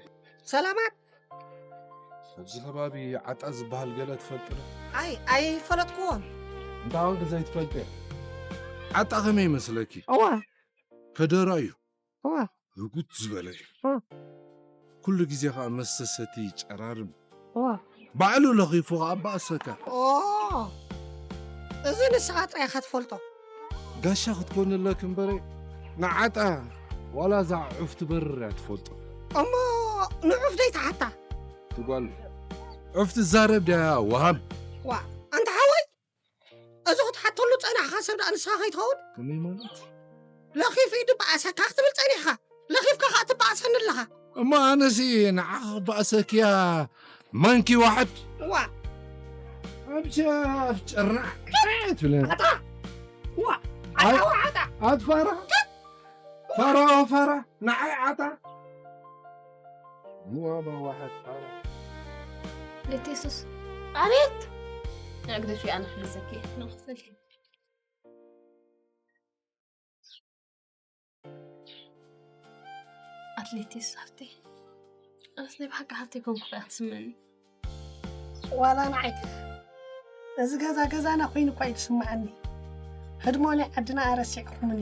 ሰላማት። ኣብዚ ከባቢ ዓጣ ዝበሃል ገለ ትፈልጢ ዶ? ኣይ፣ ኣይፈለጥኩዎን። እንታይ ኮንኪ ዘይትፈልጢ? ዓጣ ከመይ ይመስለኪ? እዋ። ከደራ እዩ። እዋ። ህጉት ዝበለ እዩ። እዋ። ኩሉ ግዜ ኸኣ መስተ ሰቲ ጨራርም። እዋ። ባዕሉ ለኺፉ ኸኣ ባእሰካ። ኦ፣ እዚ ንስኻ ጥራይ ኢኻ ትፈልጦ። ጋሻ ክትኮኒ ኣለኪ እምበረ፣ ንዓጣ ዋላ እዛ ዑፍ ትበርር እያ ትፈልጦ። እሞ ንዑፍ ደይ ትሓታ? ትጓል ዑፍ ትዛረብ ድያ ወሃም? ዋ፣ ኣንታ ሓወይ፣ እዚ ክትሓተሉ ጸናሕኻ ሰብ ደኣ ንስኻ ከይትኸውን? ከመይ ማለት? ለኺፉ እዩ ድበኣሰካ ክትብል ጸኒሕኻ። ለኺፍካ ኸኣ ትበኣሰኒ ኣለኻ። እሞ ኣነሲ ንዓኻ ክበኣሰክያ መንኪ ዋሕድ። ዋ። ኣብ ሸፍ ጭርናዕ ትብለኒ። ዓጣ። ዋ። ኣይ፣ ዓጣ፣ ዋ፣ ዓጣ። ኣት ፋራ። ፋራ፣ ፋራ። ንዓይ ዓጣ። ዋ፣ ዋ፣ ዋሕድ ፋራ። ቤት የሱስ። ኣቤት። ንዕግደሽ ኣነ ክሕግዘኪ እየ። ንኽፈልኪ። ኣትሌቲስ ሃብተይ፣ ኣነስ ናይ ብሓቂ ሃብተይ ኮንኩ እያ ትስምዕኒ። ዋላ ንዓይ እዚ ገዛ ገዛና ኮይኑ እኳ እዩ ዝስምዓኒ። ህድሞ ናይ ዓድና ኣረሲዕኩምኒ።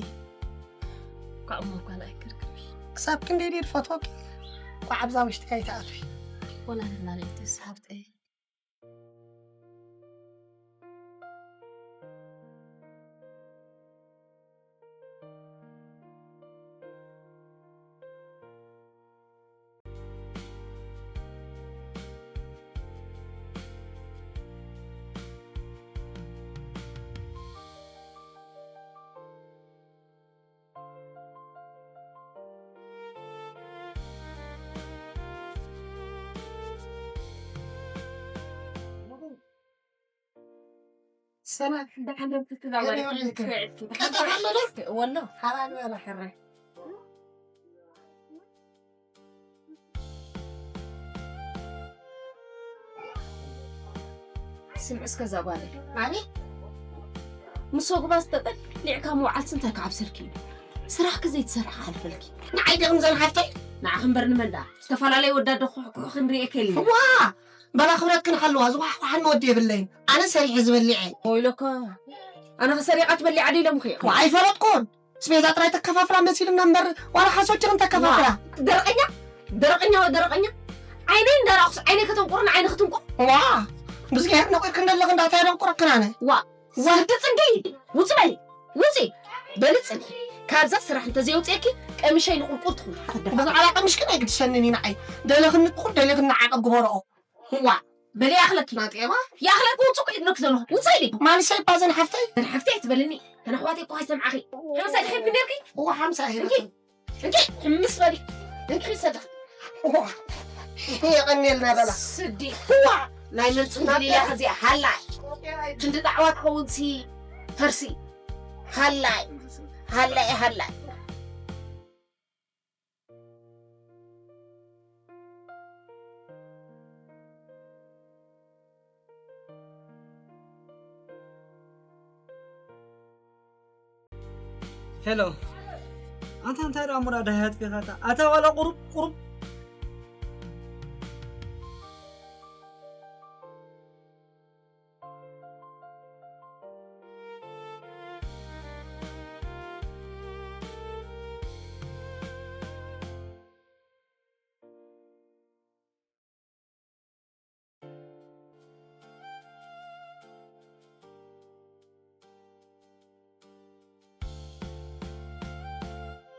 እኳ እሞ ጓል ኣይከድክምሽ። ክሳብ ክንደይ ድየ ዝፈትወኪ። እኳ ኣብዛ ውሽጢ ኣይትኣትዊ። ወላ ንሕና ኣትሌቲስ ሃብተይ። ሰላም፣ ደሓን ዶ ትዛወሪ? ወሎ፣ ሓባን ወላ ሕራይ። ስምዒ እስከ እዛ ጓለይ። ኣቤት። ምስ ወግባ ዝተጠሊዕካ ምውዓልሲ እንታይ ክዓብሰልኪ እዩ? ስራሕኪ ዘይትሰርሒ ክሓልፈልኪ። ንዓይ ዶ ከምዘን ሓፍተይ? ንዓኺ እምበር ንመን ደኣ? ዝተፈላለየ ወዳት ዶ ክሕኩሑ ክንርኢ ከይልና? ዋ! በላ ክብረትክን ሃልዋ፣ ዝዋሕዋሓኒ ወዲ የብለይን። ኣነ ሰሪሐ ዝበልዕ እየ። ወይለካ፣ ኣነ ኸ ሰሪቓ ትበልዕ ኣደ ኢሎምኺ እዮም? ዋ፣ ኣይፈለጥኩን። ስቤዛ ጥራይ ተከፋፍላ መሲልና እምበር፣ ዋላ ሓሶት ጅርን ተከፋፍላ። ዋ፣ ደረቐኛ፣ ደረቐኛ፣ ደረቐኛ። ዓይነይ እንዳረኣኹስ ዓይነይ ከተንቁርኒ፣ ዓይኒ ክትንቁር። ዋ፣ ብዝግሄር ነቑርክን ዘለኽ እንዳታይ ደንቁረክን ኣነ? ዋ፣ ዋ። ስዲ ጽንዲ፣ ውጽ በሊ፣ ውጺ፣ በሊ ጽንሒ። ካብዛ ስራሕ እንተዘይውጽኤኪ፣ ቀሚሸይ ንቁልቁል ትኹን። ብዛዕባ ቀሚሽክን ኣይግድሰንን እዩ ንዓይ። ደለኽኒ ትኹን፣ ደለኽኒ ዓቐብ ግበርኦ። ዋ። በሊ ይኣኽለኪ። ናጤባ? ይኣኽለኪ፣ ውፅእ እኮ ኢልኩ ዘለኹ። ውፅእ ኢሊ። ማንሳይ እባ ዘን ሓፍተይ? ዘን ሓፍተይ ኣይትበልኒ። ዘን ኣሕዋተይ እኮ ኣይሰምዓኺ። ሓምሳ ድሕር ብነርኪ? እዋ ሓምሳ ይረክብ። እንኪ፣ እንኪ፣ ሕምስ በሊ። እንኪ ሰድኽ። እዋ፣ የቐንየልና በላ። ስዲ። እዋ፣ ናይ መንጽና ሊላ እዚኣ ሃላይ። ክንዲ ዳዕዋ ትኸውን ሲ ፈርሲ። ሃላይ። ሃላይ፣ ሃላይ። ሄሎ፣ ኣንታ እንታይ ደኣ ሙራድ ኣያጥፊኻታ? ኣታ ዋላ ቁሩብ፣ ቁሩብ።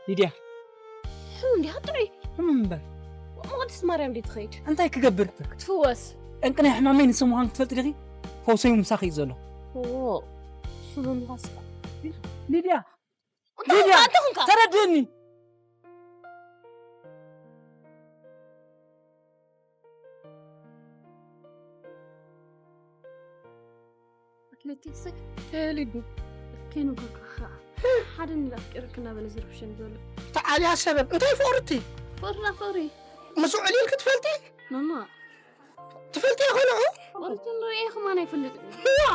ሊድያ። ሕም እንዲኻ ጥዑይ። ሕም እምበር። እሞ ቅድስት ማርያም ድዩ ትኸይድ? እንታይ ክገብር? ክትፍወስ። ጠንቂ ናይ ሕማመይ ንሱ ምዃኑ ክትፈልጢ ዲኺ? ፈውሰይ ምሳኺ እዩ ዘሎ። ኦ፣ ሕም እምበር። ሊድያ። እንታይ ሊድያ፣ ኣንተ ኹንካ? ተረድእኒ። ኣትሌቲክስ ሊዱ ከይንጎርካ ሓደ ንላፍቅርክ እናበለ ዝርብሸን ዘሎ። ተዓልያ ሰበብ እንታይ ፍቕርቲ? ፍቕርና ፍቕሪ። ምስ ውዕል ኢልክ ትፈልጢ? ማማ። ትፈልጢ ይኾንዑ? ፍቕርቲ ንርእየ ከማን ኣይፈልጥን። እዋ፣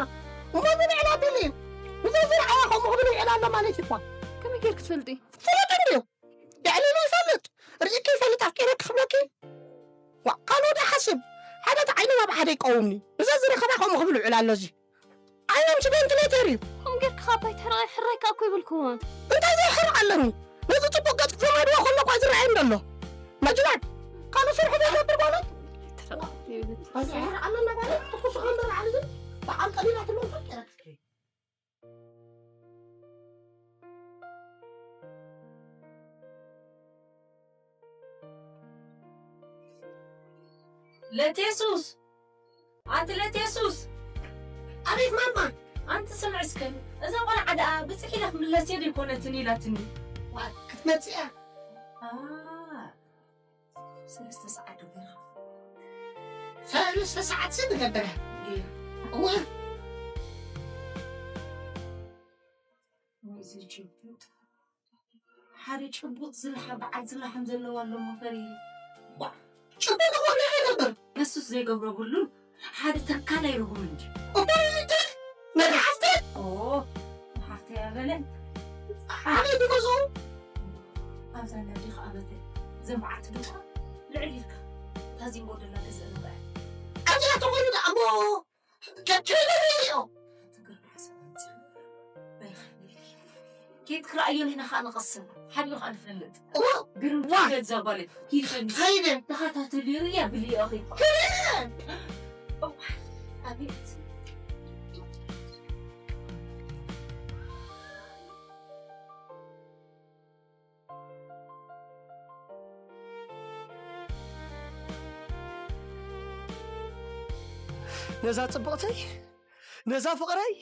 እሞ ዝንዕላ ቢል እዩ። ንዘዝርዓያ ከምኡ ክብል ይዕላ ኣሎ ማለት ይኳ። ከመይ ጌርክ ትፈልጢ? ፍለጥ እንድዩ። የዕሊሉ ይፈልጥ፣ ርኢኪ ይፈልጥ፣ ኣፍቂረኪ ክብለኪ። ዋ፣ ካልኡ ዶ ይሓስብ? ሓደ ተዓይኑ ናብ ሓደ ይቀውምኒ። እዛ ዝረኸባ ከምኡ ክብል ይውዕል ኣሎ እዚ። ዓይኖም ሲ ቬንትሌተር እዩ። ከምኡ ጌርካ ካብ ኣባይ ትሕረቕ፣ ሕራይ ከኣ እኮ ይበልክዎን። እንታይ ዘይሕርቕ ኣለኒ? ነዚ ጽቡቕ ገጽ ክዘማድዎ ከሎ እኳ ዝረኣየኒ ዘሎ። መጅናን፣ ካልእ ስርሑ ዘይገብር ጓል። ትሕረቕ ይብል። እንታይ ሕርቕ ኣለና ጓል? ትኩስ ኸም በላዕሊ ዝብል። ብዓል ቀሊላትሎም ፈቂረኪ። ለቴሱስ፣ ኣንቲ ለቴሱስ። ኣቤት ማማ። ኣንቲ ስምዒ እስከ፣ እዛ ቆልዓ ደኣ ብጽሕ ኢላ ክምለስ እየ ደይኮነትን ኢላትኒ። ዋይ፣ ክትመጽእ እያ። ኣ፣ ሰለስተ ሰዓት ዶ ገይራ? ሰለስተ ሰዓት ሲ ንገብረ። እየ። እዋ። ወይ እዚ ጭቡጥ። ሓደ ጭቡጥ ዝልሓ በዓል ዝላሕም ዘለዎ ኣሎ እሞ ፈሪ። ዋ፣ ጭቡጥ እኮ እንታይ ይገብር? ንሱስ ዘይገብሮ ብሉን። ሓደ ተካል ኣይርጉምን ድዩ? እሞ ይልክል? መድሓፍቲ? ኦ፣ መሓፍቲ ያበለ። ኣበይ ትገዝኡ? ኣብዛ እንዳ ዲኻ ኣበተ ዘንበዓቲ ድኳን ልዕል ኢልካ። እታ ዚንጎ ደላ ገዝእ ንበዐ። ኣብዚኣ ተኾይኑ ደኣ እሞ ከኪሉ ርእዮ። ትግርና ሓሳብ ኣምጽእ። በይ ኸይድ። ኬድ ክረኣዮ ንሕና ኸኣ ንቐስን። ሓቢኡ ኸኣ ንፈልጥ። እዋ፣ ግርም እዋ። ትገዛ ጓል። ሂድ በል። ኸይደ። ተኸታተልዮ እያ ብልዮ ኸይድ። ኸይደ። እዋ፣ ኣቤት። ነዛ ጽብቕተይ፣ ነዛ ፍቕረይ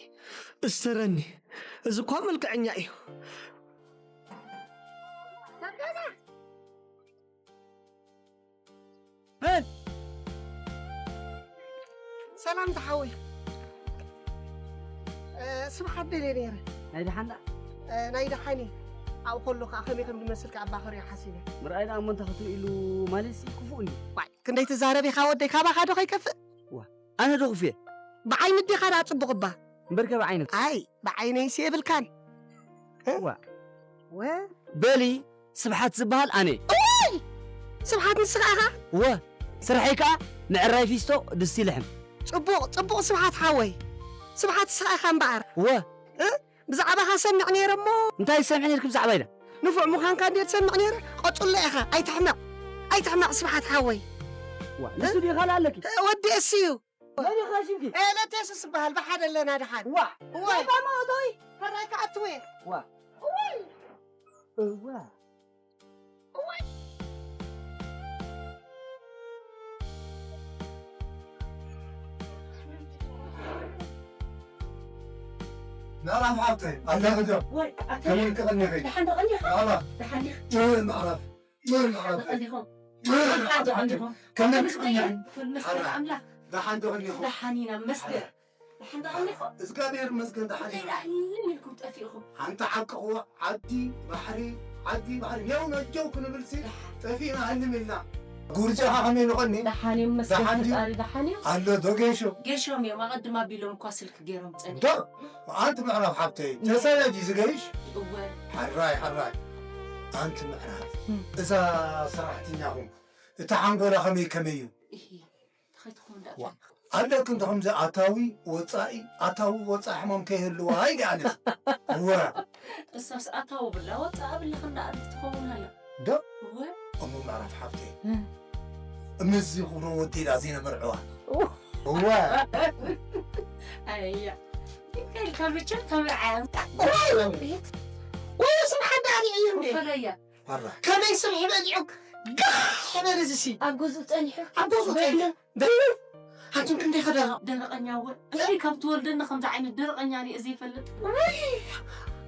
እስተረኒ። እዚ እኳ መልክዐኛ እዩ። መን? ሰላም ዝሓወይ። እ፣ ስብሓት ደልየ ነይረ። ናይ ደሓን ደኣ? እ፣ ናይ ደሓን እዩ። ኣብኡ ከሎ ከኣ ከመይ ከም ዝመስል ከኣ ኣባኸርዮ ሓሲበ። ምርኣይ ደኣ እሞ እንተ ክትርእይሉ ማለትሲ ክፉእ እንድዩ። ዋይ፣ ክንደይ ትዛረብ ኢኻ ወደይ፣ ካባኻ ዶ ከይከፍእ? ዋ፣ ኣነ ዶ ክፍየ? ብዓይኒ ኣዴኻ ደኣ ጽቡቕ እባ። እምበርከ ብዓይነት? ኣይ፣ ብዓይነይሲ የብልካን። እ? ዋ። ወ? በሊ፣ ስብሓት ዝበሃል ኣነ። እዋይ! ስብሓት ንስኻ ኢኻ? ወ፣ ስርሐይ ከኣ ምዕራይ ፊስቶ ድስቲ ልሕም። ጽቡቕ፣ ጽቡቕ ስብሓት ሓወይ። ስብሓት ንስኻ ኢኻ እምበኣር። ወ። እ? ብዛዕባኻ ሰምዕ ነይረ እሞ። እንታይ ትሰምዕ ነይርኪ ብዛዕባይ ኢለ? ንፉዕ ምዃንካ እንድየ ትሰምዕ ነይረ። ቀጽሎ ኢኻ። ኣይትሕመቕ። ኣይትሕመቕ ስብሓት ሓወይ። ዋ፣ ንሱ ድዩ ካልእ ኣለኪ? እ፣ ወዲ እሱ እዩ። መን ኢኻ ሽምኪ? ኤለቴሱስ ዝበሃል ብሓደ ኣለና ደሓን። ዋ፣ እዋይ። ባባ መእቶይ። ሕራይ ክኣትው እየ። ዋ። እዋይ። እዋ። እዋይ። ምዕራፍ ሓብተይ ኣለኺ ዶ? ወይ ኣታ ከመይ ክቕኒኺ? ደሓን ዶ ቀኒኻ? ምዕራፍ ደሓን ዲኻ? እህ፣ ምዕራፍ እህ፣ ምዕራፍ ደሓን ዲኻ? እህ፣ ምዕራፍ ደሓን ዲኻ? ከመይ ምስጋና ክቕኒኺ? ይኹን ምስጋና ኣምላኽ ደሓን ዶ ቀኒኹ? ደሓን ኢና መስገን። ደሓን ዶ ቀኒኹ? እግዚኣብሔር ይመስገን ደሓን ኢና። እንታይ ኢልኩም ጠፊእኹም? ሓንቲ ሓቂ ክዋ ዓዲ ባሕሪ ዓዲ ባሕሪ ኔው ነጀው ክንብልሲ ደሓን ጠፊእና ህልም ኢልና ጉርጃኻ ከመይ ንቐኒ ደሓን እዮም መስገን ደሓን ድዩ? ፈጣሪ ደሓን እዮም። ኣሎ ዶ ጌሾ ጌሾም እዮም ኣቐድማ ቢሎም እኳ ስልኪ ገይሮም ጸኒሑ። ዶ ኣንቲ ምዕራፍ ሓብተይ ተሰለ ድዩ ዝገይሽ እወ ሓራይ ሓራይ ኣንቲ ምዕራፍ እም። እዛ ሰራሕተኛኹም እቲ ሓንጎላ ከመይ ከመይ እዩ እሂ ተኸይትኹም ዳ ዋ ኣለክ እንተ ከምዚ ኣታዊ ወፃኢ ኣታዊ ወፃኢ ሕማም ከይህልዋ ኣይዲ ኣነስ እወ እሳስ ኣታዊ ብላ ወፃእ ብልኽ እንዳ ኣርግ ትኸውን ኣላ ዶ እወ እሞ ምዕራፍ ሓብተይ እም። ምስዚ ክብሮ ወዲላ ዘይነበርዕዋ እወ ኣያ ኢልካ መቸም ተምርዓያ ወይ ስራሕ ኣዳሪ እዩ እንዴ ፈለያ ሓራ ከመይ ስርሒ በሊዑ ጋሕ በል እዚ ሲ ኣብ ገዝኡ ጸኒሑ ኣብ ገዝኡ ጸኒሑ ኣንቱም ክንደይ ከደራ ደረቐኛ ወ እዚ ካብ ትወልደኒ ከምዚ ዓይነት ደረቐኛ ሪእ ዘይፈልጥ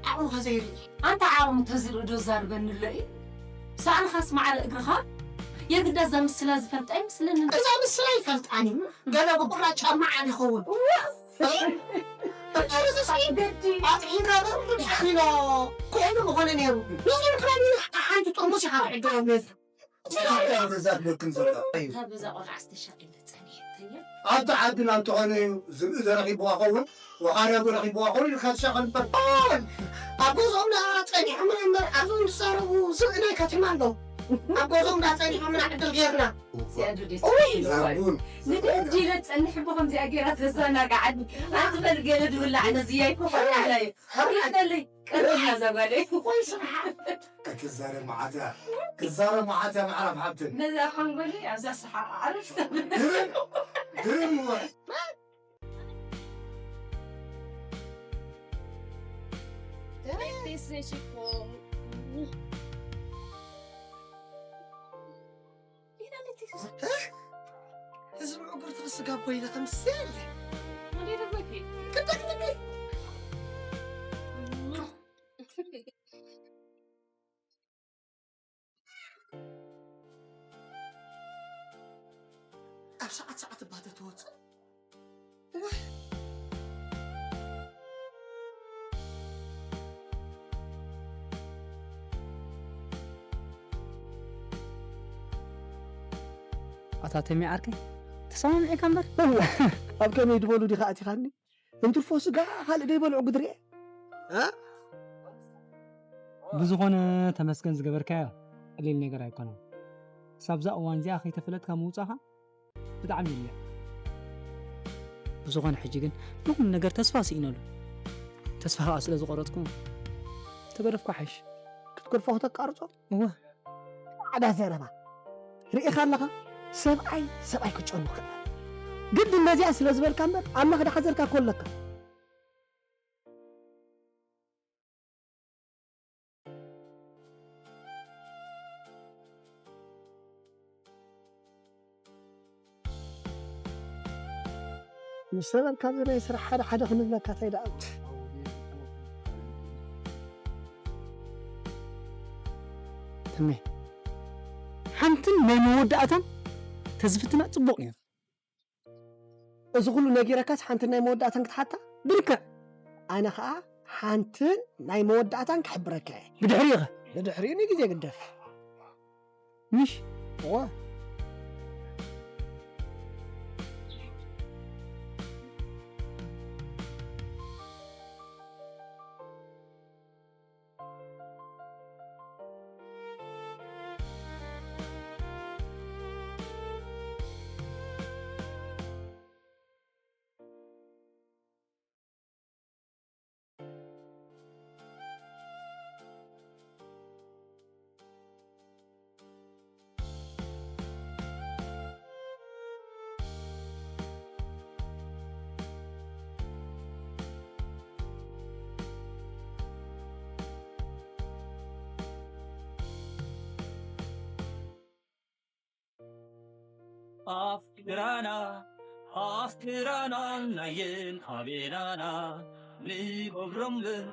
ዓቕምኻ ዘይርኢ ኣንታ ዓቕሙ ተዝርኢ ዶ ዛርበኒ ኣሎ እዩ ሳእንኻስ ማዕረ እግርኻ የግዳ እዛ ምስላ ዝፈልጣ ኣይመስለንን እዛ ምስላ ይፈልጣን እዩ ገለ ብቁራ ጫማ ዓን ይኸውን ኣጥሒና ዶ ሓኺሎ ኩዕሉ ምኾነ ነይሩ ንዝም ክረኒ ሓንቲ ጥርሙስ ኢኻ ክዕድሎም ነዚ ዛትበክን ዘሎ እዩ ካብ እዛ ቆልዓ ዝተሻለ ጸኒሐተየ ኣብቲ ዓድና እንተኾነ እዩ ዝብኢ ዘረኺብዋ ኸውን ወኻርያ ዘረኺብዋ ኸውን ኢልካ ትሻቐል እምበር ኣብ ገዝኦም ደኣ ጸኒሖም እምበር ኣብዞም ዝዛረቡ ዝብኢ ናይ ከተማ ኣሎ ኣብ ገዝኦም ደኣ ጸኒሖም ኢና ዕድል ጌርና ሲያዱዴት ዛቡን ንደዲለ ጸንሕ ብኸምዚኣ ገይራ ተዘናጋዓኒ ኣትበል ገለ ድብላዕ ነዝያ ይኮኸላ እዩ ይፍለለይ ቀርብና ዘጓለ ወይ ስብሓ ክትዛረብ መዓት እያ ክትዛረብ መዓት እያ ምዕራፍ ሓብትን ነዛ ሓንጎለይ ኣብዛ ሰሓ ዓረፍ ግርም ግርም እወ እዚ ምዕጉርቲ ክስጋቦ ኢለ ከምስል ኣብ ሰዓት ሰዓት እባ ተትወፅእ ኣታ ተሚ ዓርከይ ተሰማሚዕካ እምበር እዋ ኣብ ከመይ ድበሉ ዲኻ ኣቲኻኒ እንትርፎ ስጋ ካልእ ደይበልዑ ግድርየ ብዝኾነ ተመስገን ዝገበርካዮ ቀሊል ነገር ኣይኮነን ክሳብዛ እዋን እዚኣ ከይተፈለጥካ ምውፃኻ ብጣዕሚ ይልያ ብዝኾነ ሕጂ ግን ንኹሉ ነገር ተስፋ ስኢነሉ ተስፋ ከዓ ስለ ዝቆረፅኩ ተገደፍኩ ሓይሽ ክትገድፎ ከተቃርፆ እወ ጻዕዳ ዘረባ ርኢኻ ኣለኻ ሰብኣይ ሰብኣይ ክጨኑ ክእል ግድን ነዚኣ ስለ ዝበልካ እምበር ኣምላኽ ዳሓዘልካ ኮለካ ምስ ሰበል ካብዚ ናይ ስራሕ ሓደ ሓደ ክንብለካ እንታይ ደኣ ተሜ ሓንትን ናይ መወዳእታን ተዝፍትና ጽቡቕ ነይሩ እዚ ኩሉ ነጊረካስ ሓንቲ ናይ መወዳእታን ክትሓታ ብልክዕ ኣነ ኸኣ ሓንትን ናይ መወዳእታን ክሕብረካ እየ ብድሕሪኡ ኸ ብድሕሪኡ ንግዜ ግደፍ ምሽ እዋ ኣፍቅራና ኣፍቅራና ናየን ሃቤናና ንገብሮም በር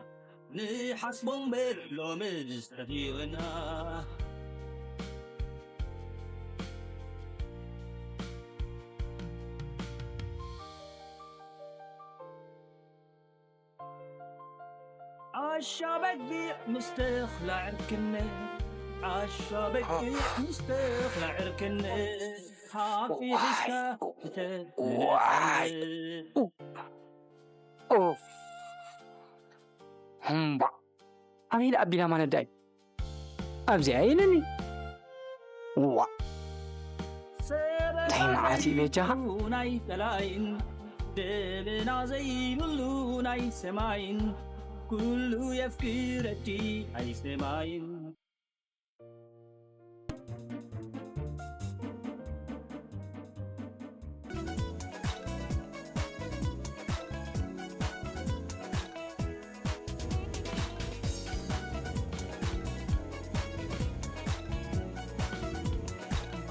ንሓስቦም በር ሎሚ ዝተፊቕና። ዓሻ በጊዕ ምስ ተኽላ ዕርክነ፣ ዓሻ በጊዕ ምስ ተኽላ ዕርክነ፣ ሓፊ ሒዝካ ክተት ዋይ! ንነጻነት። ኡፍ! እምባ! ኣበይ ደኣ ኣቢላ ማለት ደኣ እዩ? ኣብዚኣ የለኒ። ዋ! እንታይ መዓት እዩ በጃኻ? ናይ ጸላይን ደበና ዘይብሉ ናይ ሰማይን ኩሉ የፍቅረኪ ኣይሰማይን።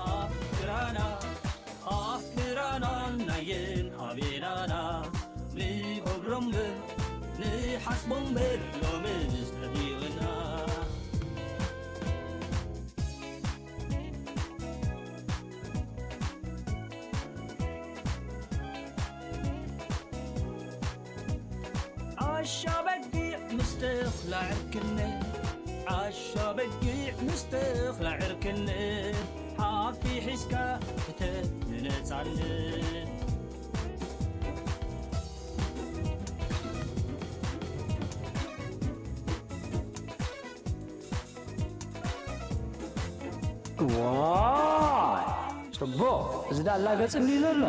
ኣፍቅራና ኣፍቅራና ናየን ኣቤናና ንገብሮም በር ንሓስቦም በር ሎሚ ዝተፊቕና። ዓሻ በጊዕ ምስ ተኽላ ዕርክነ፣ ዓሻ በጊዕ ምስ ተኽላ ዕርክነ፣ ሓፊ ሒዝካ ክተት ንነጻነት። ዋይ! ጽቡቕ! እዚ ደኣ ኣላገጽኒ ዘሎ።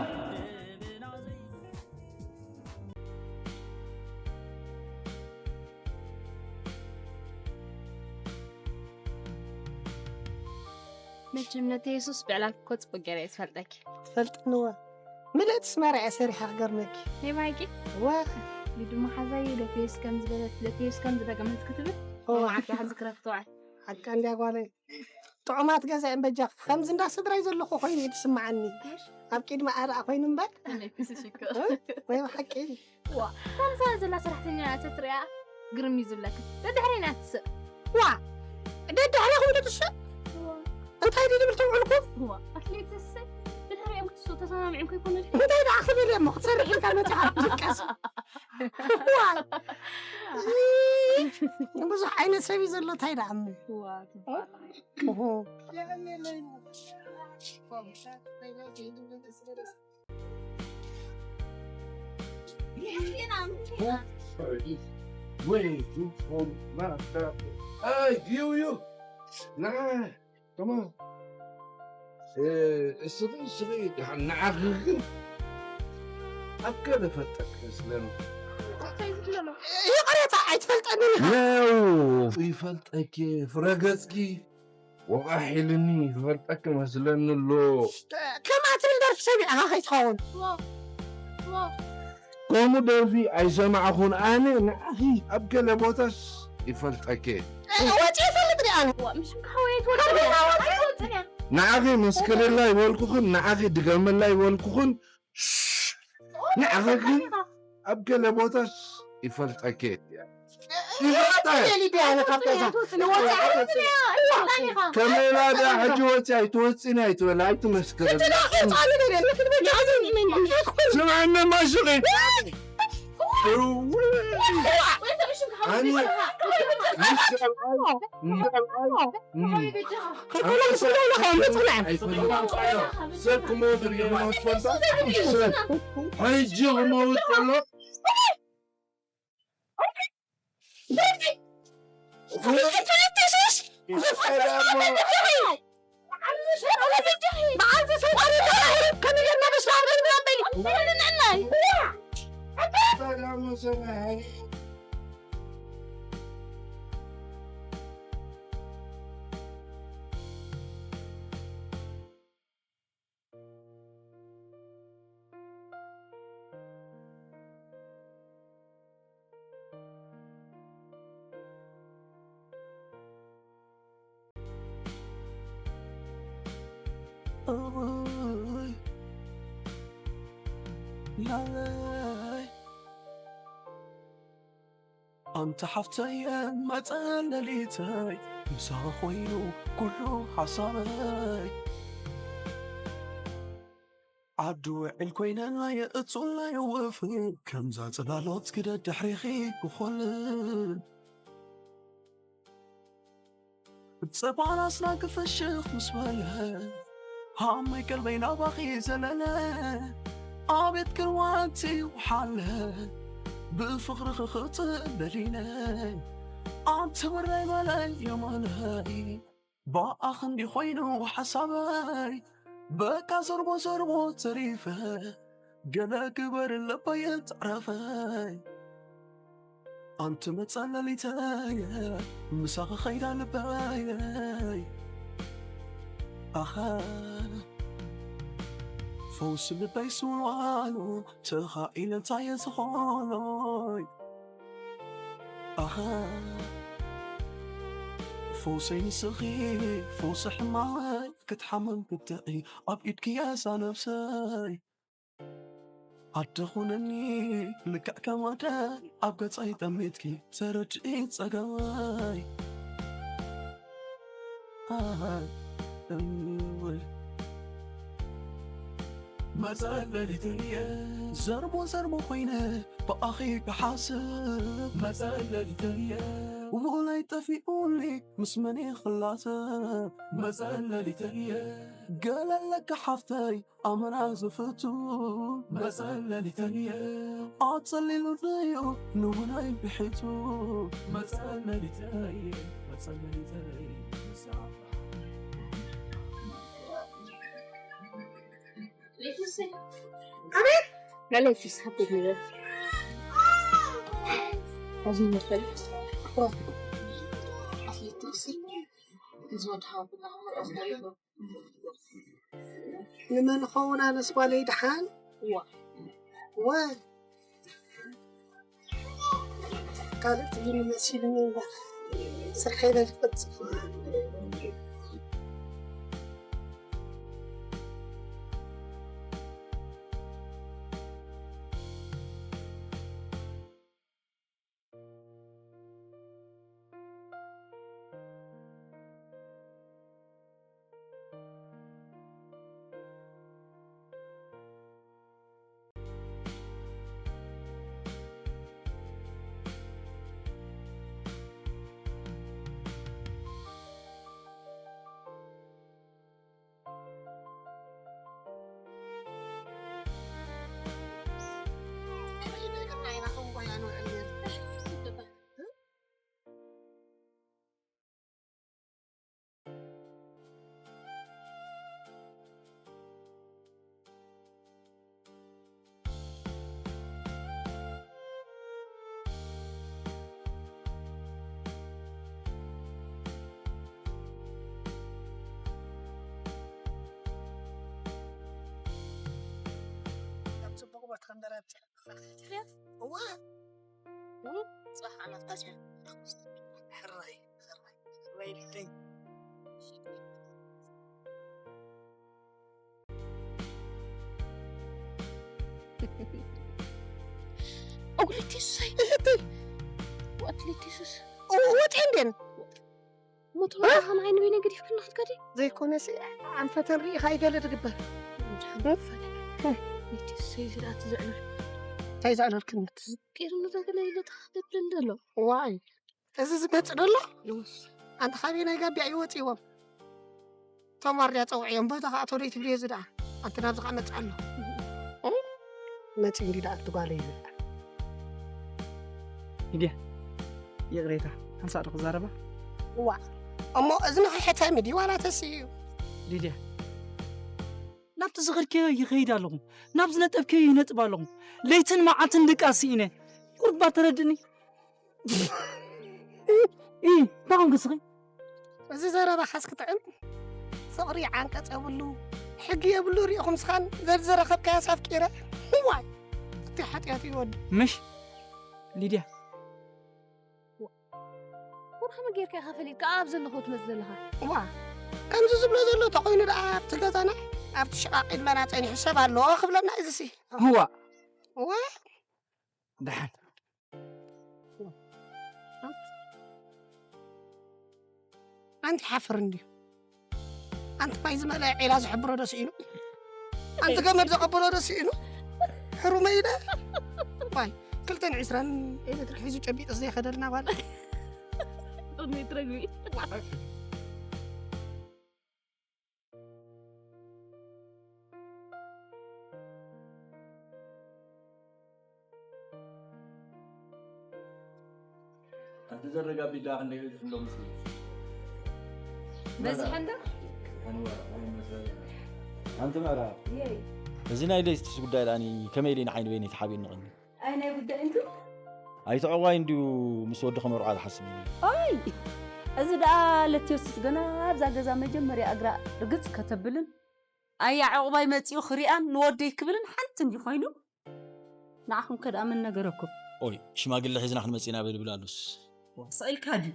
መቸም ነቲ የሱስ ብዕላልኪ እኮ ጽቡቅ ገይረ እየ ዝፈልጠኪ። ትፈልጥንዋ ምልእቲ ስማርያ እየ ሰሪሓ ክገርመኪ። ናይ ብሓቂ? ዋ። ንድሞ ሓዛይ ለተየስ ከም ዝበለት ለተየስ ከም ዝደገመት ክትብል እዋ። ሓቂ ሓዚ ክረፍተዋል። ሓቃ እንድያ ጓለይ። ጥዑማት ገዛ እየን በጃኺ። ከምዚ እንዳ ስድራይ ዘለኹ ኮይኑ እዩ ዝስምዓኒ። ኣብ ቅድሚ ኣርኣ ኮይኑ እምበር። ወይ ብሓቂ። ዋ፣ ከምዛ ዘላ ሰራሕተኛ እያ ተትሪኣ ግርም እዩ ዝብለካ። ደድሕሪና ትስእ። ዋ፣ ደድሕሪኹም ዶ ትስእ? ዋ። እንታይ ድዩ ዝብል ተውዕልኩም? ዋ፣ ኣትሌትስ ድሕሪኦም ክትስኡ ተሰማሚዕም ከይኮነ ድዩ? እንታይ ደኣ ክብል እየ እሞ ክትሰርሕ ኢልካ መጺኻ ክትድቀስ? ዋ። ብዙሕ ዓይነት ሰብ እዩ ዘሎ፣ እንታይ ደኣ እሞ? ዋ፣ ትባል። እሁ። Hey, you, you. Hey, you, you. Nah, come on. Eh, እስኺ፣ እስኺ፣ ደሓን ንዓኺ ግን ኣብ ገለ ፈልጠኪ መስለኒ። እንታይ ዝብለሎ? ይቕሬታ፣ ኣይትፈልጠንን ኢኻ። ነው፣ ይፈልጠኪ፣ ፍረ ገጽኪ ወቓሕ ኢልኒ፣ ይፈልጠኪ መስለኒ ኣሎ። ከምኣ ትብል ደርፊ ሰሚዐኻ ከይትኸውን። ዋ፣ ዋ። ከምኡ ደርፊ ኣይሰማዕኹን ኣነ። ንዓኺ ኣብ ገለ ቦታስ ይፈልጠኪ። እ፣ ወፂ ይፈልጥ ድኣ ኣነ። ዋ፣ ምሽ ከሓወየ ትወልድ። ንዓኺ መስክርላ ይበልኩኽን፣ ንዓኺ ድገመላ ይበልኩኽን፣ ሽሽ፣ ንዓኺ ግን ኣብ ገለ ቦታስ ይፈልጠኪ። ይፈልጠ። ይፈልጠ። ከመይ ኢላ ደኣ ሕጂ ወፂ ኣይትወፅን ኣይትበል ኣይትመስክር። ስምዓኒ ማሽቂ። ኣነ ምስ ሰብኣይ፣ ምስ ሰብኣይ፣ ምስ ሰብኣይ ኣይፈልጥን። ሰብ ክሞት ርኢኹሞ ትፈልጡ? ሰብ ሕጂ ክመውት ከሎ ኣንታ ሓፍተይ መጸለሊተይ ምሳኺ ኮይኑ ኩሉ ሓሳበይ። ዓዲ ውዕል ኮይነ የእቱለይ ወፍሪ ከምዛ ጽላሎት ክደ ድሕሪኺ ክኾልል። ጸባናስና ክፈሽኽ ምስ በለ ሃመይ ቀልበይ ናባኺ ዘለለ። ኣቤት ቅርዋቲ ውሓለ ብፍቕሪ ክኽጽእ ደሊነ። ኣንቲ ብረይ በለይ የማነይ ብኣኽ እንዲ ኮይኑ ሓሳበይ። በቃ ዘርቦ ዘርቦ ተሪፈ ገለ ግበር ልበይ ተዕረፈይ። ኣንቲ መጸለሊተይ ምሳኺ ኸይዳ ልበይ። ኣኸ ፈውሲ ልበይ ስውኣሉ ተኻኢለ እንታይ እየ ዝኾኖይ? ኣኸ ፈውሰይ ንስኺ ፈውሲ ሕማመይ ክትሓመም ክትጥዒ ኣብ ኢድኪ እያ እዛ ነብሰይ። ኣደ ኹነኒ ልክዕ ከም ኣደ ኣብ ገጸይ ጠሚትኪ ተረድኢ ጸገመይ። ኣሃ፣ እወ። መጸለሊተይ እየ ዘርቦ ዘርቦ ኮይነ ብኣኺ ክሓስብ። መጸለሊተይ እየ ውላይ ጠፊኡኒ ምስ መን ክላሰብ። መጸለሊተይ እየ ገለ ኣለካ ሓፍተይ ኣመና ዝፍቱ። መጸለሊተይ እየ ኣጸሊሉ ድዩ ንውናይ ብሒቱ። መጸለሊተይ እየ መጸለሊተይ ኣቤት! ለለፊስ ሓብተይ ነበር። እዚ ይመስል። ኣፍሊጥሲ ዝወድሃው ንመን ኸውን ኣነስ ጓለይ ደሓን? ዋ። ዋ። ካልእ ትብሊ መሲሉኒ እምበር ስርሐይ በልፈጽም። ኣብ ጽቡቕ ቦታ ክንደራጀ። እዋ። እም፣ ጽባሕ ዓመት ኣትዩ። ሕራይ፣ ሕራይ፣ ሕራይ ልደይ። ኣጉሊቲ ሱሰይ። እህቲ። ወኣትሊቲ ሱስ። ወ-፣ ወጥ እንደን። ሞት እ? በቃ ከማይ ንበይነ ገዲፍክና ክትከዲ? ዘይኮነሲ ኣንፈተን ርኢኻ ይገለ ትግበር። ሓንቲ ፈለ። እ። እቲ ሰይ ዝራእቲ ዘዕለል። እንታይ ዘዕለልክነት? ቂርኑ ዘገለ ኢሉ ተኸተተን ዘሎ። ዋይ። እዚ ዝመጽእ ዘሎ? ንስ። ኣንተ ካበይ ናይ ጋቢያ ይወጽእዎም? እቶም ዋርድያ ጸውዕዮም፣ ቦታ ኸኣ ቶሎ ይትብልዮ እዚ ደኣ። ኣንቲ ናብዚ ኸኣ መጽእ ኣሎ። እ? መጺእ እንዲ ደኣ ኣንቲ ጓለይ ይብል። ሊድያ፣ ይቕሬታ፣ ሓንሳእ ዶ ክዛረባ? እዋ፣ እሞ እዝንኺ ሕተሚ ድዩ ዋላ ተስእዩ? ሊድያ፣ ናብቲ ዝኸድክዮ ይኸይድ ኣለኹ፣ ናብ ዝነጠብክዮ ይነጥብ ኣለኹ። ለይትን መዓልትን ድቃስ ስኢነ። ቁርባ ተረድእኒ። እ፣ እንታይ ኮንኪ እስኺ? እዚ ዘረባኻስ ክጥዕም? ፍቕሪ ዓንቀጽ የብሉ፣ ሕጊ የብሉ። ሪኢኹም ስኻን ዘዝረኸብካያስ ኣፍቂረ። ዋይ፣ እቲ ሓጢኣት እዩ ወዲ። ምሽ፣ ሊድያ። ወርሒ መጌርካ ኢኻ ፈሊጥካ ኣብ ዘለኹ ትመጽእ ዘለኻ። እዋ፣ ከምዚ ዝብሎ ዘሎ ተኾይኑ ደኣ ኣብቲ ገዛና፣ ኣብቲ ሽቓቕ ኢድመና ጸኒሑ ሰብ ኣለዎ ክብለና እዩ ዝሲ። እዋ። እዋ። ደሓን። ኣንቲ ሓፍር እንድዩ። ኣንቲ ማይ ዝመልአ ዒላ ዝሕብሮ ዶ ስኢኑ? ኣንቲ ገመድ ዘቐበሎ ዶ ስኢኑ? ሕሩመይ ኢለ። ማይ ክልተን ዕስራን ኤሌክትሪክ ሒዙ ጨቢጡ ዘይኸደልና ጓል። እኔ ትረግቢ። ኣንቲ ዘረጋቢ ዳ ክንደይ ቤት እንደው ምስሉ በዚሐ እንዳ ኣንቲ ምዕራብ እዚ ናይ ሌቲስ ጉዳይ ዳኒ ከመይ ኢሉ ንዓይኒ በይነይ ተሓቢኡ ንቕኒ ኣይ ናይ ጉዳይ እንቱ ኣይተዕዋይ እንድዩ ምስ ወዲ ከመርዓ ዝሓስብ እዩ ኣይ እዚ ደኣ ለቴዎስስ ገና ኣብዛ ገዛ መጀመርያ እግራ ርግጽ ከተብልን ኣያ ዕቑባይ መጺኡ ክሪኣን ንወደይ ክብልን ሓንቲ እንዲ ኮይኑ ንዓኹም ከ ደኣ መን ነገረኩም ኦይ ሽማግለ ሒዝና ክንመጽእ ኢና በል ይብል ኣሉስ ስቕ ኢልካ ድዩ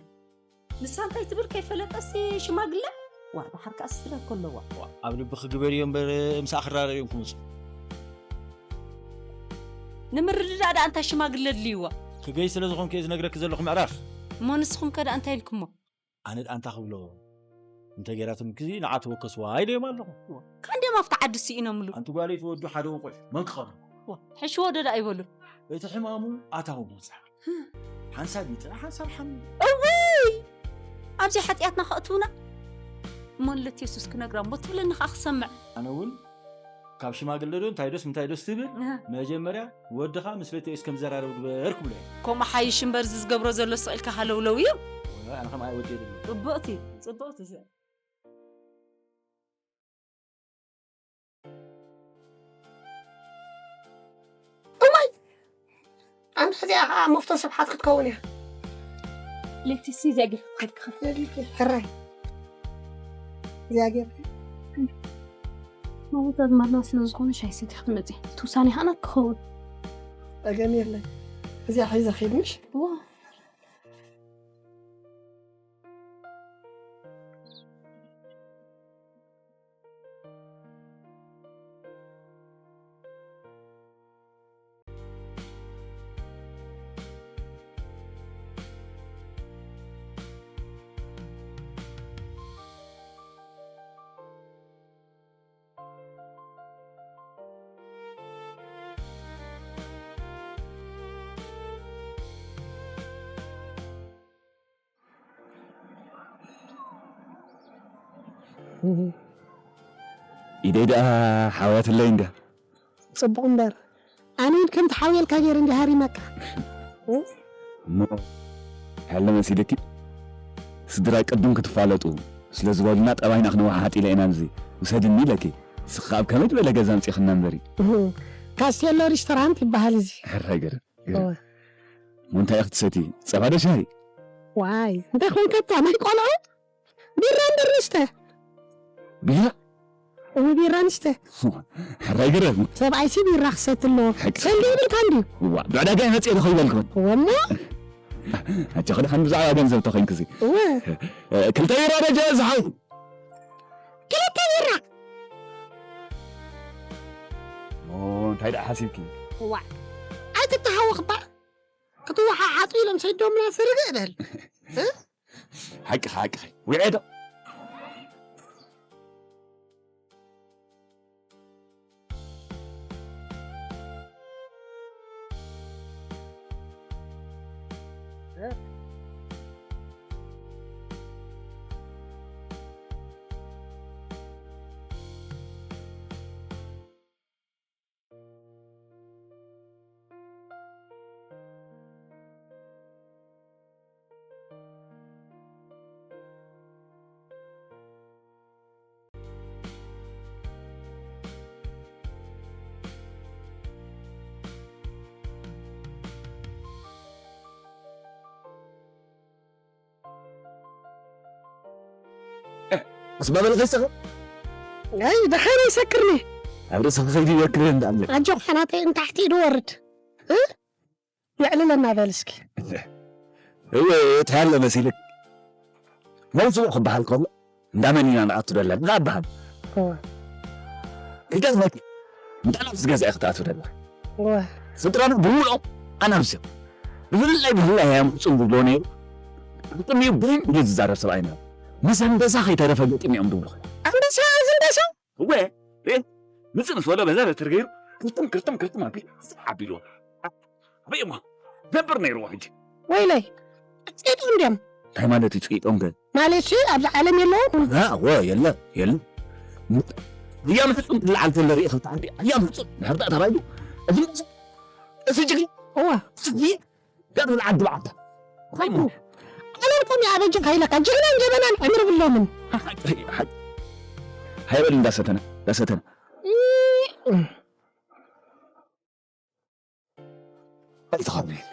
ንሳ እንታይ ትብል ከይፈለጠሲ ሽማግለ ዋ ድሓር ከኣ ስለ ከለዋ ኣብ ልቢ ክግበር እዮም እምበር ምሳኣ ክራረብ እዮም ክመፁ ንምርድዳእ ደኣ እንታይ ሽማግለ ድልይዋ ክገይ ስለ ዝኾንኩ እየ ዝነግረኪ ዘለኹ ምዕራፍ እሞ ንስኹም ከ ደኣ እንታይ ኢልኩሞ ኣነ ደኣ እንታይ ክብሎ እንተ ገይራትምኪ ንዓ ተወከስዋ ኢለዮም ኣለኹ ካንዲኦም ኣብቲ ዓዲ ስኢኖምሉ ኣንቲ ጓለይ ትወዱ ሓደ ውቑዕ መን ክቐርብ ሕሽዎ ዶ ደኣ ይበሉ እቲ ሕማሙ ኣታዊ መውፅኣ ሓንሳብ ይጥና ሓንሳብ ሓሚ እውይ ኣብዚ ሓጢኣትና ከእትውና እሞ ንለት የሱስ ክነግራ እሞ ትብለኒ ከዓ ክሰምዕ ኣነ እውን ካብ ሽማግለ ዶ እንታይ ዶስ ምንታይ ዶስ ትብል መጀመርያ ወድኻ ምስ ለተዮስ ከም ዘራረብ ግበር ክብሎ እየ ከምኡ ሓይሽ እምበር እዚ ዝገብሮ ዘሎ ስቕ ኢልካ ሃለውለው እዩ ኣነ ከም ኣይ ወዲ የድሎ ፅብቕቲ ፅብቕቲ እዚኣ እዋይ ኣንቲ ሕዚኣ ከዓ መፍቶ ስብሓት ክትከውን እያ ለቲሲ ዘግሕ ከድካ የድልኪ ሕራይ እግዚኣብሔር መውታት ማድና ስለ ዝኾኑ ሻይ ሰቲ ክትመፂ እቲ ውሳኔ ከዓና ክኸውን ጸገም የለን እዚኣ ሒዘ ኺድ ምሽ ኢደይ ደኣ ሓውያትለይ እንድያ ጽቡቕ እምበር ኣነን ከምቲ ሓውየልካ ገይረ እንዲ ሃሪመካ እሞ ሃለ መሲልኪ ስድራይ ቅድም ክትፋለጡ ስለ ዝበሉና ጠባይና ክንወሓሓጥ ኢለ ኢና ንዚ ውሰድኒ ኢለኪ ንስኺ ኣብ ከመይ ዝበለ ገዛ ኣምፂኽና እምበሪ ካስቴሎ ሪስቶራንት ይበሃል እዚ ሕራይ ገረ ገረ እሞ እንታይ ኢኺ ትሰቲ ጸባ ዶ ሻሂ ዋይ እንታይ ኮንከታ ናይ ቆልዑ ቢራ እምበር ንስተ ቢራ እዊ ቢራ ንስተ ሕራይ ገረ ሰብኣይሲ ቢራ ክሰቲ ኣለዎ ሓቂ። ሰንዲ ይብልካ እንድዩ ዋ ብዕዳጋ መፅእ ዶ ከይበልክን ወሞ ኣጆኺ ድሓን ብዛዕባ ገንዘብ ተኾይንክሲ እወ ክልተ ቢራ ደጀ ዝሓው ክልተ ቢራ እንታይ ደኣ ሓሲብኪ ዋ ኣይትተሃወኽባ ክትወሓሓጡ ኢሎም ሰይዶምና ስርግእ በል ሓቂ ሓቂ ውዕዶ ኣስባበልኺ ስኺ ኣይ ደሓን ይሰክርኒ ኣብ ርእስኺ ከይዱ ይወክል እንዳለ ኣጆኻ ናተይ እንታሕቲ ኢዱ ወርድ የዕልለና በል እስኪ እወ እቲ ያለ መሲልክ መውፅኡ ክበሃል ከሎ እንዳመን ኢና ንኣቱ ደለን ንኣብሃል ክገዝመኪ ምጣና ምስ ገዛ ክትኣቱ ደላ ስድራና ብምልኦም ኣናብስ እዮም ብፍላይ ብፍላይ ኣያም ክፅም ዝብሎ ነይሩ ብጥሚኡ ብህም እዩ ዝዛረብ ሰብኣይ ነይሩ ምስ ኣንበሳ ከይተረፈ ገጢም እዮም ዝብሉ። ኣንበሳ፣ ኣንበሳ? እወ፣ እ፣ ምጽእ ምስ በሎ በዛ በትር ገይሩ ክልጥም፣ ክልጥም፣ ክልጥም ኣቢሉ፣ ዓቢሉ። ኣበይ እሞ? ነብር ነይርዎ ሕጂ። ወይለይ፣ ጸይጦም ድዮም? እንታይ ማለት እዩ ጸይጦም ከ? ማለት ሲ ኣብዚ ዓለም የለውን? እ፣ እወ፣ የለ፣ የለ። እያ ምሕጹን ትለዓል ተሎ ርእየ ክልተ ዓዲ። እያ ምሕጹን፣ ድሕር ደኣ ተባሂሉ። እዚ፣ እዚ ጅግና። እወ። እዚ፣ ገርል ዓዲ ብዓዳ። ኮይኑ። ኣነ እኮ እያ በጃኻ ኢለካ፣ ጅግናን ጀበናን ዕምሪ ብሎምን። ሓቂ፣ ሓቂ። ሃይበል እንዳሰተና፣ እንዳሰተና። እ፣ ኣይተኸብረን።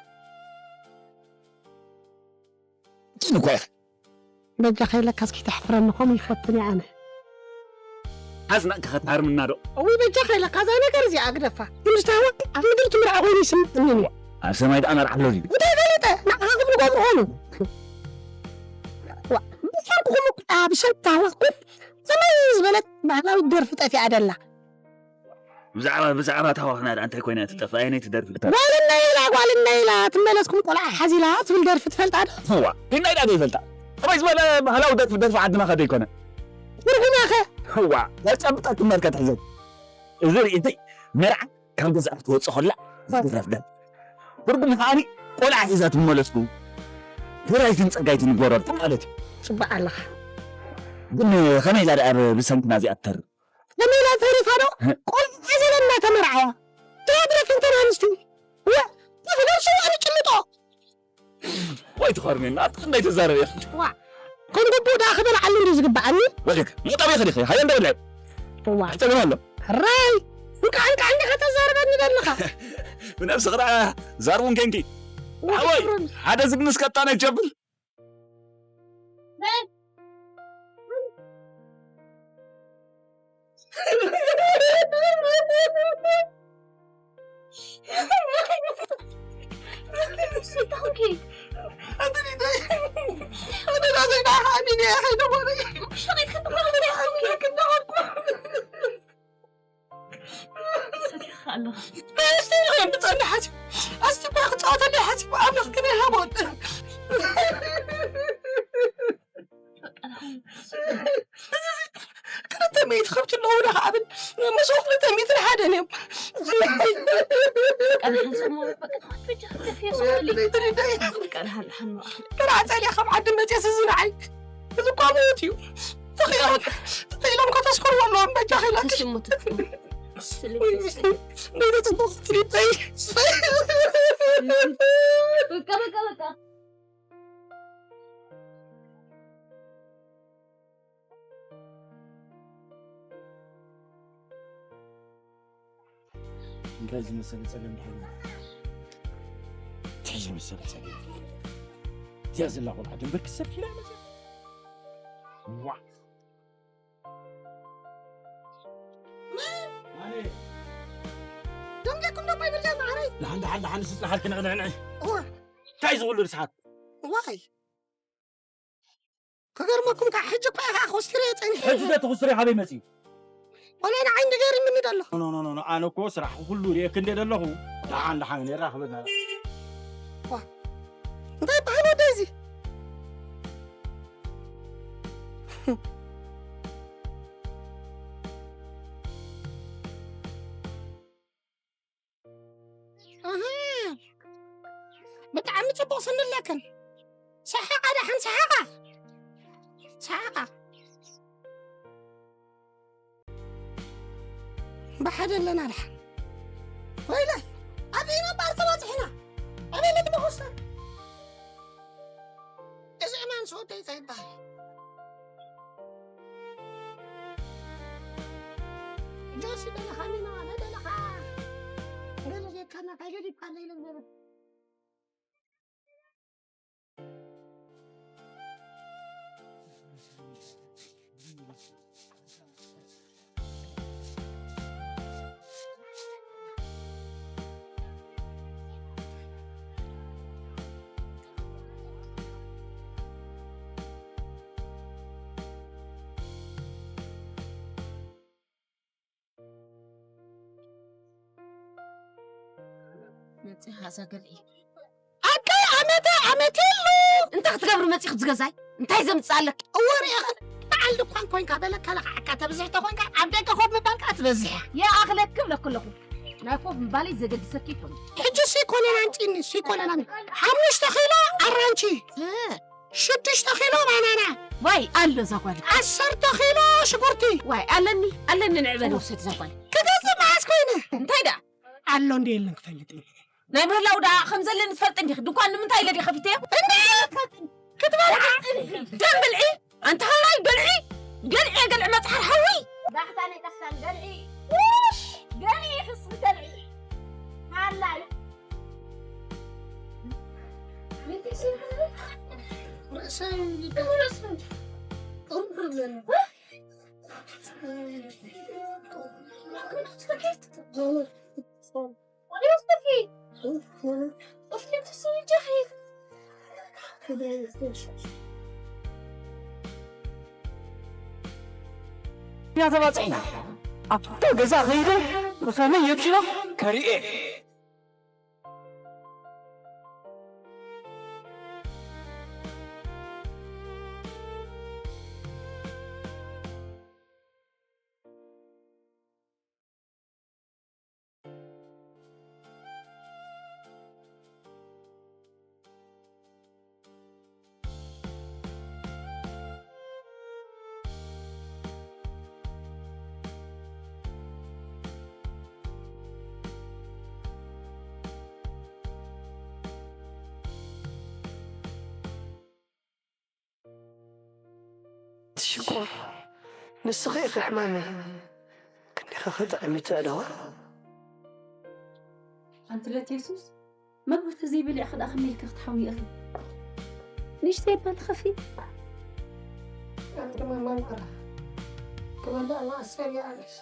ግን እኮ ኢኻ። በጃኻ ኢለካ እስኪ ተሕፍረኒ፣ ከምኡ ይፈትን እየ ኣነ። ኣዝናእካ ከትሃርምና ዶ? እውይ፣ በጃኻ ኢለካ እዛ ነገር እዚኣ ግደፋ። ግን ዝተሃወቅ ኣብ ምድሪ ትምርዖ ኮይኑ ይስምዕኒ። ኣብ ሰማይ ደኣ መርዓ ኣሎ ድዩ? እንታይ ፈለጠ? ንዓኻ ክብሉ ገብሩ ኾኑ። ዋ፣ ብሰንክኹም እኮ፣ ብሰንኪ ታህዋኽኩም ከመይ ዝበለት ባህላዊት ደርፊ ጠፊኣ ደላ። ብዛዕባ፣ ብዛዕባ ታህዋኽና ደኣ እንታይ ኮይና ትጠፍእ? ኣየነይቲ ደርፊ? ጓል እነይ ኢላ፣ ጓል እነይ ኢላ፣ ትመለስኩም ቆልዓ ሓዚላ ትብል ደርፊ ትፈልጣ ዶ? እዋ፣ ግን ናይ ደኣ ዘይፈልጣ። ከመይ ዝበለ ባህላዊ ደርፊ፣ ደርፊ ዓድና ከ ዘይኮነ? ትርጉማ ከ? እዋ፣ ዘጨብጣ ትመልከት ሕዘን። እዚ ርእይተይ መርዓ ካብ ገዛ ክትወጽእ ከላ ዝድረፍ ደርፊ። ትርጉም ከኣኒ ቆልዓ ሒዛ ትመለስኩም። ትራይትን ጸጋይትን ይጎረርኩም ማለት እዩ። ጽቡቕ ኣለኻ። ግን ከመይ ኢላ ደኣ ብ-፣ ብሰንክና እዚኣ ትተርፍ? ከመይ ኢላ ተሪፋ ዶ? እ። ቆልዓ ዘለና ተመርዓያ። ትረድረፍ እንተን ኣንስቲ። ወ-፣ ተፍለሹ ኣነ ጭልጦ። ወይ ትኸርሜና፣ ኣታ እንታይ ትዛረብ ኢኻ? ዋ፣ ከም ግቡእ ደኣ ክበልዓሉ እንዲ ዝግብኣኒ። ወዲክ፣ ሙጣ ቤት ዲኺ፣ ሃየ እንደበልዐ። ዋ። ኣሕተግም ኣሎ። ራይ፣ እንቃዕ፣ እንቃዕ እንዲኻ ተዛርበኒ ዘለኻ። ብነብስኺ ደኣ ዛርቡን ኬንኪ። ዋ፣ ኣወይ፣ ፍሩን። ሓደ ዝግንስ ቀጣ ናይ ጀብል። ሰቲኻ ኣለኻ። ኣስቲ ኢልካ እዮም ትጸንሕ ሓሲብ። ኣስቲ እኳ ክጻወተለይ ሓሲብ፣ ኣምላኽ ግን ኣይሃቦን። በቃ፣ ክልተ ሚእቲ ከብቲ ኣለዉ፣ ደኻ ኣብል፣ መሶብ ክልተ ሚእቲ ንሓደ እዮም። በቃ፣ ንሓንሳብ እሞ፣ በቃ፣ በጃ፣ ከፍየ ሰዋሊ። በቃ፣ ደሓን፣ ደሓን፣ ደሓን፣ ደሓን። ተራ ጸልያ ካብ ዓዲ መጽየስ እዚ ንዓይ፣ እዚ እኳ ሞት እዩ። ተኺሎም፣ ተኺሎም ከተስክርዎ ኣለዎም፣ በጃ ኺላ። እስቲ እሞ ትፍሩ። ስሊ፣ ስሊ። ነዚ ጽቡቕ ትሪተይ። በቃ፣ በቃ፣ በቃ። እንታይ ዝመሰለ ጸገም ድሕሪ፣ እንታይ ዝመሰለ ጸገም? እዚኣ ዘላ ቆልዓ ድንበር ክሰፍ ኢላ መጽያ። ዋ። ደንገኩም ደሞ ይብል ማዕረይ። ደሓን፣ ደሓን፣ ደሓን፣ ስጽሓልኪ ንዕንዕንዒ። እዋ። እንታይ ዝኹሉ ርስሓት? ዋይ። ክገርመኩም ከዓ ሕጂ እኮ ኢኻ ኮስትረ ጸኒሐ። ሕጂ ዶ ትኹስሪ ካበይ መጺኡ? ወላ ንዓይ እንዲ ገሪምኒ ደሎ። ኖ፣ ኖ፣ ኖ፣ ኖ፣ ኣነ እኮ ስራሕ ኩሉ ርኤክ እንደ ደለኹ፣ ደሓን፣ ደሓን፣ የራኽበና። ዋ፣ እንታይ ይበሃል ወደይ እዚ? ኣሃ፣ ብጣዕሚ ጽቡቕ ስኒ ኣለክን። ሰሓቓ ደሓን፣ ሰሓቓ። ሰሓቓ። ብሓደ ኣለና ደሓን። ወይለ፣ ኣበይ ነባር ተባጽሕና? ኣበይ ነባር ሆስታ? እዚ ዕማን ሰወደይ እንታይ ይበሃል? ጆሲ ደለኻ ሚና፣ ነደለኻ ገለ ጌርካና፣ እንታይ ገዲፍካና ኢለ ዝነበረ። መጺኻ እዛ ገልዒ። ኣከይ ኣመተ ኣመቴሉ። እንታይ ክትገብሪ መጺኹ ዝገዛይ? እንታይ ዘምጽኣለኪ? እወ ርኢኺ፣ በዓል ድኳን ኮንካ በለካ ለኽዓካ ተብዝሕ ተኾንካ ኣብ ደገ ኮፍ ምባልካ ትበዝሕ እያ። ይኣኽለኪ ብለኪ ኣለኹ። ናይ ኮፍ ምባለይ ዘገድሰኪ ይኮን። ሕጂ ሲ ኮነን ኣምጪኒ፣ ሲ ኮነን ኣምጪ። ሓሙሽተ ኪሎ ኣራንቺ፣ እ። ሽዱሽተ ኪሎ ባናና። ዋይ፣ ኣሎ እዛ ጓል። ዓሰርተ ኪሎ ሽጉርቲ። ዋይ፣ ኣለኒ፣ ኣለኒ፣ ንዕበ ንውሰድ እዛ ጓል። ክገዝእ መዓስ ኮይነ? እንታይ ደኣ? ኣሎ እንደ የለን ክፈልጥ እየ። ናይ ምህላው ደኣ ከም ዘለኒ ትፈልጥ እንዲኺ? ድኳን ንምንታይ ኢለ ድየ ከፊተዮ? እንደ የለን ክትፈልጥ። ደም ብልዒ፣ ኣንቲ ሃላይ ገልዒ፣ ገልዒ፣ ገልዒ መጽሓር ሓዊ። ዳሕታን ዳሕታን ገልዒ። ውሽ! ገልዒ፣ ክስቢ ገልዒ። ሃላይ። ርእሰይ ርእሰይ ቁርቁር ብለኒ። ኢና ተባፅዕና። ኣብታ ገዛ ከይደ ብኸመይ የብሽሎ ከርእየ። ሽኮር፣ ንስኺ ኢኺ ሕማመይ። ክንዲኸ ክጥዕም ይትእደዋ? ኣንቲ ለት የሱስ፣ መግቢ ተዘይበሊዕኺ ደኣ ከመይ ኢልኪ ክትሓምዪ ኢኺ? ንእሽተይ እባ ትኸፊ። ኣንቲ ማማ እምበራ፣ ክበልዕ መዓስ ሰሪዓ ኣለሽ?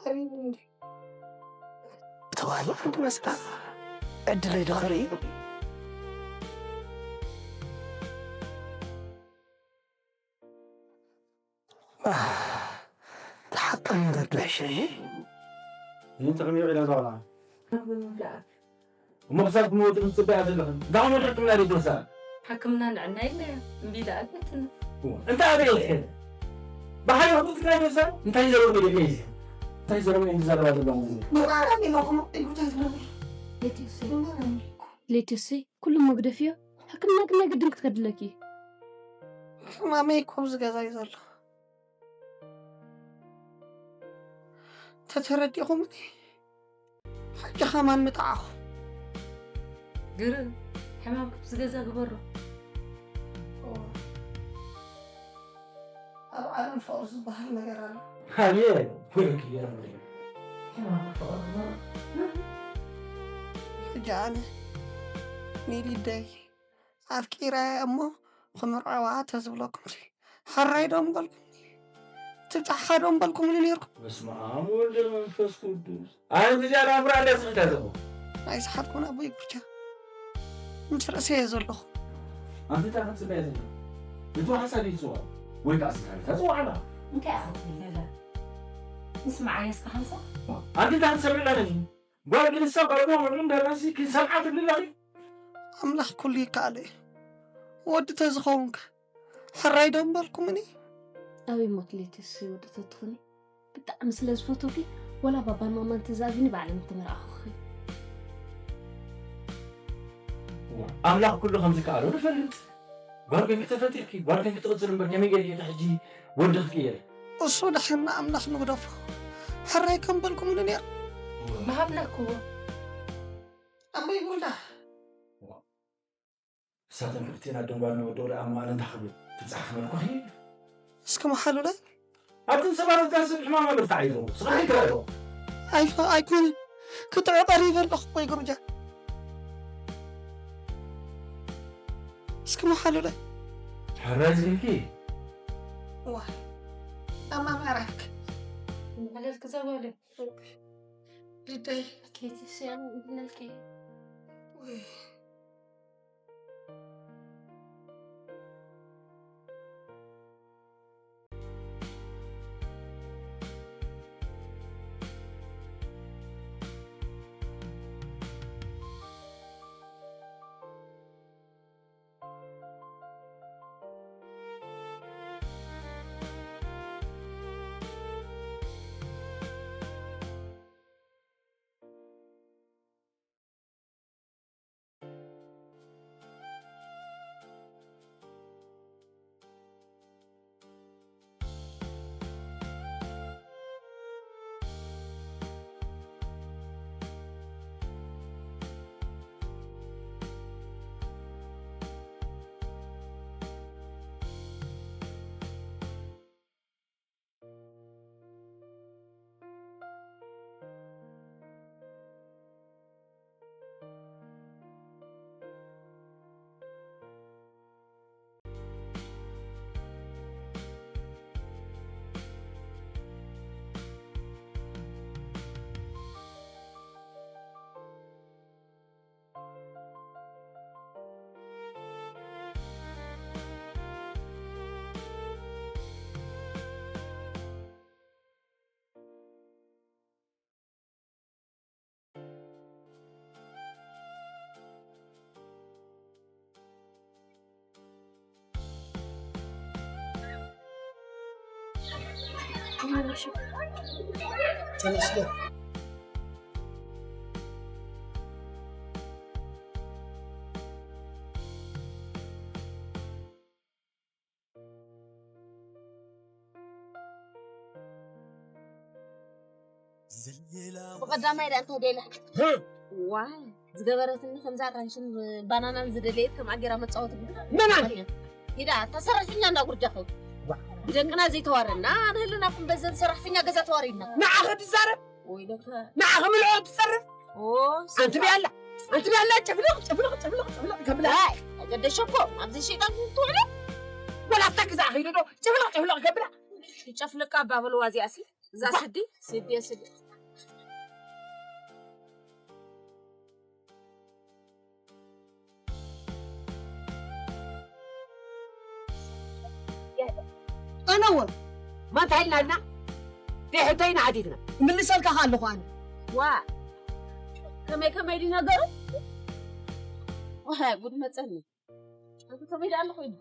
ኣበይ እንዲ? ተባሂሉ ሓንቲ መስላ ዕድለይ ዶ ክርኢ? ተሓቀኒ ረብሕ ሽሕ። ይጥዕም ይውዒል ኣዛውራ። እሞ ክሳብ ክመወት ንጽበያ ዘለኽን? እንታይ ዓይነት ሕክምና ድዩ ትወስዳ? ሕክምና ንዕና ኢልና እምቢ ኢላ ኣልበትና። እንታይ ኣበይ ኢልክን? ብሓይሊ ክትወስዳ? እንታይ ዘረባ ኢልክን? እንታይ ዘረባ ኢልክን? እንታይ ዘረባ ኢልክን? ብማርያም ኢለኹም እጉታት ነብር። ሌትዩሰይ፣ ሌትዩሰይ፣ ኩሉ መግደፍዮ። ሕክምና ግን ናይ ግድን ክትከድለኪ። ሕማመይ እኮ ኣብዚ ገዛ እዩ ዘሎ። ተተረዲኹምኒ፣ ሕጂ ኸማን ምጠዓኹ። ግርም፣ ሕማም ክብዚ ገዛ ግበሮ። እወ። ኣብ ዓለም ፍቕሪ ዝበሃል ነገር ኣሎ። ኣየ፣ ወይ ግርም። ሕማም ክፍቕሪ ግበሮ። ሕጂ ኣነ፣ ኒሊደይ፣ ኣፍቂራያ እሞ ክምርዐዋ ተዝብለኩም ሲ፣ ሕራይ ዶ ምበልኩምኒ? ትብጻሕ ዶ ምበልኩምኒ ነይርኩም? በስመ ኣብ ወወልድ ወመንፈስ ቅዱስ። ኣንቲ እዚኣ ናብራ እንዳ ስኺታ ዘለኹ። ኣይስሓትኩን ኣቦይ ጉርቻ። ምስ ርእሰ እየ ዘለኹ። ኣንቲ እንታይ ክትጽበያ ዘለኹ? እቲ ሓሳብ ይጽዋዕ። ወይ ከኣ ስካሪታ ጽዋዕና። እንታይ ኢኻ ትብል ዘላ? ንስምዓያ እስከ ሓንሳብ። ኣንቲ እንታይ ክትሰምዕና ነዚ? ጓል ግን እሳ ጓል ጓል ወርቅን ደራሲ ክንሰምዓ ትብል ኣለኺ? ኣምላኽ ኩሉ ይከኣሎ እዩ። ወዲ ተዝኸውንከ? ሕራይ ዶ ምበልኩምኒ? ኣበይ ሞት ሌትስ ወዲ ተትኾኒ? ብጣዕሚ ስለ ዝፈትወኪ፣ ወላ ባባን ማማን ተዛቢኒ ባዕለይ ምተመርዓኹኺ። ኣምላኽ ኩሉ ከም ዝከኣሎ ንፈልጥ። ጓል ኮይንኪ ተፈጢርኪ፣ ጓል ኮይንኪ ትቕጽል እምበር ከመይ ጌርኪ ኢኺ ሕጂ ወዲ ክትቅየሪ? እሱ ድሓን ንኣምላኽ ንግደፎ። ሕራይ ከም በልኩምኒ ነይሩ። ምሃብና እኮ። ኣቦይ ጉልዳ። እሳተን ክልቲኤን ኣደን ጓልን ወዲ ወላ ኣብ መዋእለን እንታይ ክብል ትብጻሕ ክመልኩኺ? እስኪ መሓሉለይ። ኣብተን ሰባት ጋር ሰብ ሕማም ኣሎ ብታዕ ኢሉ። ስራሕ ይትረዶ። ኣይፈ-፣ ኣይኮነን። ክትዕቐር ይበለኹ ወይ ግርጃ። እስኪ መሓሉለይ። ሕራይ ዝብልኪ? ዋ። ኣማም ኣራክ። መለልክ ዘበለ። ሊደይ። ኬቲ ሲያም ይብለልኪ። ወይ። ተነስተ ብቐዳማይ ዳ እንታይ ደላ ዋይ ዝገበረትኒ ከምዛ ኣራንሽን ባናናን ዝደለየት ከም ኣጌራ መፃወቲ ግዳ መናን ኢዳ ተሰራሽኛ እንዳጉርጃኸው ብደቅና ዘይተዋረና ንህልና ኩም በዘን ሰራሕተኛ ገዛ ተዋሪድና ንዓኸ ትዛረብ ወይ ደከ ንዓኸ ምልኦ ትጸርፍ ኦ ኣንቲ ብያላ ኣንቲ ብያላ ጭፍልቕ ጭፍልቕ ጭፍልቕ ጭፍልቕ ከብላ ዋይ ገደሸኮ ኣብዚ ሸይጣን ትውዕለ ወላ ኣብታ ግዛ ኸይዱ ዶ ጭፍልቕ ጭፍልቕ ከብላ ይጨፍልቃ ባበልዋ እዚኣሲ እዛ ስዲ ስዲ ስዲ ኣነ እውን ማንታ ኢልና ኣልና ደሕተይና ዓዲትና ምልሰልካ ከ ኣለኹ ኣነ ዋ ከመይ ከመይ ድዩ ነገሩ ዋይ ጉድ መፀኒ ኣንቲ ከመይ ዳ ኣለኹ ኢሉ